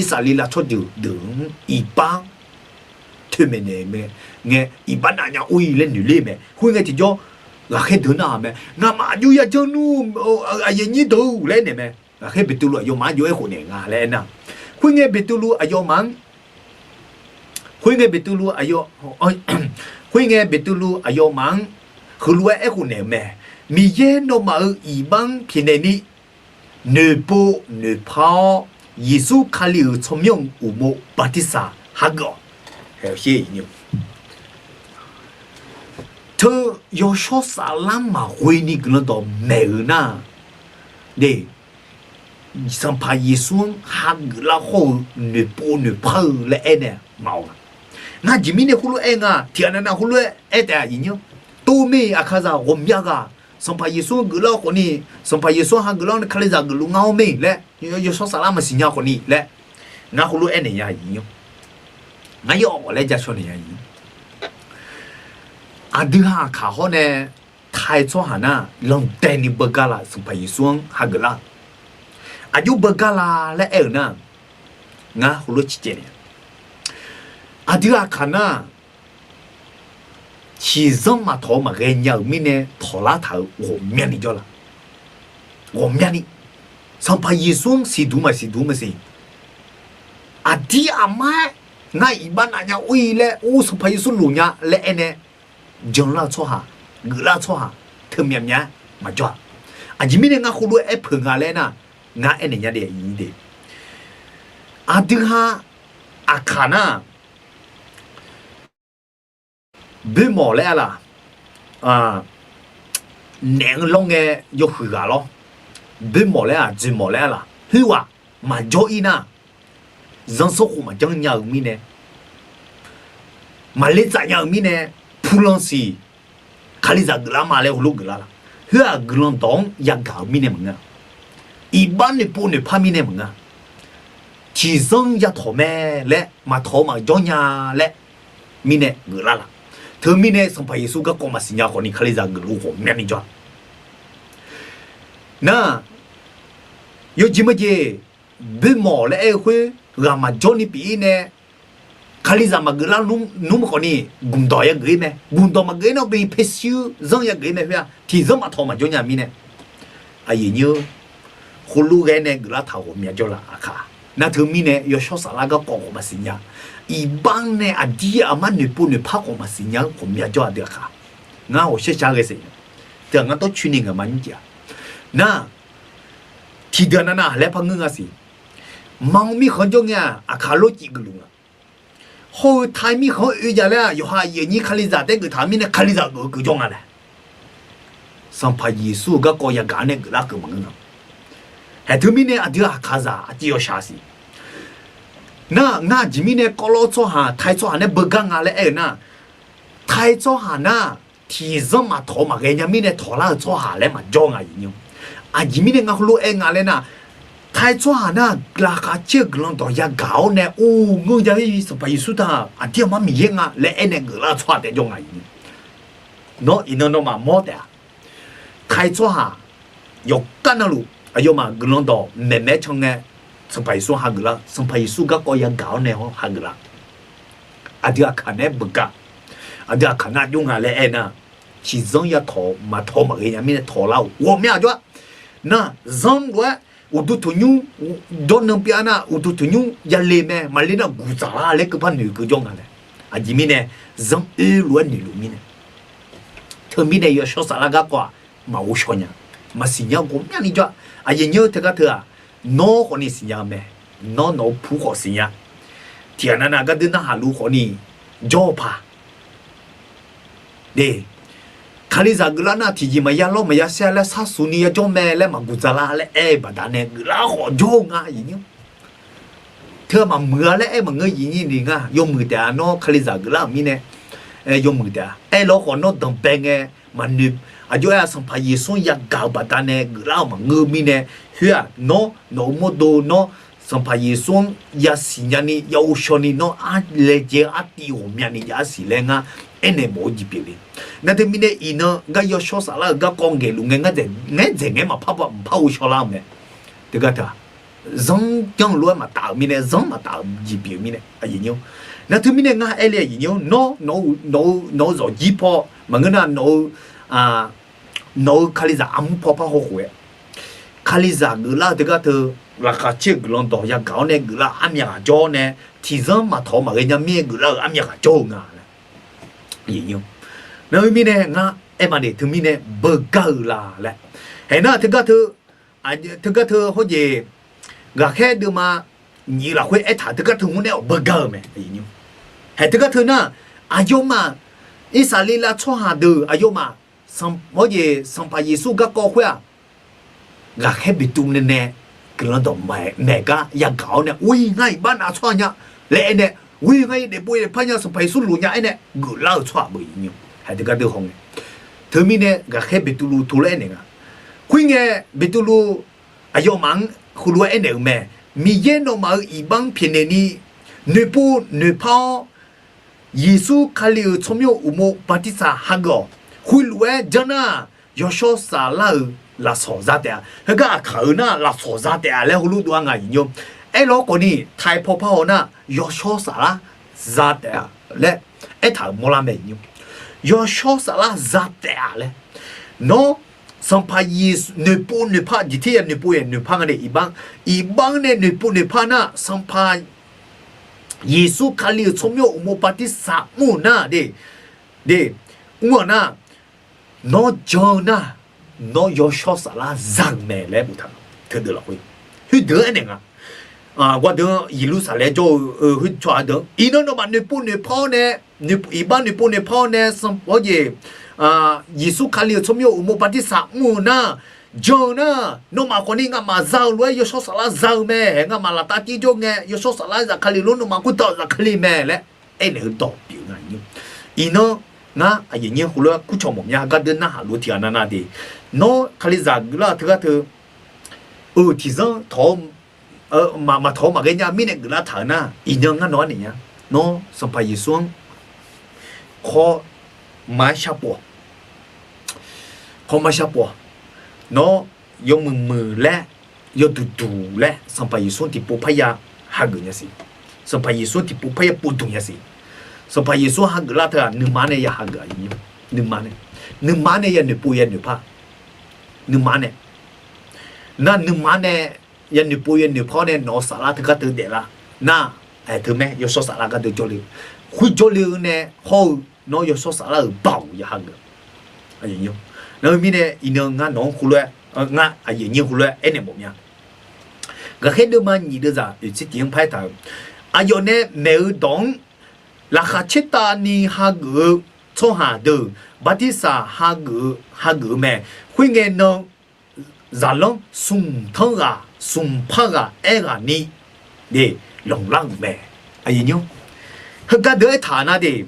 Irsaqleqlav tsawrjeuq deuq-anr iqbax-anr toeqmaeq naeq mae ngae, iqbax navnya or-ir laer noeq ler mae. Khoerngae tiqjawr ghaqkhaer deuq narhaq mae, ngamaf aqjox yajanr nmr, aqyuif aqnyir deuq laer naeq mae. Ghaqkhaer Beqtuvluv aqyawfmaf-anr jov-aer khofnaeq nga laer aernar, khoerngae Beqtuvluv aqyawfmaf-anr, khoerngae Beqtuvluv aqyawf, khoerngae Beqtuvluv aqyawfmaf-anr heulof-aer aerkhofnaeq-euq mae, Miqyaer nawmaf-euq iqbax-anr pyaeqnaeq ni noeqpov noeqpar-awr, Yeqsur Kali-euq tsawrmyanr uqmov bartirsaq hageuf-awq. Teu yawshawr saflar maqghoe ni guiqlanq dawqmaeq-euq nar, de, Sanqpaq Yeqsur-anr hageuf lar hawr-eu noeqpov noeqpar-eu laer aer nae maqawq nga. Ngar aqjeq mirnae khoerlof-aer nga, tiqghaq navnav khoerlof-aer aer taef-a. Tov mir-iq aqkaqzaq ghawqmya ghaq Sanqpaq Yeqsur-anr geuflar-eu khawfni, Sanqpaq Yeqsur-anr hageuf lar-awr nae Kalizaq geufluf ngar-awr mae laer, yawshawr saflar maqsiq nya khawfni laer, ngar khoerlof-aer naeq nya. Ngar yaw-awq laer jacawq naeq nya. Aqdui ha aqkaq hawr nae, tai tsawrhaq nar lanqdae ni beugar la Sanqpaq Yeqsur-anr hageuf lar-eu, aqjox beugar la laer aer-euq nar, ngar heulof ciqcaev naeq. Aqdui aqkaq nar, tiqzanr maqtawq-eu maqghae nya-euq mirnae tawqlar taq-euq ghawqmyani jawr la. Ghawqmyani, Sanqpaq Yeqsur-anr siqduq maqsiqduq maqsiq, aqdir aqmar-aer ngar iqbax navnya or-ir laer or Sanqpaq Yeqsur loq nya laer aer nae janlar-eu tsawrhaq, geuflar-eu tsawrhaq teumyav myav-aer maqjawr-a. Aqjeq mirnae ngar heulof-aer peuq nga laer nar, ngar aernaeq nya de, de, aqdui ha aqkaq nar, boermawf laer-a laq, naef-eu lawr ngae yawhuiq ghaq lawr, boermawf laer-aq dzoeqmawf laer-a laq, khoerghaq maqjawr-ir nar, zanrsanrkhof maqjanr nya-eu mirnae, maqle tsaf nya-eu mirnae, pulan siq Kalizaq geuflar ma laer heulof geuflar la. Khoer-aq guiqlanq dawq-anr yagaq-eu mirnae maqngeur-a. Iqbax noeqpov noeqpar mirnae maqngeur-a. Tiqzanr yatawq mae laer maqtawq-eu maqjawr nya laer mirnae geuflar la. Teumirnae Sanqpaq Yeqsur garkawv maqsiq nya khawfni Kalizaq geufluf ghawqmyani jawr-a. Nar, yawjeq meujeq boermawf laer aer-eu khoer ghaq maqjawr ni pyeuf-ir nae, Kalizaq maqgeuf lar nmr khawfni gmqdawq yageuf-ir mae. Gmqdawq maqgeuf-ir nar beni paershir-eu zanr yageuf-ir mae. Khoer-aq tiqzanr maqtawq maqjawr nya mirnae, aqyuif aqnyir-eu, heulof ghae nae geuflar taq ghawqmya jawr la aqkaq. Nar teumirnae yawshawr saflar garkawv khawf maqsiq nya. Iqbax nae aqdir aqmar noeqpov noeqpar khawf maqsiq nya-eu ghawqmya jawr aqdui aqkaq. Ngar ghawqshar shar ghae saef nya. Teughaq ngar tawr coeni ngaq ma nyir cif-a. Nar, tiqdeuq navnav laer par ngeur nga siq. Maqanr mirkhanq jawr ngae-aq aqkaq lof cif geufluf nga. Hawr-eu tai mirkhanq-anr oe jav laer-aq yawqha aqyuif aqnyir Kalizaq taef geuf taq-eu mirnae Kalizaq geuf-eu keuv jawr nga laer, Sanqpaq Yeqsur-euq garkawv yagaq-anr nae geuflar keuv maqngeur nga. Haeq teumirnae aqdui aqkaqzaq aqciv yawshaq siq. Nar, ngar aqjeq mirnae kawvlawr tsawrhaq tai tsawrhaq nae beugar nga laer aer-eu nar, tai tsawrhaq nar tiqzanr maqtawq maqghae nya mirnae tawqlar-eu tsawrhaq laer maqjawr nga aqyuif aqnyir. Aqjeq mirnae ngar heulof-aer nga laer nar, tai tsawrhaq nar laqkhaq caer-eu guiqlanq dawq yagaq-awr nae or ngeur ja-ir Sanqpaq Yeqsur taq aqdir aqmar Miqyaer nga laer aernae geuflar-eu tsawrhaq taef jawr nga aqyuif aqnyir. Nawr iqnan nawmaf mawr taef-a. Tai tsawrhaq yawqgar navluf aqyawfmaf guiqlanq dawq maeqmaeq-aer can ngae, Sanqpaq Yeqsur hageuf lar, Sanqpaq Yeqsur garkawv yagaq-awr nae-awr hageuf lar. Aqdui aqkaq naeq-aer beugar, aqdui aqkaq nar jov nga laer aer nar, tiqzanr yatawq maqtawq maqghae nya mirnae tawqlar-euq ghawqmya jawr-a. Nar zanr lof-aer uqduq tanqnymr, jawrnan pyav nar uqduq tanqnymr yale mae, maqle nar guqdzaq lar laer keuvpar noeqkeuv jawr nga laer. Aqjeq mirnae, zanr oer lof-aer noeqluf mirnae, teumirnae yawshawr saflar garkawv-aq, maqghov shaw nya, maqsiq nya ghawqmyani jawr-a. Aqyuif nyir-eu teugar teu-aq, nawr khawfni siqnya-eu mae, nawr nawq-eu pu khawf siqnya. Tiqghaq navnav gardeur narhaq luf khawfni jawr-eu paq de, Kalizaq geuflar nar tiqjeq maqya lawr maqya shaer laer sharsuq ni yajawr mae laer maqguq dzaqlar laer aer-eu baqdanae geuflar khawf jawr-eu nga aqyuif nyir. Teu-aq maqmuiq-a laer aer maqngeur aqyuif nyir ni nga, yawmuiq taef-a nawr Kalizaq geuflar-euq mirnae, yawmuiq taef-a aer lawr khawf nawr danqbae ngae, maqnoeq, aqjox aer-aq Sanqpaq Yeqsur-anr yagaq-eu baqdanae geuflar-euq maqngeur mirnae, khoer-aq nawr nawq-eu mawrdo nawr Sanqpaq Yeqsur-anr yasiq nyani ya ghovshaw ni nawr arlaejae-eu artiv ghawqmyani jav-aer siq laer ngar aernaeq mawf-eu jeq pyeuf le. Nar teumirnae iqnan gar yawshawr saflar-euq garkawv ngaeqluf ngae, ngaer dzaeq ngaer maqpar ghovshaw lar-eu mae. Teugar teu-aq zanr janr-eu lof-aer maqtaf-euq mirnae, zanr maqtaf-eu jeq pyeuf-eu mirnae aqyuif nyir. Nar teumirnae ngar aer le aqyuif nyir, nawr nawq-eu zawqjir paw maqngeur nar nawq-eu nawq-eu Kalizaq armur paw par hawkhof-aer, Kalizaq geuflar-eu teugar teu, laqkhaq caer-eu guiqlanq dawq yagaq-awr nae geuflar-eu armyav ghaq jawr-awr nae, tiqzanr maqtawq-awr maqghae nya mirnae geuflar-euq armyav ghaq jawr-eu nga laer. Nar-eu mirnae ngar aer ma de, teumirnae beugar-eu la laer. Haeq nar teugar teu, teugar teu hawjeq, ghaqkhaer deuvma nyiq lafkhoer aertaq-euq teugar teu mr nae-awq beugar-eu mae. Haeq teugar teu nar, aqyawfmaf Irsaqleqlav tsawrhaq deuq aqyawfmaf, hawjeq Sanqpaq Yeqsur garkawv khoer-aq, ghaqkhaer Beqtuvluv nae guiqlanq dawq maeq gar yagaq-awr nae, ghoe ngar iqbax nav tsawrhaq nya laer aer nae, ghoe ngar-ir daefpov daefpar nya Sanqpaq Yeqsur loq nya aer nae geuflar-euq tsawrhaq beu aqyuif nyir. Haeq teugar deu haw ngae, teumirnae ghaqkhaer Beqtuvluv tov laer aernaeq nga. Khoerngae Beqtuvluv aqyawfmaf-anr heulof-aer aernaeq-euq mae, Miqyaer nawmaf-euq iqbax-anr pyaeqnaeq ni noeqpov noeqpar-awr, Yeqsur Kali-euq tsawrmyanr uqmov bartirsaq hageuf-awq. Khoerlof-aer janr nar, yawshawr saflar-euq lafsawq za taef-a. Heugar aqkaq-euq nar lafsawq za taef-a laer heulof dov-a nga aqyuif nyir. Aerlawr khawfni taiq paw par haw nar yawshawr saflar za taef-a laer aertaq-euq mawrlar mae aqyuif nyir. Yawshawr saflar za taef-a laer. Nawr Sanqpaq Yeqsur noeqpov noeqpar, jeqter ya noeqpov ya noeqpar nga de iqbax, iqbax-anr nae noeqpov noeqpar nar Sanqpaq Yeqsur Kali-euq tsawrmyanr uqmov bartirsaq mr-euq nar de, de, mr-euq nar, nawr jan-eu nar, nawr yawshawr saflar za-euq mae laer boftaq-eu teudeuq lafkhoer, khoerdeuq-anr aernaeq nga. Gawqdeuq-anr Yeqlursaqlaeq jawr-eu khoer tsawrhaq deuq-anr, iqnan nawmaf noeqpov noeqpar-awr nae, iqbax noeqpov noeqpar-awr nae, sanqpawr jeq, Yeqsur Kali-euq tsawrmyanr uqmov bartirsaq mr-eu nar, jan-eu nar, nawmaf khawfni ngamaf za-eu lof-aer yawshawr saflar za-eu mae. Hae ngamaf laftav tir jawr ngae yawshawr saflar zafkale lof nawmaf khoertav-euq zafkale mae laer aernaeq-eu dawq pyeuf nga. Iqnan ngar aqyuif nyir heulof-aer kurcawq mawf mya gardeur narhaq lof tiqghaq navnav de. Nawr Kalizaq geuflar-eu teugar teu, eu tiqzanr tawq-awr maqtawq-awr maqghae nya mirnae geuflar taq-euq nar, iqnan ngar nawq-anr naeq nya. Nawr Sanqpaq Yeqsur-anr kawr mar shar pov-awq. Kawr mar shar pov-awq. Nawr yawmuiq muiq laer, yawduq duq laer Sanqpaq Yeqsur tiqpov parya hageuf nya siq. Sanqpaq Yeqsur tiqpov parya povduq nya siq. Sanqpaq Yeqsur hageuf lar teu-aq nuima nae ya hageuf-a. Nuima nae, nuima nae ya noeqpov ya noeqpar. Nuima nae, nar nuima nae ya noeqpov ya noeqpar-awr nae nawq-eu saflar teugar teu daeflar nar, aer teu mae, yawshawr saflar gardeur jawrle-eu, khoer jawrle-eu nae hawr-eu nawr yawshawr saflar-euq baoq ya hageuf. Nar-eu mirnae iqnan ngar nawq-anr heulof-aer, ngar aqyuif nyir heulof-aer aernaeq mawf mya. Ghaqkhaer deuvma nyiq deuvzaq oeq tser tiq-anr par aertaq-euq, aqyawf nae maeq-eu dawq-anr laqkhaq caertavni hageuf-eu tsawrhaq deuq bartirsaq hageuf-eu, hageuf-eu mae. Khoerngae nan zaqlanr smq tanr ghaq smq par ghaq aer ghaq ni lanqlar-euq mae. Heugar deuq aertaq nar de,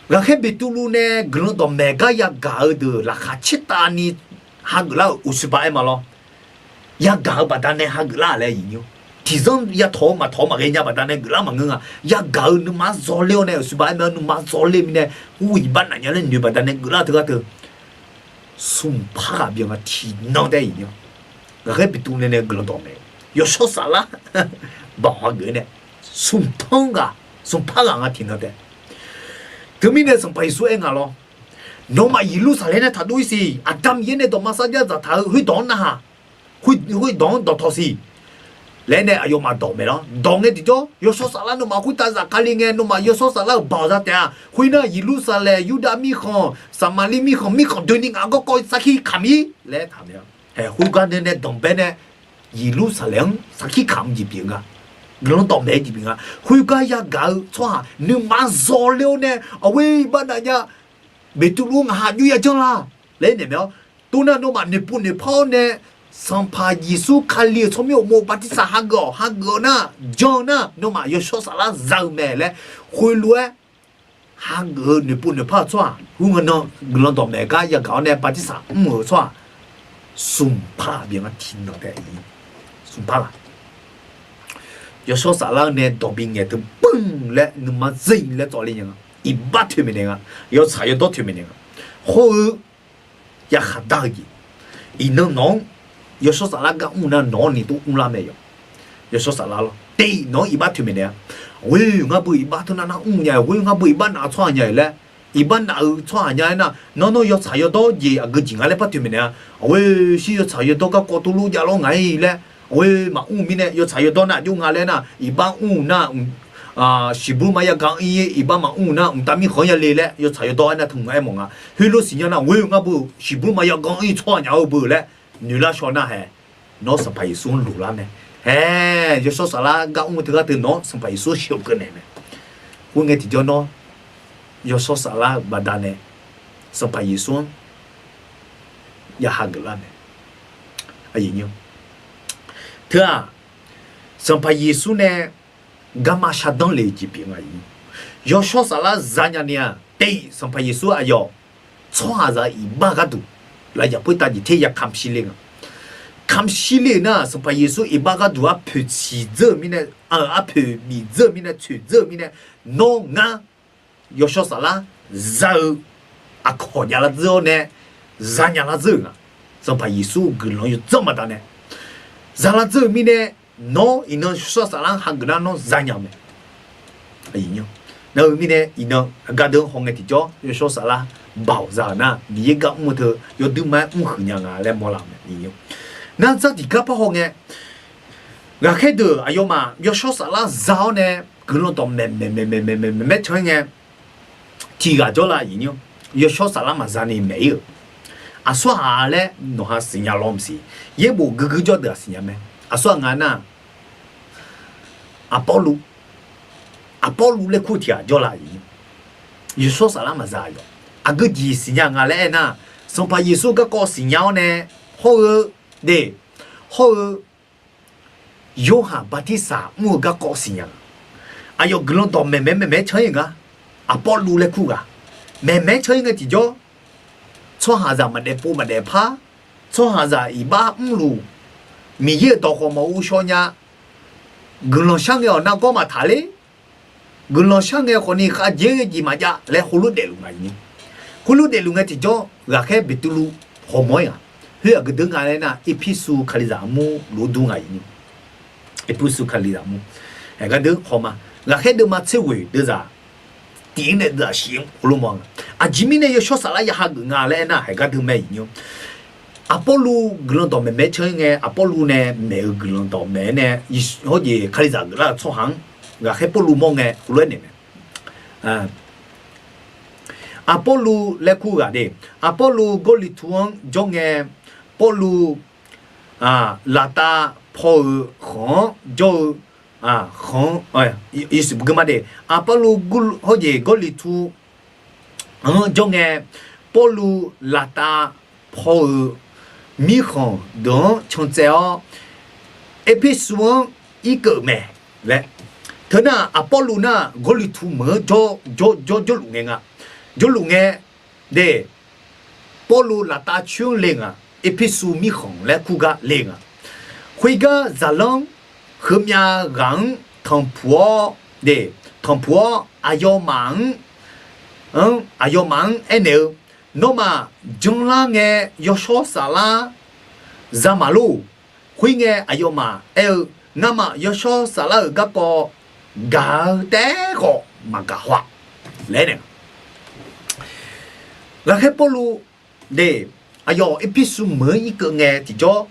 ghaqkhaer Beqtuvluv nae guiqlanq dawqmaeq gar yagaq-eu deuq laqkhaq caertavni hageuf lar-euq uqsiqba aer ma lawr. Yagaq-eu baqdanae hageuf lar laer aqyuif nyir. Tiqzanr yatawq-eu maqtawq-eu maqghae nya baqdanae geuflar maqngeur nga. Yagaq-eu nuima zawler-awr nae uqsiqba aer ma nuima zawler mirnae, ur iqbax naf nya laer noeq baqdanae geuflar teugar teu smq par ghaq byan nga tiqnan tae aqyuif nyir. Ghaqkhaer Beqtuvluv nae guiqlanq dawqmaeq, yawshawr saflar baoq hageuf-aer nae smq tanr ghaq smq par ghaq nga tiqnan tae. Teumirnae Sanqpaq Yeqsur aer nga lawr, nawmaf Yeqlursaqlaeq nae taqdov-ir siq. Aqda Miqyaer nae dawqma sarjax dzaqtaq-eu khoerdawq-anr narhaq khoerdawq-anr dawqtawq siq laer nae aqyawfmaf dawq maeq lawr. Dawq ngae tiqjawr, Yawshawr Saflar nawmaf khoertav zafkale ngae, nawmaf Yawshawr Saflar-euq baoq za taef-a. Khoernar, Yeqlursaqlaeq, Yurdav mirkhanq, Saqmaqliv mirkhanq, mirkhanq doeni ngaq garkawv sarkir kamq-ir laer taq-eu mae. Khoergar nae nae danqbae nae Yeqlursaqlaeq-anr sarkir kamq jeq pyeuf nga. Guiqlanq dawqmaeq-eu jeq pyeuf nga. Khoergar yagaq-eu tsawrhaq nuima zawqle-awr nae, aqghoer iqbax naf nya, Beqtuvluv ngaq ha jov yajanr la laer naeq mae-awr, toxnar nawmaf noeqpov noeqpar-awr nae Sanqpaq Yeqsur Kali-euq tsawrmyanr uqmov bartirsaq hageuf-awq, hageuf-awr nar, janr-eu nar, nawmaf Yawshawr Saflar za-eu mae laer khoerlof-aer hageuf-eu noeqpov noeqpar-eu tsawrhaq khoerngae nan guiqlanq dawqmaeq gar yagaq-awr nae bartirsaq mr-euq tsawrhaq smq par byan tiqnan taef, smq par la. Yawshawr Saflar-eu nae dawq bingaeq teu pmr laer nuima zir laer tsawv le nya nga. Iqbax toeqmaeq naeq nga. Yawtsaq yawdawr toeqmaeq naeq nga. Hawr-eu yakhaq dar-eu jeq. Iqnan nawq-anr Yawshawr Saflar gar mr nar nawq-anr ni tov mrlar mae yawq. Yawshawr Saflar lawr, teq nawq-anr iqbax toeqmaeq naeq-a. Ghoer ngar beu iqbax teunav nar mr nya-eu, ghoer ngar beu iqbax naf-eu tsawrhaq nya-eu laer, iqbax naf-eu tsawrhaq nya-aer nar, nawr nawr yawtsaq yawdawr jeq aqgeu jeq nga laer par toeqmaeq naeq-a. Ghoer shir yawtsaq yawdawr garkawv tov lor javlawr ngaq-ir laer, ghoer maqmr-eu mirnae yawtsaq yawdawr nar aqjox nga laer nar, iqbax mr-eu nar, shiqbur maqya ga-ir, iqbax maqmr-eu nar mqtav mirkhanq-anr yale laer yawtsaq yawdawr aernar tmq aer mawf nga. Heulof siqnya nar, ghoer ngar beu shiqbur maqya ga-ir tsawrhaq nya-eu beu laer noeqlar shaw nar hae, nawr Sanqpaq Yeqsur-anr loqlar mae. Hae, Yawshawr Saflar gar mr-eu teugar teu nawr Sanqpaq Yeqsur sheuqkeuv naeq mae. Khoerngae tiqjawr nawr Yawshawr Saflar-euq baqdanae Sanqpaq Yeqsur-anr ya hageuf lar mae. Teu-aq, Sanqpaq Yeqsur nae garma shardanr le-eu jeq pyeuf nga. Yawshawr Saflar zanya ni-aq, teq Sanqpaq Yeqsur aqyawf tsawrhaqzaq iqbax gharduq lafyaq poertav jeq ter ya kamq shir le nga. Kamq shir le-euq nar, Sanqpaq Yeqsur iqbax gharduq arpoeq ciq dzeur-eu mirnae, arpoeq bif dzeur-eu mirnae, tsoeq dzeur-eu mirnae, nawr ngar Yawshawr Saflar za-eu aqkawq jav lar dzeur-awr nae zanya lar dzeur-euq nga. Sanqpaq Yeqsur-eu guiqlanq yawdzanr baqdanae za lar dzeur-eu mirnae, nawr iqnan Yawshawr Saflar-anr hageuf nar nawr zanya mae. Nar-eu mirnae iqnan aqgar deuq-anr hawngae tiqjawr Yawshawr Saflar baoq za-euq nar, Miqyaer gar mr-eu teu yawduir ma-aer mrhuiq nya nga laer mawrlar-euq mae. Nar dzar tiqgar par hawngae, ghaqkhaer deuq aqyawfmaf Yawshawr Saflar za-awr nae guiqlanq dawqmaeq maeq maeq maeq maeq maeq maeq maeq maeq can-ir ngae, tiqghaq jawrlar-euq, Yawshawr Saflar maqza ni maeq-ir-euq. Aqsur haq laer nawq ha siqnya lawr maqsiq. Yaerbof guiqguiq jawr deuq-aq siqnya mae. Aqsur haq nga nar, Aqpawrluv, Aqpawrluv laer kur tiqghaq jawrlar-euq. Yawshawr Saflar maqza yawq. Aqgeu jeq siqnya nga laer aernar, Sanqpaq Yeqsur garkawv siqnya-awr nae hawr-eu de, hawr-eu Yorhaq bartirsaq mr-eu garkawv siqnya nga. Aqyawf guiqlanq dawqmaeq maeq maeq maeq can-ir nga. Aqpawrluv laer kur ghaq maeq maeq can-ir ngae tiqjawr, tsawrhaqzaq maqdaef pov maqdaef par, tsawrhaqzaq iqbax mrluf, Miqyaer-euq dawq khawf maqghov shaw nya, guiqlanq shar ngae-awq nargawr maqtaq ler, guiqlanq shar ngae khawfni khavjeq-aer ghae jeq maqjav laer heulof daefluf nga. Khoerlof daefluf ngae tiqjawr ghaqkhaer Beqtuvluv hawmawr-ir-aq, khoer aqgeu deuq nga laer nar, Erpersu Kalizaq armur lof-aer dur nga. Erpersu Kalizaq armur, haeq gar deuq hawma, ghaqkhaer deuvma tser ghoeq deuvzaq tiq-ir nae deuvzaq shif-anr heulof mawr nga. Aqjeq mirnae Yawshawr Saflar ya hageuf nga laer aernar, haeq gar deuq mae. Aqpawrluv guiqlanq dawqmaeq maeq can-ir ngae, Aqpawrluv nae maeq-eu guiqlanq dawqmaeq-aer nae, hawjeq Kalizaq geuflar-eu tsawrhaq-anr ghaqkhaer Pawrluv mawr ngae heulof-aer naeq mae. Aqpawrluv laer kur ghaq de, Aqpawrluv Gawrliqtu-anr jawr ngae, Pawrluv laftav paw-eu khanq-anr jawr-eu, khanq-anr, Yeqsur beugeuma de, Aqpawrluv hawjeq Gawrliqtu-anr jawr ngae, Pawrluv laftav paw-eu mirkhanq deuq-anr cantsaev-awr, Erpersu-anr irkeuv mae laer. Teunar Aqpawrluv nar Gawrliqtu meuq-anr jawr jawrluf ngae nga. Jawrluf ngae de, Pawrluv laftav coer-anr le nga. Erpersu mirkhanq laer kur gar le nga. Khoergar zaqlanr heumyav ghaq-anr tanqpuq-awr de, tanqpuq-awr aqyawfmaf-anr, aqyawfmaf-anr aernaeq-eu, Nawmaf janlar ngae Yawshawr Saflar za maq lor. Khoerngae aqyawfmaf aer-eu, Ngamaf Yawshawr Saflar-euq garkawv gaq-eu taef-aer khawf maqgaq haw-a laer nae. Ghaqkhaer Pawrluv de, aqyawf Erpersu meuq-anr irkeuv ngae tiqjawr,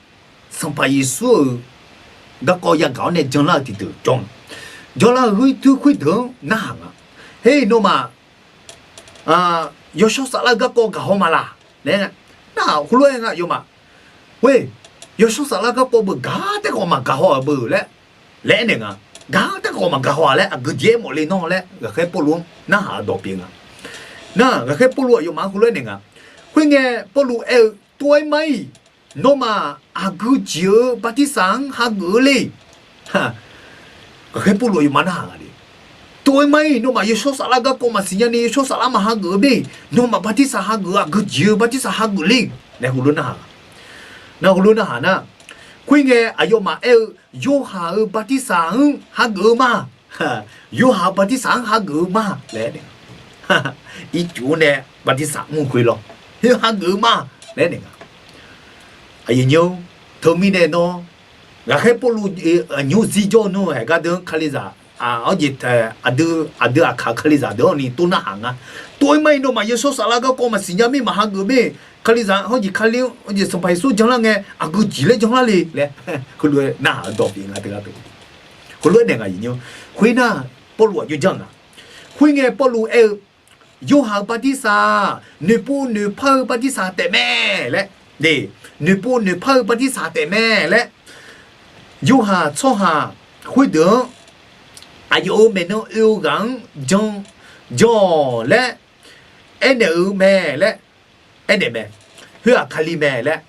Sanqpaq Yeqsur-euq garkawv yagaq-awr nae janlar-eu tiqdeuq jawr nga. Janlar-eu khoer-eu khoerdeuq-anr narhaq nga. Her, nawmaf Yawshawr Saflar-eu garkawv gaqhaw ma laq laer, nar heulof-aer nga aqyawfmaf, Khoer, Yawshawr Saflar garkawv beu gar taerkhawf maqgaq haw-aq beu laer, laer aernaeq nga. Gar taerkhawf maqgaq haw-aq laer aqgeu jeq aermawf le nawr laer ghaqkhaer Pawrluv-anr narhaq-eu dawq pyeuf nga. Nar ghaqkhaer Pawrluv aqyawfmaf-anr heulof-aer naeq nga. Khoerngae Pawrluv aer-eu, Tov-aer mar-iq, nawmaf aqgeu jeq-eu bartirsaq-anr hageuf-eu le. Ghaqkhaer Pawrluv aqyawfmaf narhaq nga le. Tov-aer mar-iq, nawmaf Yawshawr Saflar garkawv maqsiq nya ni Yawshawr Saflar maqhageuf-eu mae. Nawmaf bartirsaq hageuf-eu aqgeu jeq-eu bartirsaq hageuf le laer heulof narhaq nga. Nar heulof narhaq nar, khoerngae aqyawfmaf aer-eu, Yorhaq-euq bartirsaq-anr hageuf-eu ma. Yorhaq-euq bartirsaq-anr hageuf-eu ma laer aernaeq nga. Ircuf-anr nae bartirsaq mr-eu khoer lawr, hageuf-eu ma laer aernaeq nga. Aqyuif nymr, teumirnae nawr, ghaqkhaer Pawrluv nymr zirjawr nmr-eu haeq gardeuv-anr Kalizaq, hawr jeq aqdui, aqdui aqkaq Kalizaq deuq-awr ni tov narhaq nga. Tov-aer mar-iq, nawmaf Yawshawr Saflar garkawv maqsiq nya mir maqhageuf mir, Kalizaq hawr jeq Kali-anr hawr jeq Sanqpaq Yeqsur janlar ngae aqgeu jeq laer janlar le laer heulof-aer narhaq-eu dawq pyeuf nga teugar teu. Heulof-aer naeq nga aqyuif nymr. Khoernar, Pawrluv aqjox janr nga. Khoerngae Pawrluv aer-eu, Yorhaq-euq bartirsaq-aq, noeqpov noeqpar-eu bartirsaq taefmae laer, noeqpov noeqpar-eu bartirsaq taefmae laer, Yorhaq tsawrhaq khoerdeuq-anr aqyawf-euq maeqnan oe-eu ghaq-anr jan, jan-awq laer aernaeq-eu mae laer aernaeq mae. Khoer-aq Kali mae laer.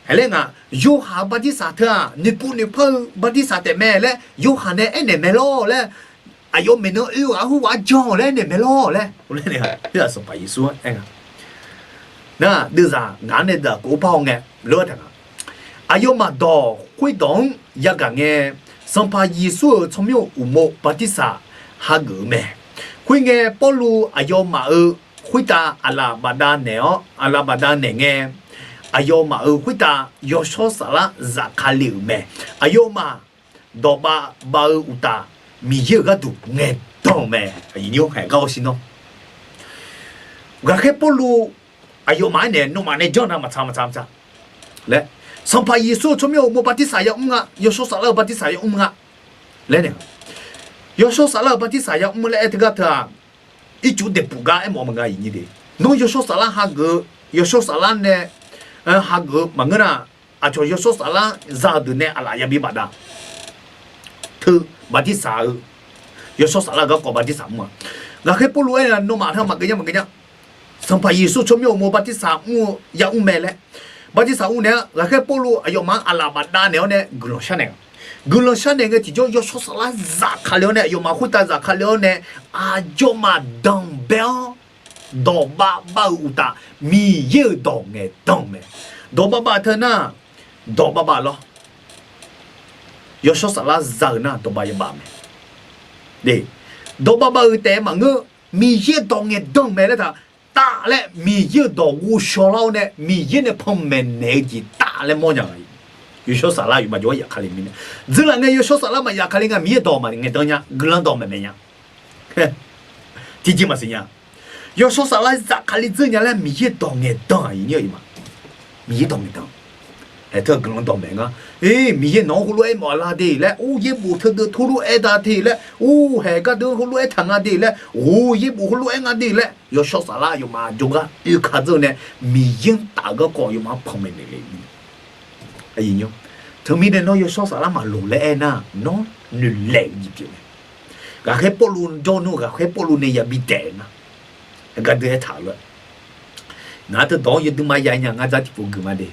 Aerlaer nga, Yorhaq-euq bartirsaq teu-aq noeqpov noeqpar-eu bartirsaq taefmae laer Yorhaq nae aernaeq mae lawr laer, aqyawf maeqnan oe-eu ghaq-anr khoerghaq-anr jan-awq laer aernaeq mae lawr laer, khoer-aq Sanqpaq Yeqsur-anr aer nga. Nar deuvzaq ngaq-anr nae deuq-aq kov par hawngae lof-aer taq nga. Aqyawfmaf dawq khoerdawq-anr yagaq ngae, Sanqpaq Yeqsur-euq tsawrmyanr uqmov bartirsaq hageuf-eu mae. Khoerngae Pawrluv aqyawfmaf-euq khoertav aqlaf bafdav naeq-awr, aqlaf bafdav naeq ngae, aqyawfmaf-euq khoertav Yawshawr Saflar zafkale-euq mae. Aqyawfmaf dawqbav bav-eu uqtaf, Miqyaer-euq gharduq ngaeqdan-euq mae. Aqyuif nymr, haeq gar hawsher nawr, ghaqkhaer Pawrluv aqyawfmaf-anr naeq, nawmaf nae janr na maqtsaq maqtsaq maqtsaq laer, Sanqpaq Yeqsur-euq tsawrmyanr uqmov bartirsaq yamr nga, Yawshawr Saflar-euq bartirsaq yamr nga laer naeq, Yawshawr Saflar-euq bartirsaq yamr laer aer teugar teu-aq, ircuf daeqpuf gar aermawf-eu maqnga aqyuif nyi de. Nawr Yawshawr Saflar hageuf-eu, Yawshawr Saflar nae hageuf-eu maqngeur nar, aqcawq Yawshawr Saflar za-eu deuq nae aqlaf yabi bafdav teu bartirsaq-eu, Yawshawr Saflar-euq garkawv bartirsaq mr-a. Ghaqkhaer Pawrluv aer-a, nawmaf teu maqgeuf nya maqgeuf nya. Sanqpaq Yeqsur tsawrmyanr uqmov bartirsaq mr-eu yamr mae laer, bartirsaq mr naeq-a. Ghaqkhaer Pawrluv aqyawfmaf-anr aqlaf bafdav naeq-awr nae guiqlanq shar naeq nga. Guiqlanq shar naeq ngae tiqjawr Yawshawr Saflar zafkale-awr nae, aqyawfmaf khoertav zafkale-awr nae, aqyawfmaf danqbae-awr dawqbav bav-eu uqtaf, Miqyaer-euq dawq ngaeqdan-eu mae. Dawqbav bav teu nar, dawqbav bav lawr. Yawshawr Saflar za-eu nar dawqbav yabaf mae. Dawqbav bav-eu taef-aer maqngeur, Miqyaer dawq ngaeqdan-eu mae laer taq, taf laer Miqyaer-euq dawq ghovshaw lar-awr nae Miqyaer nae panmaeq naeq-eu jeq taf laer mawrnya-a. Yawshawr Saflar aqyawfmaf jawrgar yafkale mirnae, dzeurlaf ngae Yawshawr Saflar maqyafkale nga, Miqyaer dawq maqngaeqdan nya, guiqlanq dawq maeqmaeq nya. Tiqjeq maqsiq nya. Yawshawr Saflar zafkale dzeur nya laer Miqyaer dawq ngaeqdan-aq, Miqyaer dawq ngaeqdan. Haeq teu guiqlanq dawq maeq nga. Miqyaer nawq-anr heulof-aer mawf la de laer, or yaerbof teudeuv teulof-aer da de laer, or haeq gardeuv heulof-aer taq nga de laer, or yaerbof heulof-aer nga de laer, Yawshawr Saflar aqyawfmaf jawrgar oeka dzeur nae, Miqyaer-anr taf-eu garkawv aqyawfmaf-anr panmaeq naeq le. Teumirnae nawr Yawshawr Saflar maqloq laer aernar, nawr noeqlaeq-eu jeq pyeuf mae. Ghaqkhaer Pawrluv jawr nmr-eu ghaqkhaer Pawrluv nae yabi daef-eu nar, gardeuv aertaq-eu lof-aer, ngaq-anr teudawq-anr yawdui ma ya nya, ngar dzar tiqpov geuf ma de.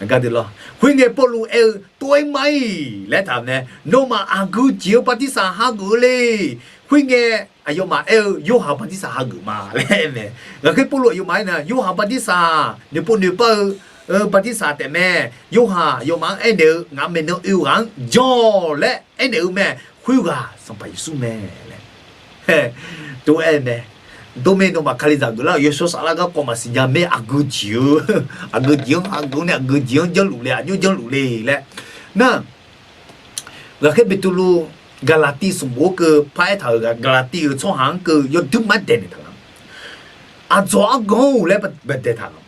Gardeuv lawr. Khoerngae Pawrluv aer-eu, Tov-aer mar-iq laer taq-eu mae, nawmaf aqgeu jeq-eu bartirsaq hageuf-eu le. Khoerngae aqyawfmaf aer-eu, Yorhaq bartirsaq hageuf ma laer aer mae. Ghaqkhaer Pawrluv aqyawfmaf aernar, Yorhaq bartirsaq, noeqpov noeqpar-eu bartirsaq taef mae. Yorhaq aqyawfmaf-anr aernaeq-eu, ngaq maeqnan oe-eu ghaq-anr jan-awq laer aernaeq-eu mae. Khoerghaq Sanqpaq Yeqsur mae laer. Tov-aer mae. Dormae nawmaf Kalizaq geuflar-euq Yawshawr Saflar garkawv maqsiq nya mae, aqgeu jeq-eu, aqgeu jeq-anr hageuf-awr nae aqgeu jeq-anr janrluf le, aqjox janrluf le laer. Nar, ghaqkhaer Beqtuvluv Gaqlaqtiv sanqbof-anr keuv par-aer taq-euq, Gaqlaqtiv-euq tsawrhaq-anr keuv yawduir mar daeq naeq taq nga. Aqdzawq argan-or laer badaeq taq nga.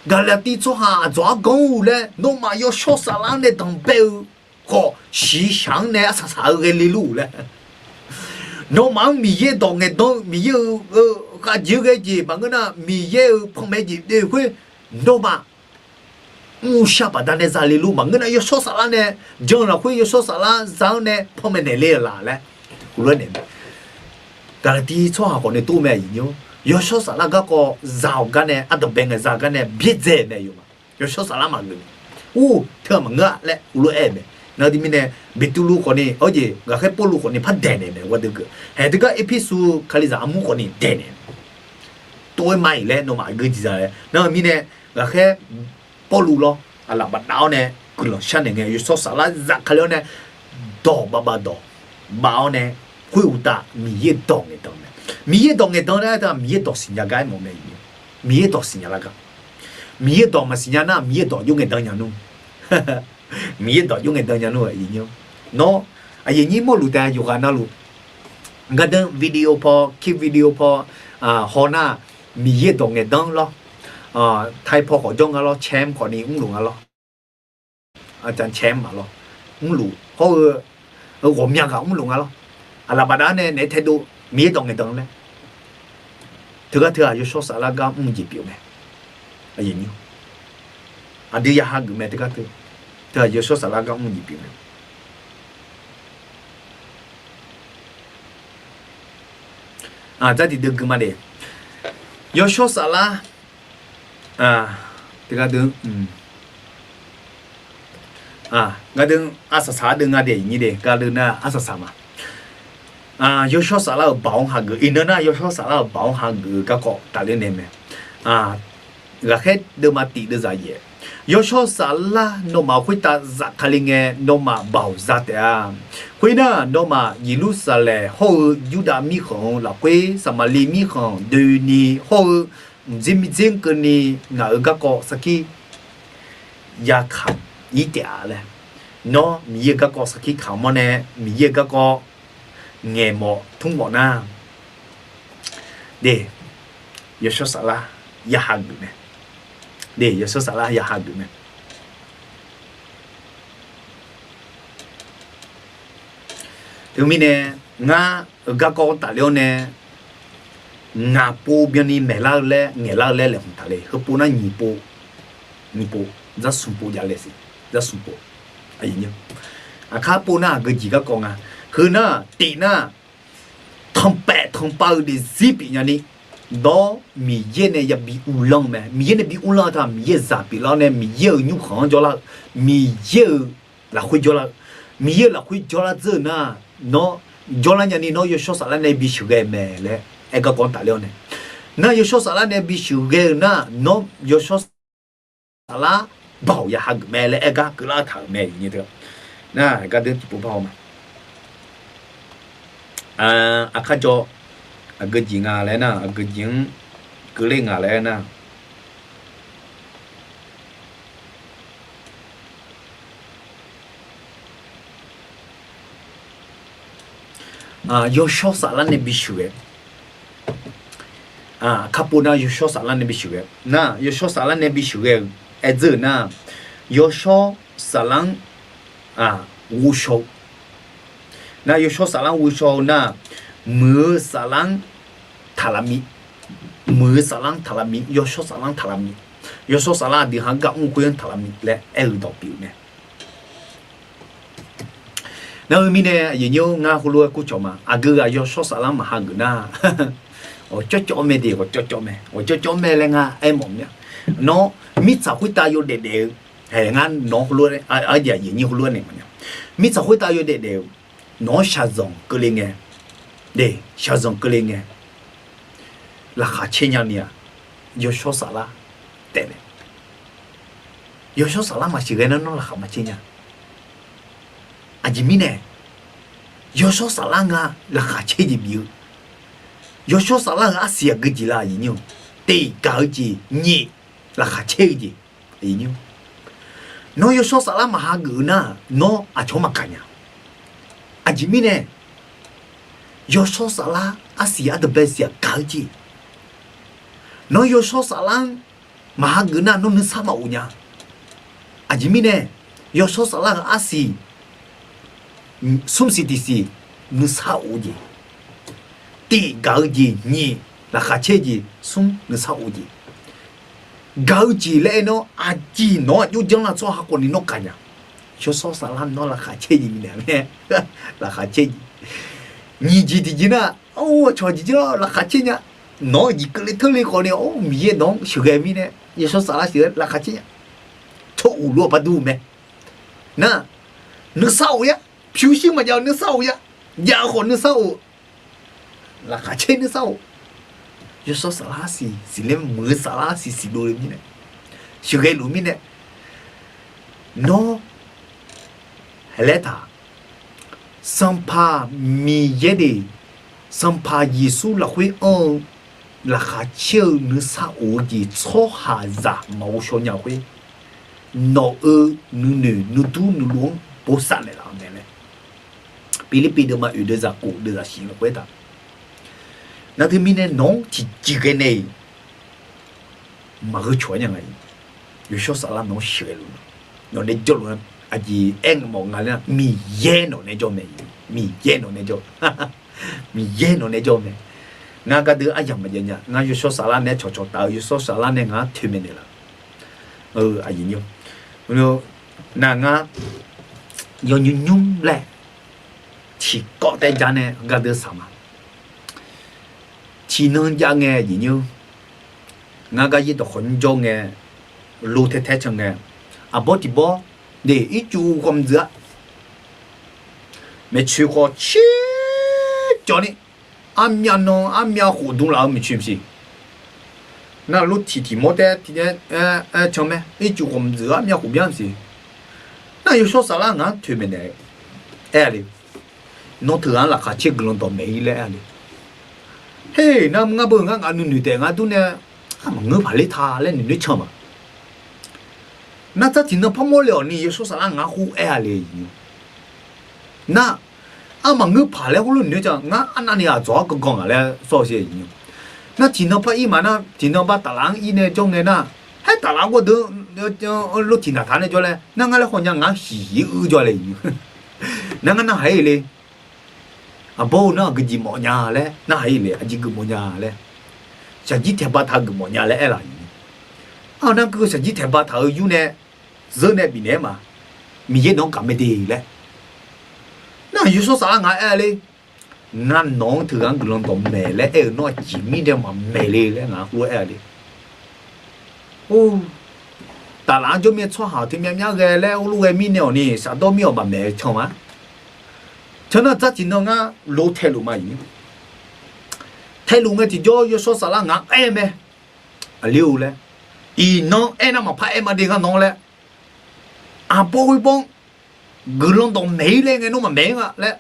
Gaqlaqtiv tsawrhaq aqdzawq arganr-eu laer, nawmaf yawshawr saflar nae danqbae-eu khawf, shiqshaq-anr nae arsaq saq-eu ghae le lur-euq laer. Nawmaf-anr Miqyaer dawq ngaeqdan-eu, Miqyaer-euq khavjeq ghae jeq maqngeur nar, Miqyaer-euq panmaeq jeq doe khoer, nawmaf mrshar baqdanae zale lur maqngeur nar, yawshawr saflar nae jan-eu lafkhoer yawshawr saflar za-anr nae panmaeq naeq le-eu laf laer, heulof-aer naeq-eu mae. Gaqlaqtiv tsawrhaq khawf nae tov mae, aqyuif nymr. Yawshawr saflar garkawv za-awq gar nae, ardanqbae ngae za-eu gar nae byaerdzae-eu mae, aqyawfmaf. Yawshawr saflar maqgeuf-a. Or, teughaq maqngeur-a laer heulof-aer aer-eu mae. Nar teumirnae, Beqtuvluv khawfni, awr jeq ghaqkhaer Pawrluv khawfni par daeq naeq mae, gharduq geuf. Haeq teugar Erpersu Kalizaq armur khawfni daeq naeq. Tov-aer ma-iq laer nawmaf aqgeu jeq za laer. Nar-eu mirnae, ghaqkhaer Pawrluv lawr, aqlaf bafdav-awr nae guiqlanq sharnaeq ngae, yawshawr saflar zafkale-awr nae, dawq bavbav dawq bav-awr nae, khoeruqtaf Miqyaer dawq ngaeqdan mae. Miqyaer dawq ngaeqdan laer aer-eu teu-aq, Miqyaer dawq siqnya gar aermawf mae. Miqyaer dawq siqnya lar gar. Miqyaer dawq maqsiqnya nar, Miqyaer dawq jov ngaeqdan nya nmr. Miqyaer dawq jov ngaeqdan nya nmr, aqyuif nymr. Nawr, aqyuif nyir mawrluf taef yawqghaq navluf, gardanr video paw, kir video paw, haw nar, Miqyaer dawq ngaeqdan lawr. Taiv paw khawf jawr nga lawr, caem khawfni mrluf nga lawr. Aqcaf caem maq lawr, mrluf hawr-eu, ghawqmya ghaq mrluf nga lawr. Aqlaf bafdav-anr nae naeq-aer taedov, Miqyaer dawq ngaeqdan laer. Teugar teu-aq yawshawr saflar gar mr jeq pyeuf mae. Aqdui ya hageuf mae teugar teu. Teu-aq yawshawr saflar gar mr jeq pyeuf mae. Aq, dzardiq deuv gui ma de. Yawshawr saflar, teugar deuv, gardeuv arsaq saq-aer deuv nga de, nyir de gardeuv nar arsaq saq ma. Yawshawr saflar-euq baoq-anr hageuf, iqnan nar yawshawr saflar-euq baoq-anr hageuf-eu garkawv tafler nae mae. Ghaqkhaer deuvma tiq deuvzaq yaef. Yawshawr saflar nawmaf khoertav zafkale ngae, nawmaf baoq za taef-a. Khoernar, nawmaf Yeqlursaqlaeq hawr-eu Yurdav mirkhanq-anr lafkhoer, Saqmaqliv mirkhanq doeni hawr-eu, mqdzer mirdzer keuvni ngaq-euq garkawv sarkir ya kamq-ir taef-a laer. Nawr Miqyaer-euq garkawv sarkir kamq-awr nae, Miqyaer-euq garkawv ngaeqmawf tmrmawf nar, de, yawshawr saflar ya hageuf mae. De, yawshawr saflar ya hageuf mae. Teumirnae, ngar-euq garkawv tafler-awr nae, ngaq pov byanni maeqlar-eu laer, ngaeqlar-eu laer laeqhmq taqler. Heupov nar nyiq pov, nyiq pov, dzar smq pov jav laer siq, dzar smq pov. Aqkar pov nar aqgeu jeq garkawv nga. Heu nar, tiq nar, tanqpaef tanqpav-eu daefzir pyeufnya ni, dawr Miqyaer nae yabi uvlanr-eu mae. Miqyaer nae bi uvlanr-eu teu-aq, Miqyaer-euq zaq pyeuflar-awr nae, Miqyaer-euq nymrkhanq-anr jawrlar-eu, Miqyaer-euq lafkhoer jawrlar-eu, Miqyaer-euq lafkhoer jawrlar dzeur-eu nar, nawr jawrlar nyani nawr yawshawr saflar nae bisheuq ghae mae laer aer garkawv-anr tafler-awr nae, nar yawshawr saflar nae bisheuq ghae-eu nar, nawr yawshawr saflar baoq ya hageuf mae laer aer gar keuvlar taq-euq mae. Nar gardeuv tiqpov par haw ma. Aqkar jawr, aqgeu jeq nga laer nar, aqgeu jeq-anr keuvler nga laer aer nar, yawshawr saflar nae bisheuq ghae. Aqkar pov nar yawshawr saflar nae bisheuq ghae nar, yawshawr saflar nae bisheuq ghae-euq aer dzeur-euq nar, yawshawr saflar-anr ghovshaw-eu nar, yawshawr saflar-anr ghovshaw-eu nar, muiq-eu saflar-anr taqlaf mi, muiq-eu saflar-anr taqlaf mi, yawshawr saflar-anr taqlaf mi, yawshawr saflar aqdui ha-anr gar mr khoer-anr taqlaf mi laer aer-eu dawq pyeuf mae. Nar-eu mirnae aqyuif nyir-or, ngar heulof-aer kurcawq ma. Aqgeu ghaq yawshawr saflar maq hageuf nar, ghawqcawv cawv mae de, ghawqcawv cawv mae, ghawqcawv cawv mae laer ngar aermawf mya. Nawr mirtsaq khoertav yawdaef daef-eu, hae ngar nawq-anr heulof-aer, aqyuif nyir heulof-aer naeq mawf nya. Mirtsaq khoertav yawdaef daef-eu, nawq-anr shaqzanq keuvle ngae, de, shaqzanq keuvle ngae, laqkhaq caer nya ni-aq, yawshawr saflar taef mae. Yawshawr saflar maqsheuqghae nar nawr laqkhaq maqcaer nya. Aqjeq mirnae, yawshawr saflar nga laqkhaq caer jeq bif-eu, yawshawr saflar-euq arsiq aqgeu jeq la aqyuif nyir-or, teq gaq-eu jeq, nyiq laqkhaq caer-eu jeq. Nawr yawshawr saflar maq hageuf-eu nar, nawr aqcawq-anr maqgaq nya. Aqjeq mirnae, yawshawr saflar arsiq ardanqbae siq-aq gaq-eu jeq. Nawr yawshawr saflar-anr maqhageuf nar nawr nuisar maqof nya. Aqjeq mirnae, yawshawr saflar-euq arsiq smr siq tiq siq nuisar of-eu jeq, tiq gaq-eu jeq, nyiq laqkhaq caer jeq, smr nuisar of-eu jeq. Gaq-eu jeq laer aer nawr, aqjeq nawq-anr aqjox janr lar tsawrhaq khawf ni nawr gaq nya. Yawshawr saflar nawr laqkhaq caer jeq bifnaeq mae. Laqkhaq caer jeq. Nyiq jeq tiqjeq nar, or, cawq jeq jir lawr laqkhaq caer nya. Nawq-anr jeq keuvle teurle khawf ni, or, Miqyaer nawq-anr sheuqghae mirnae, yawshawr saflar sheuq-aer laqkhaq caer nya. Tsawr uq lof-aer par dur-eu mae. Nar, nuisar of-a. Pyurshuir maqjav-eu nuisar of-a. Jav-eu khawf nuisar of. Laqkhaq caer nuisar of. Yawshawr saflar siq siqler, muiq-eu saflar siq siqdov-eu mirnae, sheuqghae luf mirnae, nawr haelaer taq, Sanqpaq Miqyaer deuq, Sanqpaq Yeqsur lafkhoer anr-eu laqkhaq caer-eu nuisar of-eu jeq tsawrhaqzaq maqghov shaw nya khoer, nawq-euq nuinoeq nuidur nuiluf-anr bosav naeqlaf-eu mae laer, Pirlirpiv deuvma oeq deuvzaq khof deuvzaq shif lafkhoer aertaq. Nar teumirnae nawq-anr tiqjeq ghae nae-iq maqgheu cawq-aer nya nga-iq. Yawshawr saflar nawq-anr sheuqghae luf-a. Nawq nae jawrluf-a. Aqjeq aer nga mawf nga laer, Miqyaer nawq nae jawr mae. Miqyaer nawq nae jawr. Miqyaer nawq nae jawr mae. Ngar gardeuv aryamq maqjav nya. Ngar yawshawr saflar nae cawqcawq taf-eu yawshawr saflar nae ngar toeqmaeq naeqlaf. Nar ngar yawnymr nymr laer tiqkawv taef jar nae gardeuv saq ma. Tiqnan jav ngae aqjeq nymr, ngar gar yaerdawq khawf nymr jawr ngae, lo tae tae can ngae, aqbawr tiqbawr de ircuf ghawqmq dzuif-a. Maeqtsoeq khawf tser cawv ni, armyav nan armyav khof dm laf-eu maeqtsoeq maqsiq. Nar lor tiq tiq mawr tae tiq aer can mae, ircuf ghawqmq dzuif armyav khof byan maqsiq. Nar yawshawr saflar ngar toeqmaeq naeq aer-a le. Nawr teughaq-anr laqkhaq caer guiqlanq dawqmaeq-ir laer aer-a le. Her, nar ngar beu ngar ngaq nuinoeq taef ngar dur nae, armaf ngeur paq ler ta laer noeq noeq can ma. Nar tsar tiqnan parmawr le-awq ni yawshawr saflar ngar khoer aer-a le. Nar, armaf ngeur paq laer khoerlof noeq can ngar arnavni aqdzawq-anr gangan ngaq laer sawr-eu siq. Nar tiqnan par ir maqnar tiqnan bar taflaf-anr ir nae jawr ngae nar, haer taflaf gawrdeuv lor tiq naq taq nae jawr laer nar ngar laer khawf nya ngar shiq ir uir jawr le. Nar ngar narhaq ir le. Aqbawr-eu nar aqgeujeq mawf nya laer narhaq ir le, aqjeq geufmawf nya laer, shaqjir taeqba taq geufmawf nya laer aer laf-iq. Aqnar keuv shaqjir taeqba taq-eu yur nae zeur nae bifnaeq-aer ma. Miqyaer nawq-anr gaq mae de laer. Nar yawshawr saflar ngar aer-a le. Ngar nawq-anr teughaq-anr guiqlanq dawqmaeq laer aer-eu nawr aqjeq mirnae maqmaeq le laer ngaq-anr lof-aer aer-a le. Or, taflaf-anr jawr mir-aer tsawrhaq teu myavmyav ghae laer urlof ghae mirnae-awq ni shafdawr mir-awq maqmaeq can ma. Can nar tsar tiqnan ngar lo taeluf ma-iq. Taeluf ngae tiqjawr yawshawr saflar ngar aer mae. Aqli-eu laer, iqnan aernar maqpar aer ma de ngar nawq-anr laer. Aqbawr khoer bawr-anr guiqlanq dawqmaeq-ir laer ngae nawr maqmaeq-ir nga laer.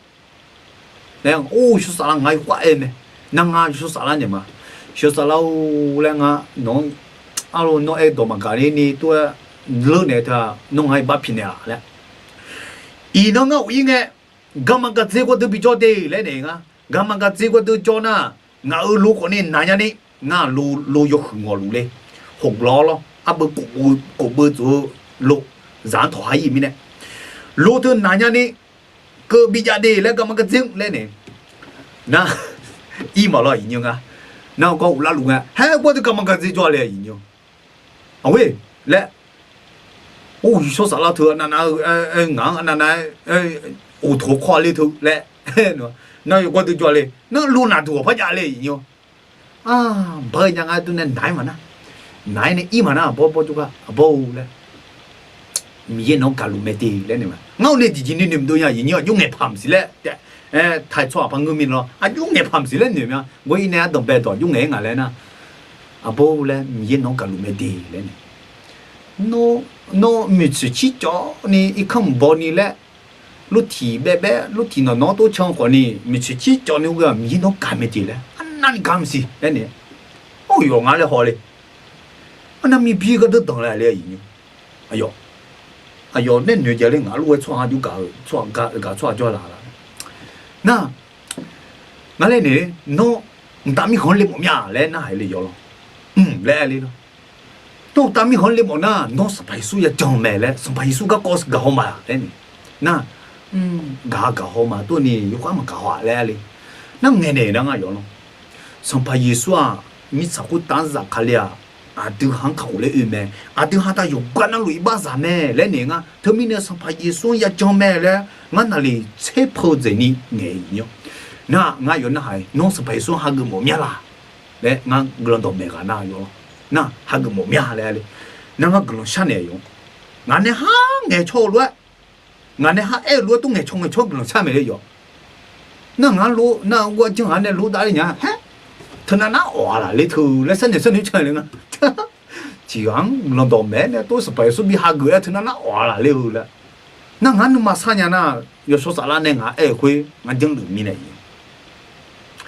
Laer or yawshawr saflar ngar yawkhav aer mae. Nar ngar yawshawr saflar naeq ma. Yawshawr saflar-or laer ngar nawq-anr arlawr nawr aer dawq maqgaq ler ni tov-aer leur naeq teu-aq nawr ngar iqbax pyaeqnaeq-a laer. Iqnan ngar of-ir ngae, garma gardzer gawrdeuv bijawr de laer naeq ngar. Garma gardzer gawrdeuv jawr nar, ngaq-euq lo khawf ni naq nya ni, ngar lo lo yawhuiq ngawqluf le. Hoqgawq lawr arbeuv kof beuv tsof-eu lo, zaq-anr tawq har ir mirnae, lo teu naq nya ni, keuv bijav de laer garma gardzer laer naeq. Nar, ir maqlawr iqnymr nga. Nar gawr uvlar luf nga haer gawrdeuv garma gardzer jawr le iqnymr. Aqghoer laer, or yawshawr saflar teu navnav-eu ngaq-anr navnav-aer uqtoq kawr ler teu laer, nar yawgawr deuv jawr le nar lo naqduq-awq par jav le iqnymr. Aqbawr-eu nya ngar dur nae naq-aer maqnar, naq-aer nae ir maqnar aqbawr bawr jawrgar aqbawr-eu laer, Miqyaer nawq-anr gaqluf mae de laer naeq ma. Ngar-awr nae tiqjeq ni noeq maqdov nya iqnymr aqjox ngaeqpaq maqsiq laer, tae tsawrhaq par ngeur mir lawr aqjox ngaeqpaq maqsiq laer noeq ma. Gawr ir nae ardanqbae dawq aqjox ngaeq-aer ngaq laer nar, aqbawr-eu laer Miqyaer nawq-anr gaqluf mae de laer naeq. Nawr, nawr miqtsoeq circawv ni irkanr mqbaw ni laer, lortiq baebae lortiq nawq nawq-anr tov can khawf ni miqtsoeq circawv ni ghoe-aq Miqyaer nawq-anr gaq mae de laer arnavni gaq maqsiq laer naeq. Or yawq ngar laer haw le. Arnavni bi gardeur danqlae le iqnymr. Aqyawf, aqyawf nae noeq jav le ngaq lof-aer tsawrhaq jawr gaq-eu tsawrhaq gaq-eu gaq tsawrhaq jawr laf laf. Nar, ngar laer naeq, nawr mqtav mirkhanq-anr le mawf mya laer narhaq le yawf lawr. Mq laer aer le lawr. Nawr uqtaf mirkhanq le mawf nar, nawr Sanqpaq Yeqsur ya jan-eu mae laer, Sanqpaq Yeqsur garkawv gaqhaw ma laer ni. Nar, gaq gaqhaw ma tov ni yawkhav maqgaqhaw-a laer le. Nar ngaeqnaeq nar nga yawf lawr. Sanqpaq Yeqsur-aq, mirtsaq khoertav-anr zafkale-aq, aqdui ha-anr kakhof laer oe mae. Aqdui ha tav yawqgar navluf iqbaxzaq mae laer naeq nga. Teumirnae Sanqpaq Yeqsur-anr ya jan mae laer ngar naqli tserpeu dzaeqni ngaeq-ir nya. Nar ngar yawf narhaq-ir, nawr Sanqpaq Yeqsur-anr hageuf mawf mya laq laer ngar guiqlanq dawqmaeq ghaq nar yawf lawr. Nar hageuf mawf mya laer le. Nar ngar guiqlanq sharnaeq yawf. Ngaq nae har ngaeqcaw-eu lof-aer, ngaq nae har aer-eu lof-aer tov ngaeqcaw ngaeqcaw guiqlanq shar maeq le yawf. Nar ngar lof nar ghar janr ghaq nae lof dav le nya haer, teunav nar awq-a laf le teu laer sharnoeq sharnoeq can le nga. Tiqghaq-anr guiqlanq dawqmaeq nae tov Sanqpaq Yeqsur bi hageuf laer teunav nar awq-a laf le-eu laer. Nar ngar nuima sar nya nar, Yawshawr Saflar nae ngaq aer-euq khoer ngar janrluf mirnae,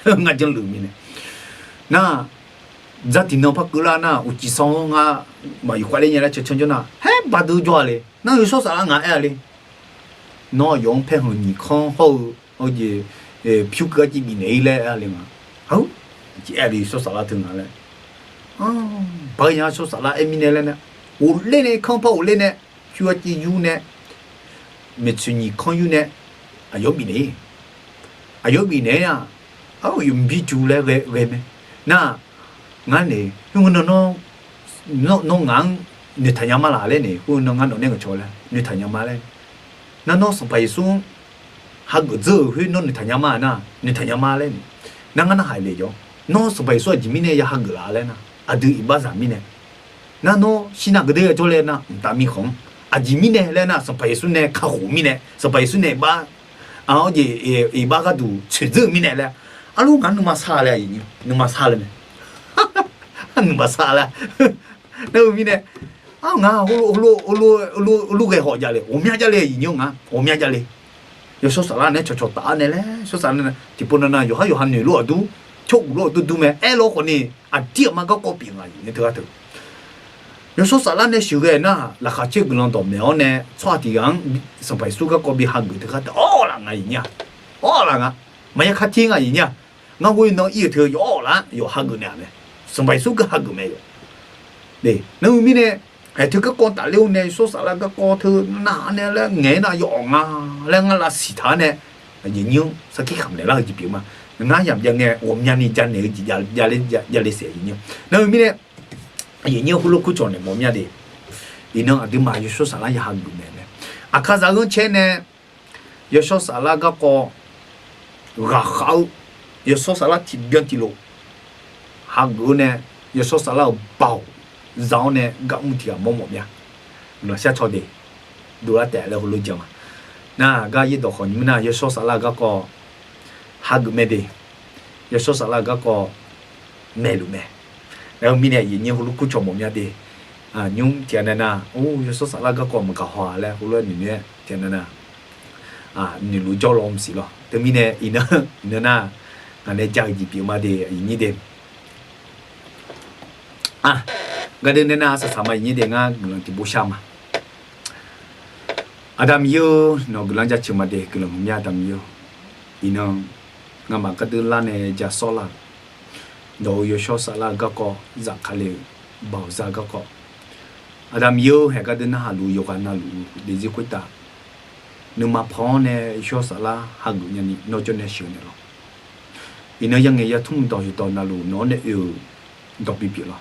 ngar janrluf mirnae. Nar, dzar tiqnan par keuvlar nar uqcif sanr-anr ngar maqyuf khav ler nya laer cancan jawr nar, haer baqdui jawr-a le. Nar Yawshawr Saflar ngaq aer-a le. Nawr yawf-anr paerkhanq nyiq kanr hawr-eu, hawr-eu jeq, pyur keuv arciv bifnaeq-ir laer aer-a le nga. Aqjeq aer-a le Yawshawr Saflar teu nga laer. Baqdui nya Yawshawr Saflar aer mirnae laer nar, ghofler nae kanr par ghofler nae, pyur arciv yur nae, maeqtsoeq nyiq kanr yur nae, aqyawf bifnaeq-ir. Aqyawf bifnaeq-ir-aq, arhu yawf mqbir ju laer ghae mae. Nar, ngar nae, nawr ngaq-anr noeqtaq nya ma laf laer nae, khoer nan ngar nawq nae ngaq cawq laer noeqtaq nya ma laer. Nar nawr Sanqpaq Yeqsur-anr hageuf dzeur-euq khoer nawr noeqtaq nya ma nar, noeqtaq nya ma laer nae. Nar ngar narhaq le jawr, nawr Sanqpaq Yeqsur aqjeq mirnae ya hageuf laf laer nar, aqdui iqbaxzaq mirnae. Nar nawr shirnav geuf deuq ya jawrle nar, mqtav mirkhanq-anr aqjeq mirnae laer nar, Sanqpaq Yeqsur nae kakhof mirnae, Sanqpaq Yeqsur nae iqbax, aqjeq iqbax gharduq tsoeqdzeur-eu mirnae laer, arlur ngaq nuima sar laer, nuima sar laer mae. Nuima sar laer. Nar-eu mirnae, ar ngaq heulof heulof heulof ghae hawq javle, ghawqmya javle, iqnymr nga ghawqmya javle. Yawshawr Saflar nae cawqcawq taf-awr nae laer, Yawshawr Saflar nae tiqpov nan nav yawqhar yawqha noeqlof-awq dur, tsawr ghoflof-awq dur dur mae aer lawr khawf ni, aqdir aqma garkawv pyeuf nga iqnymr teughaq teu. Yawshawr Saflar nae sheuqghae nar, laqkhaq caer guiqlanq dawqmaeq-awr nae tsawrhaq tiqghaq-anr Sanqpaq Yeqsur garkawv bi hageuf teughaq teu awr laf nga iqnymr-a. Awr laf nga. Maqya kar tir nga iqnymr-a. Ngar ghoe nan ir-euq teu yawf-awr laf-anr yawf hageuf naeq-a mae. Sanqpaq Yeqsur gar hageuf mae yawf. Nar-eu mirnae, haeq teu garkawv tafler-awr nae Yawshawr Saflar garkawv teu nar nae laer ngaeq-aer nar yawf-awq nga laer ngar lavsiq taq-awr nae, aqyuif nyir-anr sarkir khamq naeq lar-eu jeq pyeuf ma. Ngar yamq jav ngae ghawqmyani janaeq-eu jeq javle saef aqyuif nyir. Nar-eu mirnae, aqyuif nyir heulof kur cawq naeq mawf mya de. Iqnan aqduimaf Yawshawr Saflar ya hageuf mae laer, aqkaqzaq-eu ghanrcae nae Yawshawr Saflar garkawv ghaqkhav-eu, Yawshawr Saflar tiqbyan tiqlof hageuf-awr nae, Yawshawr Saflar-euq baoq za-awr nae gar mr tiq ghaq mawr mawf mya. Guiqlanq shar caw de. Dovlar taef laer heulof jan ma. Nar gar yaerdawq khawf nymr nar Yawshawr Saflar-eu garkawv hageuf mae de. Yawshawr Saflar-eu garkawv maeqluf mae. Laer-eu mirnae aqyuif nyir heulof kur cawq mawf mya de. Nymr tiqghaq nav nav, or, Yawshawr Saflar garkawv maqgaq haw-a laer heulof-aer noeq noeq-aer tiqghaq nav nav noeqluf jawrlaw mqsiq lawr. Teumirnae iqnan, iqnan nar, ngaq nae ja-eu jeq pyeuf ma de aqyuif nyir de. Gardeuv nae nar arsaq saq ma aqyuif nyir de, ngar guiqlanq tiqpov shar ma. Aqda Miqyaer-or, nawq-eu guiqlanq jaceuq ma de guiqlanq maqmya Aqda Miqyaer-or. Iqnan, ngamaf gardeuv lar nae ja sawr lar-euq, nawq-euq Yawshawr Saflar-eu garkawv zafkale-eu, baoq za garkawv, Aqda Miqyaer-or, haeq gardeuv narhaq luf-eu yawqghaq navluf-eu daefzir khoertav, nuima pan-awr nae Yawshawr Saflar hageuf nyani nawr jawr nae sheuq naeq lawq. Iqnan yangaeq yatmr dawq yawqdawq navluf nawq-anr nae oe-euq dawq bipyeuf lawq.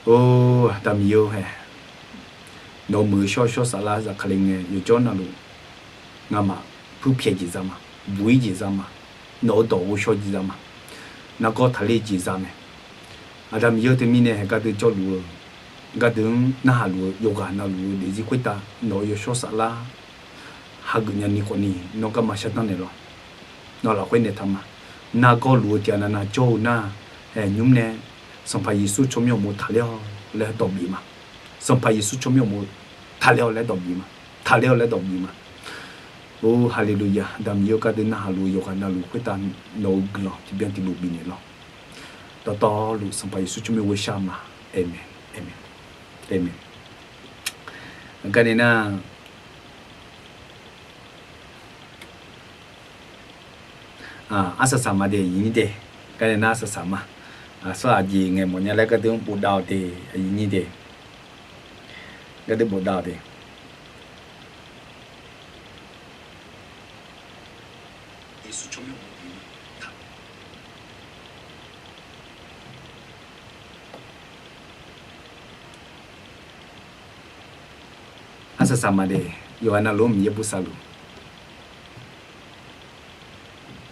Or, Aqda Miqyaer-or haeq, nawq-euq muiq-eu shawr Yawshawr Saflar zafkale ngae yawqjawr navluf, ngamaf puirpyaeq jeq za ma, buq-ir jeq za ma, nawq-euq dawq ghovshaw jeq za ma, nargawr taqler jeq za mae. Aqda Miqyaer-or, teumirnae haeq gardeuv jawrluf-eu, gardeuv-anr narhaq luf-eu yawqghaq navluf-eu daefzir khoertav nawq-euq Yawshawr Saflar hageuf nyani khawfni nawr garma shardanr naeq lawq. Nawq lafkhoer naeq taq ma. Nargawr luf-eu tiqghaq nav nav jawr-eu nar, haeq nymr nae Sanqpaq Yeqsur tsawrmyanr uqmov taqler-awq laer dawq bif ma. Sanqpaq Yeqsur tsawrmyanr uqmov taqler-awq laer dawq bif ma. Taqler-awq laer dawq bif ma. Or, haleluya, Aqda Miqyaer-or, gardeuv narhaq luf-eu yawqghaq navluf khoertav nawq-euq guiqlanq tiqbyan tiqluf bifnaeq lawq. Dawqtawvluf Sanqpaq Yeqsur tsawrmyanr ghovshaw ma. Aqmeq, aqmeq, aqmeq. Garnae nar, arsaq saq ma de, iqnyir de, garnae nar arsaq saq ma. Aqsur aqjeq ngaeq mawf nya laer gardeur-anr bofdav-awq de, aqyuif nyir de. Gardeur bofdav-awq de. Arsaq saqmaq de, yawqghaq navluf-anr Miqyaer bosav luf.